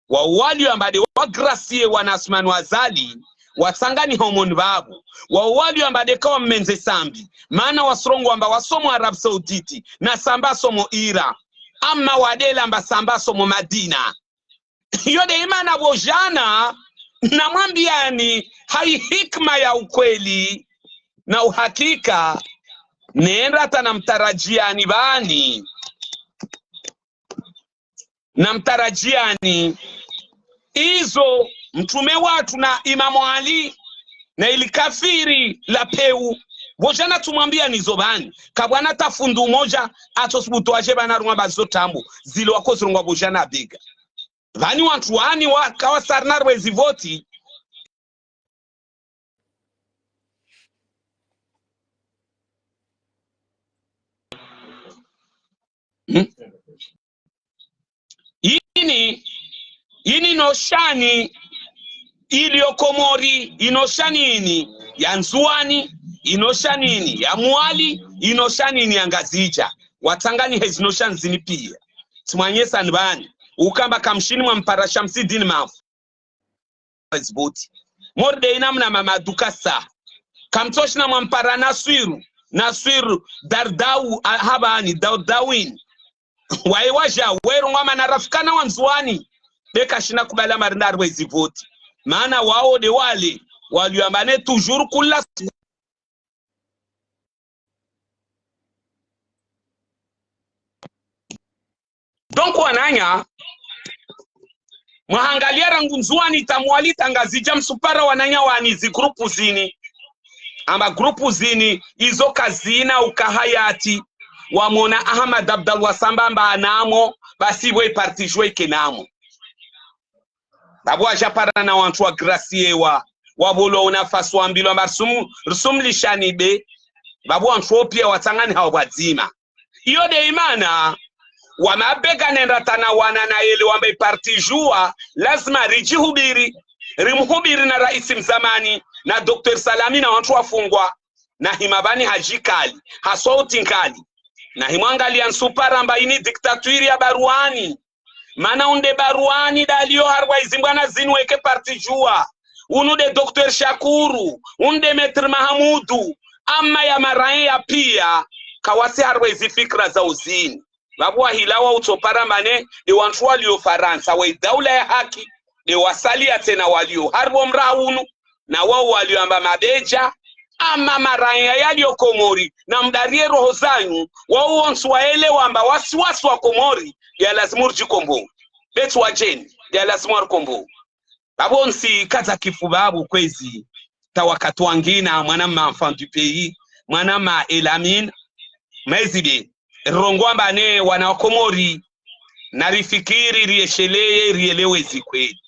Wao walio amba de wagrasie wana Assoumani wa Azali, watsangani homoni pvapvo. Wao walio amba de kawamendze Sambi, mana wasurongoa amba wasomo Arabie Saoudite, na Sambi asomo Iran. Amma wadela amba Sambi asomo Madina. Iyo de imana pvo jana, namwambiani, ha i hikima ya ukweli, na uhakika, nenda hata namtarajiani pvani. Namtarajiani. Izo, mtrume watru na Imamu Ali, na ili kafiri la peu. Pvo jana tsumwambiani zo pvani. Kabwana ta fundu moja, atsosubutu aje pvanu arumwa amba zo tambo. Zile wakozirongoa pvo jana bega. Pvani wantru wani wa, kawasarina harumwa izi voti. Hmm? Ini, ini notion ilio Komori, inotion ini ya Ndzuwani, inotion ini ya Mwali, inotion ini ya Ngazidja. Watsangani hezi notion zini pia. Tsimwanyesani pvani. Uka amba kamshini mwampara Shamsidine Mafu. Zivoti. Mori de ina mna Mamadou Kassa. Kamtsoshina mwampara Nassirou. Nassirou Dardaou, a, hapvani, Dardaouine. Waye waja, wero ngwamana rafikana wa Ndzuwani. Be kashina kubali amba rende harumwa izi voti. Mana wao de wale, walio amba ne toujours kula. Donc wananya, mwahangalia rangu Ndzuwani ta Mwali ta Ngazidja msupara wananya wani zi groupe zini. Amba groupe zini, izo kazina uka hayati, wamona Ahmad Abdallah Samba amba anamo, basi pvo i parti Juwa ike namo. Pvapvo wadja para na wantru wa gracier wa, wapvolwa unafasi wambilwa amba risum-, risumlishani be. Pvapvo wantru wo piya watsangani hawo pvwadzima. Iyo de imana, wamabega nenda tana wana na yele wamba i parti Juwa, lazima ridjihubiri, rimhubiri na raisi mzamani, na Docteur Salami na wantru wafungwa, na hima pvani hadjikali, ha sauti nkali. Na himwangaliya nsupara amba ini dictature ya Barwani. Mana unde Barwani de aliyo harumwa izi mbwana zinu weke parti Juwa. Unu de Docteur Shakuru, unde Maître Mahamudu, ama ya maraya piya, kawasi harumwa izi fikira za uzini. Pvapvo wahilawa utsopara mane, de wantru waliyo Farantsa, we daula ya haki, de wasaliya tsena waliyo harumwa mraha unu, na wao waliyo amba mabedja, ama maraya yaliyo Komori, na mdariye roho zanyu, wao wontsi waelewa amba wasi wasi wa Komori, ya lazimu ridjikombowe. Betsi wadjeni, ya lazimu warikombowe. Pvapvo ntsi kadza kifu pvapvo kwezi, ta wakati wangina, mwana ma enfant du pays, mwana ma Elamine, mezi de, rirongowa amba ne wana wa Komori, na rifikiri, riesheleye, rielewe zi kweli.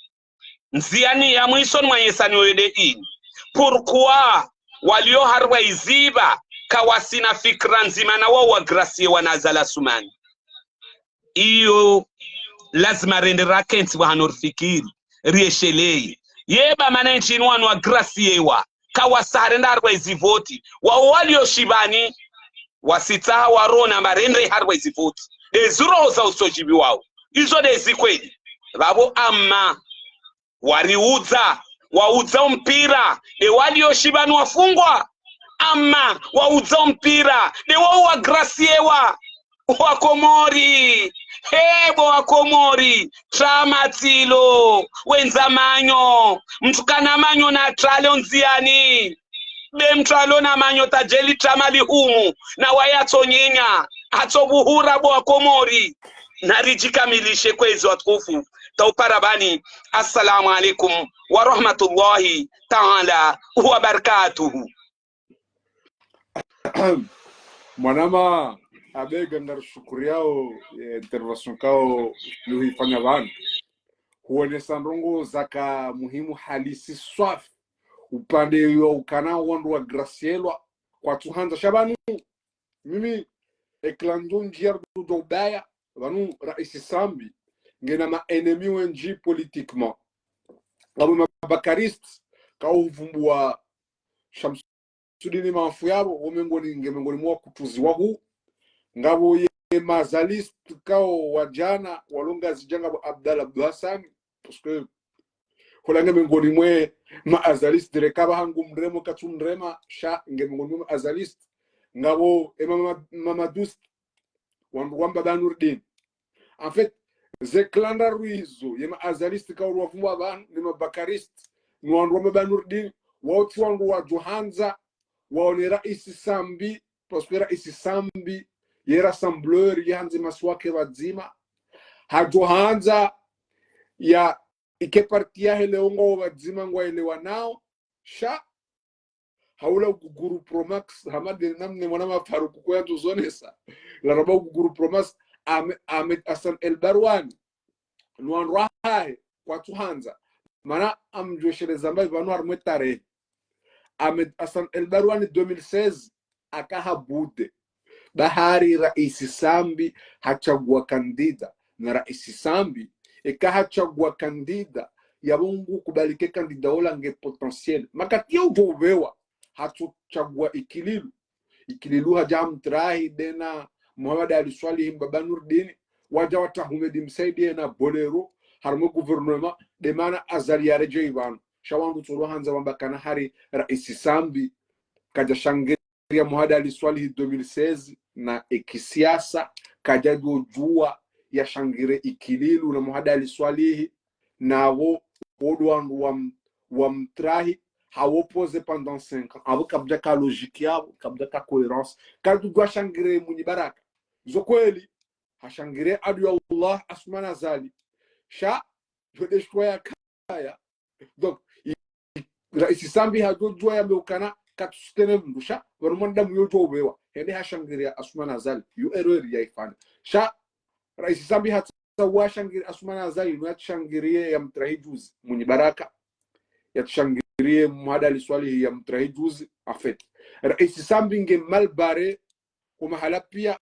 Ndziyani ya mwiso nimwanyesani oyo de ini. Pourquoi waliyo harumwa izi pva kawasina fikira ndzima na wao wa gracier wana Azali Assoumani? Iyo lazima rende rakentsi pvahanu rifikiri, riesheleye. Ye ba mana ntsi inu wanu wa gracier wa, kawasa harenda harumwa izi voti. Wao waliyo shibani, wasitsaha warona amba rende harumwa izi voti. De zi roho za utsodjibiwao. Izo de zi kweli. Pvapvo ama wariudza, waudza umpira, de waliyo shibani wafungwa. Ama waudza umpira, de wao wa gracier wa, wa Komori. He bo wa Komori, trama tsilo, wendza manyo, mtru kana manyo na trale ondziyani. Be mtru alo na manyo ta djeli trama lihumu, na waye atsonyenya, atsobuhura bo wa Komori. Na ridjikamilishe kwezi watukufu. Ta upara pvani. Assalamu alaikum wa rahmatullahi ta'ala wa barakatuhu. Mwanama, abega ngarishukuriyao, eh, intervention kao luhifanya pvanu. Huonesa ndrongoo zaka muhimu halisi swafi. Upande yo ukana wandru wa gracier wa, kwatsuhandza sha pvanu. Mimi, eklando ngiya rudo ubaya, pvanu raisi Sambi, ngena ma ennemis wendji politiquement. Ngapvo ma Bakariste, kao uvumbuwa Shams- Sudini mafu yapvo, wo mengoni, nge mengoni mwa kutuzi wahu. Ngapvo ye ma Azalistes kao wadjana, walo Ngazidja ngapvo Abdallah Abdou Hassan, parce que hula nge mengoni mwe ma Azalistes, reka pvahangu mremo katsu mrema, sha nge mengoni mwe ma Azalistes. Ngapvo e ma, ma, ma Mamadouste, wandru wa Mbaba Nourdine. En fait, ze klanda rwizo, ye ma Azalistes kao ruwavumbuwa pvanu, ne ma Bakariste, ni wandru wa Mbaba Nourdine, wao tsi wandru wadjohandza, waone raisi Sambi, parce que raisi Sambi, ye rassembleur, ye handze masiwa ke pvadzima, hadjohandza, ya, ike parti yahe leo ngwao pvadzima ngwaelewanao, sha, haula uguguru Pro Max, hama de namna mwanama Faruku ko yandzo zonesa. La raba uguguru Pro Max, Ahmed, Ahmed Hassan El Barwani. No wandru wahahe, kwatsuhandza. Mana amdjwesheleza amba pvanu harumwa tarehi. Ahmed Hassan El Barwani deux mille seize, aka habude. Bahari raisi Sambi hatsagua candidat. Na raisi Sambi, eka hatsagua candidat, yapvo ngu kubali ke candidat ola nge potentiel. Makati ya udjo ubewa, hatsotsagua Ikililu. Ikililu hadja hamtrahi de na Mohamed Ali Soilihi Mbaba Nourdine, wadja watrahi Houmed Msaidie na Bolero, harumwa gouvernement, de mana Azali yaredjei pvanu. Sha wandru tsolo handza wamba kana hari raisi Sambi, kadja shangiri ya Mohamed Ali Soilihi deux mille seize, na ekisiasa, kadja djodjua ya shangire Ikililu na Mohamed Ali Soilihi, na wo, wo ndo wandru wa m-, wa mtrahi, ha opposé pendant cinq ans. Apvo kapvadjaka logique yapvo, kapvadjaka cohérence. Kadjudjua shangire Mwinyi Baraka. Zo kweli, hashangire Aduwallah Assoumani Azali. Sha, yo de shitwa ya kaya. Donc, i-, i-, raisi Sambi hadjodjua yambe ukana katsu soutenir mndru sha, pvanu mwanadamu yodjo ubewa. Hende hashangire Assoumani Azali. Yo erreur yaifanya. Sha, raisi Sambi hatsi washangirie Assoumani Azali, no yatshangirie ya mtrahi juzi, Mwinyi Baraka, yatshangirie Mohamed Ali Soilihi ya mtrahi juzi, en fait. Raisi Sambi nge mal barré, kwa mahala pia,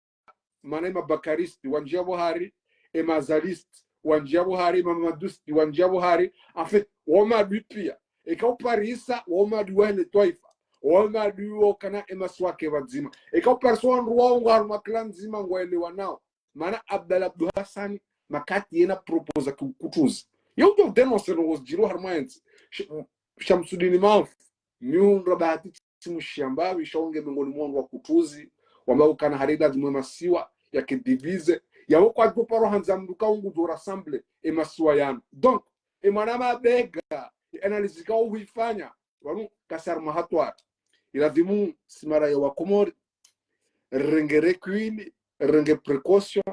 mana ema Bakaristes, wandjia pvo hari, ema Azalistes, wandjia pvo hari, ema Mamadouistes, wandjia pvo hari, en fait, wo maadui pia. Eka uparisa, wo maadui wahe le twaifa, wo maadui wo kana ema siwa ke pvadzima. Eka uparisa wandru wao ngwa harumwa clan ndzima ngwaelewanao. Mana Abdallah Abdou Hassan, makati yena proposa ki ukutruzi. Ye udjo dénoncer no wozidjiro harumwa entsi. Sh-, Shamsudini Mafu, mi hundra bahati tsi mshamba, wisha unge mengoni mwa wandru wakutruzi, wamba ukana hari lazima emasiwa yake divisé, yawo kwadjo paro handza mndru ka ngudjo rassembler emasiwa yanu. Donc, emwana Mabega, analyse ka uhuifanya, pvanu, kasi harumwa hatwari. Ilazimu si maraya wa Komori, renge recul, renge précaution.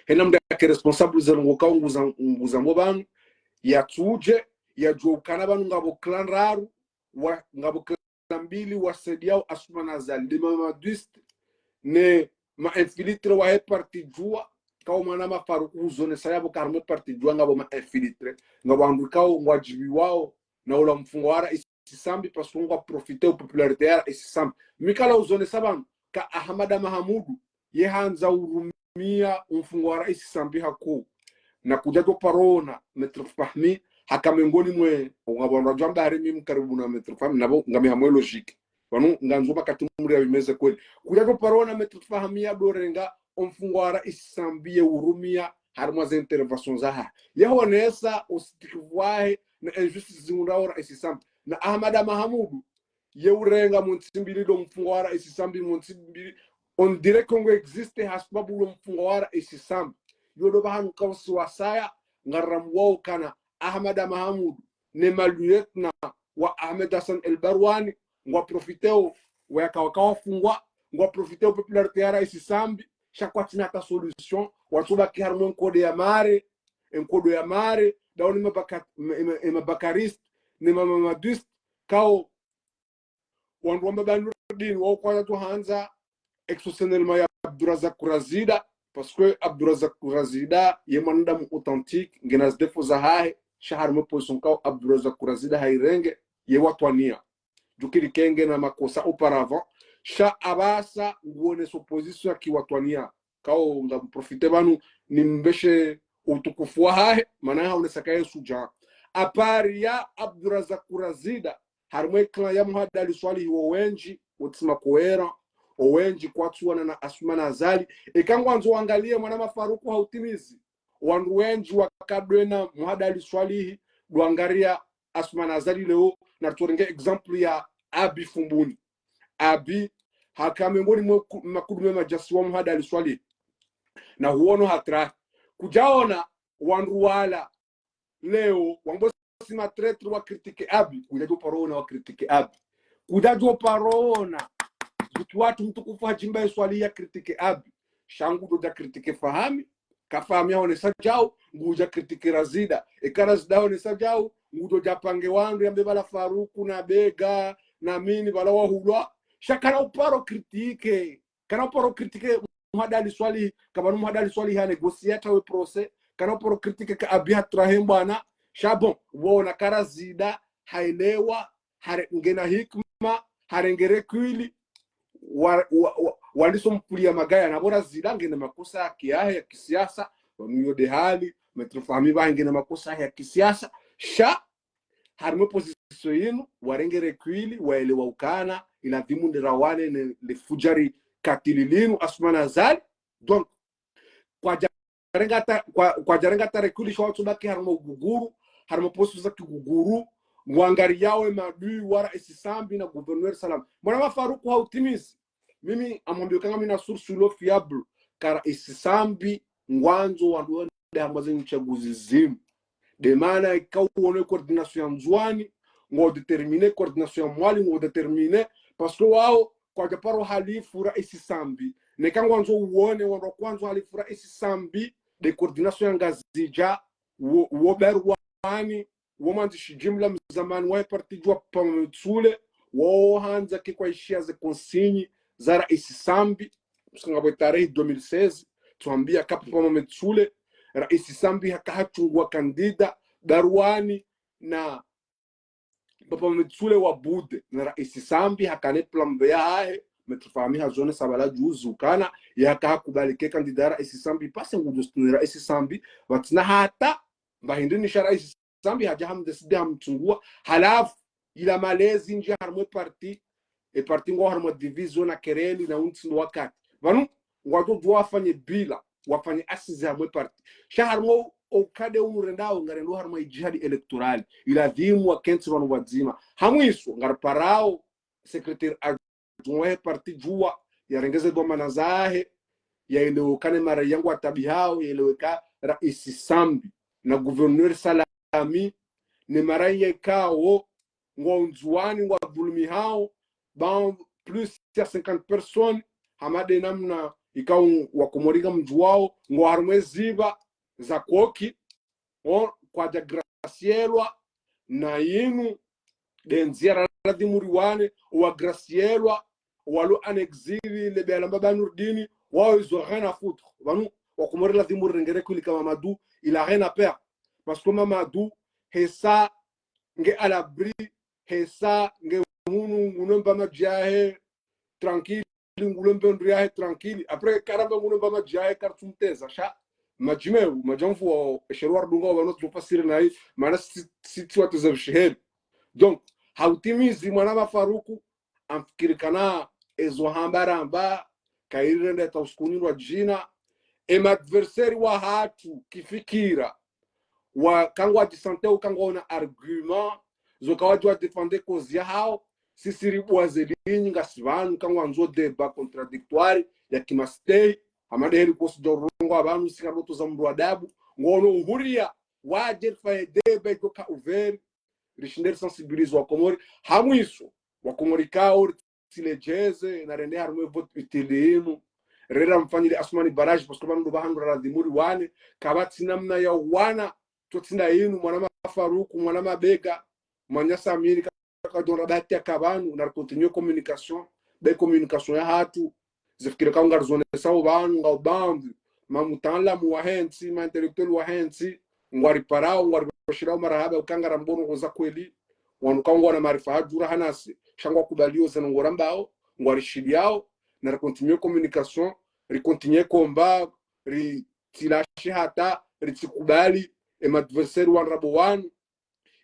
Hena mndru yake responsable ze ndrongoo ka unguza, unguza mo pvanu, yatsudje, yadjuwe ukana pvanu ngapvo clan ndraru, wa, ngapvo clan mbili wasaidiao Assoumani Azali, de ma Mamadouistes, ne ma infiltrés wahe parti Juwa, kao mwana Mafaruku huzonesa yapvo ka harumwa parti Juwa ngapvo ma infiltrés, ngapvo wandru kao ngwadjibiwao, na ula mfungwa wa raisi Sambi, parce que ngwa profiter o popularité ya raisi Sambi. Mi kala uzonesa pvanu, ka Ahamada Mahamudu, ye handza urumia o mfungwa wa raisi Sambi hakuu. Na kudjadjo paro ona, Maître Fahmi, haka mengoni mwe, ngapvo wandru wadjo amba hari mi mkaribu na Maître Fahmi, napvo ngami harumwa e logique. Pvanu, ngandzo makati mri ya wimeze kweli. Kudjadjo paro ona Maître Fahmi yadjo renga o mfungwa wa raisi Sambi ye urumia, harumwa ze interventions zahahe. Ye honesa o usikivu wahe, na injustice zingundrao raisi Sambi. Na Ahamada Mahamudu, ye urenga mo ntsi mbili ndo mfungwa wa raisi Sambi, mo ntsi mbili. On dirait que ngo existe hasababu ndo mfungwa wa raisi Sambi. Yo ndo pvahanu kao si wasaya, ngarambuwao kana Ahamada Mahamudu, ne ma lieutenants wa Ahmed Hassan El Barwani, ngwa profiter o, wayaka waka wafungwa, ngwa profiter o popularité ya raisi Sambi, sha kwatsina hata solution, watsu baki harumwa e nkodo ya mare, e nkodo ya mare, ndawo ne mabaka-, e ma, e ma, e ma Bakaristes, ne ma Mamadouistes, kao wandru wamba pvanu Nurdin, wao kwadjatsu handza, exceptionnellement ya Abdourazak Razida, parce que Abdourazak Razida, ye mwanadamu authentique, ngena zi défauts zahahe, sha harumwa e position kao Abdourazak Razida hairenge, ye watwaniya. Djukiri ke ngena makosa auparavant, sha apvasa nguonesa o position ya kiwatwaniya. Kao ngam profiter pvanu, nimbeshe utukufu wahahe, mana haonesa ka ye shujaa. À part ya Abdourazak Razida, harumwa e clan ya Mohamed Ali Soilihi wo wendji, wo tsi ma cohérents, wo wendji kwatsuwana na Assoumani Azali. Eka ngwandzo wangalie mwana Mafaruku hautimizi, wandru wendji wakadwena Mohamed Ali Soilihi, ndo wangaria Assoumani Azali leo, na tsorenge exemple ya Abi Fumbuni. Abi, haka mengoni mwe ku-, makudume madjasi wa Mohamed Ali Soilihi. Na huono hatwari. Kudjaona wandru wala leo, wambo si ma traîtres wa critiquer Abi, kudjadjo paro ona wa critiquer Abi. Kudjadjo paro ona, zuki watru mtukufu Hadji Mbae Soilihi ya critiquer Abi. Sha ngudjo dja critiquer Fahmi, ka Fahmi haonesa djau, ngudja critiquer Razida. Eka Razida haonesa djau, ngudjo dja pange wandru yambe pvala Faruku na Bega, na Mini pvala wahulwa. Sha kana uparo critiquer. Kana uparo critiquer Mohamed Ali Soilihi, ka pvanu Mohamed Ali Soilihi ha négocier hata we procès. Kana uparo critiquer ka Abi hatrahe mbwana. Sha bon, wona ka Razida, haelewa, hare-, ngena hikima, harenge recul, wa, wa, wa, wandiso mpulia magaya, na pvo Razida ngena makosa ya kiyahe ya kisiasa, pvanu yo nde hali, Maître Fahmi pvahe ngena makosa ya kisiasa, sha, harumwa e position yinu, warenge recul, waelewa ukana, ilazimu nde rawane ne, le fudjari katili linu, Assoumani Azali. Donc, kwadja renga ta-, kwa, kwadja renga ta recul sha watsu baki harumwa uguguru, harumwa position za kiguguru, ngwangariao e maadui wa raisi Sambi na gouverneur Salam. Mwana Mafaruku hautimizi. Mimi ngamwambio ka ngami na source ilo fiable, ka raisi Sambi ngwandzo wandru wende harumwa ze ntsaguzi zinu. Nde mana eka uone coordination ya Ndzuani, ngo déterminer, coordination ya Mwali, ngo déterminer, parce que wao, kwadja paro halifu raisi Sambi. Neka ngwandzo uone, wandru wa kwandzo halifu raisi Sambi, nde coordination ya Ngazidja, wo, wo Barwani, wo mwandzishi jimla mzamani wa parti Juwa pvamwe Mitsule, wo handza ke kwaishia ze consignes za raisi Sambi, parce que ngapvo tarehi deux mille seize, tsuhambia ka pvamwe Mitsule, Raisi Sambi haka hatsungua kandida, Baruani na Papa Mitsule wa bude, na Raisi Sambi hakana e plan B yahahe, Maître Fahmi hazonesa pvala juzi ukana, yaka hakubali ke kandida Raisi Sambi, pase ngudjo soutenir Raisi Sambi, pvatsina hata, pvahindri ni sha Raisi Sambi hadja hamdécider hamtsungua, halafu, ila malezi ndji harumwa e parti, e parti ngwao harumwa division na kereli na untsi no wakati. Pvanu, ngwadjo djuwa wafanye bilan, wafanye assises harumwa e parti. Sha harumwa o ukade unu rendao, ngarendo harumwa e jihadi électorale. Iladhimu wakentsi pvanu pvadzima. Hamwiso, ngariparao, secrétaire adjoint wahe parti Juwa, yarenge ze dhwamana zahe, yaelewe ukana e maraya ngwatabihao, yaelewe ka Raisi Sambi, na gouverneur Salami, ne maraya ikao, ngwao Ndzuwani, ngwadhulumihao, ba plus ya cinquante personnes, hama de namna ikao wakomori ngamdjuwao, ngwao harumwa e ziba za koki, o, kwadja gracielwa, na inu, de ndzia raladhimu riwane, owa gracielwa, owalo en exil, le be alamba ba Nurdini, wao ils ont rien à foutre. Pvanu, wakomori ladhimu rirengere kweli ka Mamadou, il a rien à perdre. Parce que Mamadou, hesa, nge à l'abri, hesa, nge hunu, nguno mba madji yahe, tranquille, ngulo mbe ndru yahe, tranquille. Après, karamba nguno mba madji yahe, kartsumteza, sha. Madji meu, madji ya mvua, esheru waridunga wa pvanu tsu fasiri nayi, mana si, si, si wateza vishiheri. Donc, hautimizi mwana ma Faruku, amfikiri kana ezo hamba ramba, kairi rende ta usiku nyindwa djina, e ma adversaire wahatru, kifikira, wa, ka ngwadjisanteo ka ngwaona argument, zo ka wadji wa défendre cause yahao, sisi ribua ze ligne ngasi pvanu, ka ngwandzo débat contradictoire, ya kimastehi, hama de heli kosi djo rongoa pvanu, si karoto za mndru wa adabu, ngono uhuria, wadje rifanye débat djo ka ouvert, rishinde risensibilize wakomori, hamwiso, wakomori kao, ritsi ledjeze, na rende harumwa e vote utile inu. Rera mfanyile Assoumani barrage, parce que pvanu ndo pvahanu raladhimu riwane, kapvatsi namna ya wana, tsotsi nda inu, mwana ma Faruku, mwana ma Bega, mwana Samiri, ka, kadonra bahati yaka pvanu, na ricontinue communication, be communication yahatru, zifikire ka ngarizonesao pvanu, ngao pvandru, ma mutaalamu wahe ntsi, ma intellectuel wahe ntsi, ngwariparao, ngwariroshilao marahaba, uka ngarambono koza kweli, wanu ka ngwana maarifa hadjura hanasi, sha ngwakubalio zeno ngorambao, ngwarishiliao, na ricontinue communication, ricontinue combat, ritsilashi hata, ritsikubali, e ma adversaire wandrabo wanu,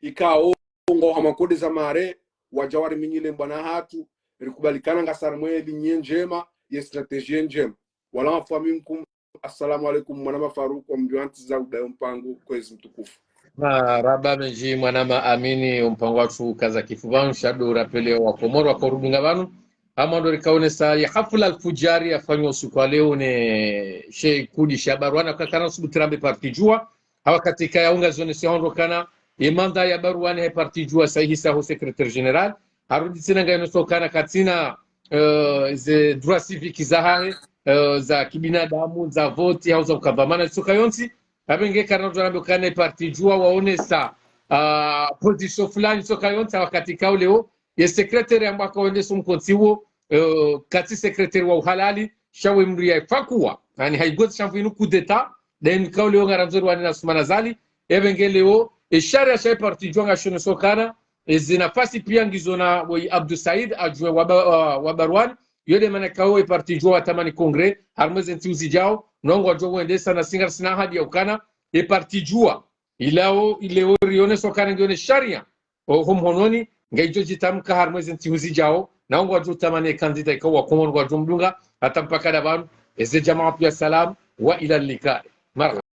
ikao, ngao hama code za marée, wadja wariminyile mbwana hatru, rikubalikana ngasi harumwa e ligne ndjema, ye stratégie ndjema. Wala mafuami mkum, assalamu alaikum, mwana ma Faruku, wa mdjuantsi za udayo mpango, kwezi mtukufu. Marahaba mendji, mwana ma Amini, o mpango watru kaza kifu pvanu, sha ndo rapele wakomori wakorudunga pvanu. Hama ndo rikaonesa ye hafla alfujari yafanywa usiku wa leo ne she kundi sha Baruani, kakana usubuti rambe parti Juwa, ha wakati kaya unga zone si hondro kana, ye mandat ya Baruani he parti Juwa sa ihisa ho secrétaire général, harudi tsina ngayino sokana katsina, eh, ze droits civiques zahahe, eh, za kibinadamu, za vote, hau za ukavamana, soka yontsi, apvenge kana ujo rambe kana parti Juwa waonesa, ah, position fulani, soka yontsi, ha wakati kao leo, ye secrétaire yamba kaonesa mkontsi wo, eh, katsi secrétaire wa uhalali, sha we mdru ya ifakuwa. Yaani haigoti shamvu inu coup d'état, then kao leo ngarandzo riwane na Assoumani Azali, epvenge leo, e sharia sha e parti Juwa ngashonesao kana, e ze nafasi pia ngizo na we Abdou Said, adjoint wa ba, wa, wa Baruani, yo de mana kao e parti Juwa watamani congrès, harumwa ze ntsihu zidjao, no ngwadjo wendesa na si ngarisina ahadi ya ukana, e parti Juwa, ilao, ileo rionesao kana ngiyo ne sharia, o, ho mhononi, ngaidjo djitamka harumwa ze ntsihu zidjao, na ngwadjo tamani candidat ikao wakomori ngwadjo mdunga, hata mpaka da pvanu, eze jamaa pia salam, wa ila liqa. Marahaba.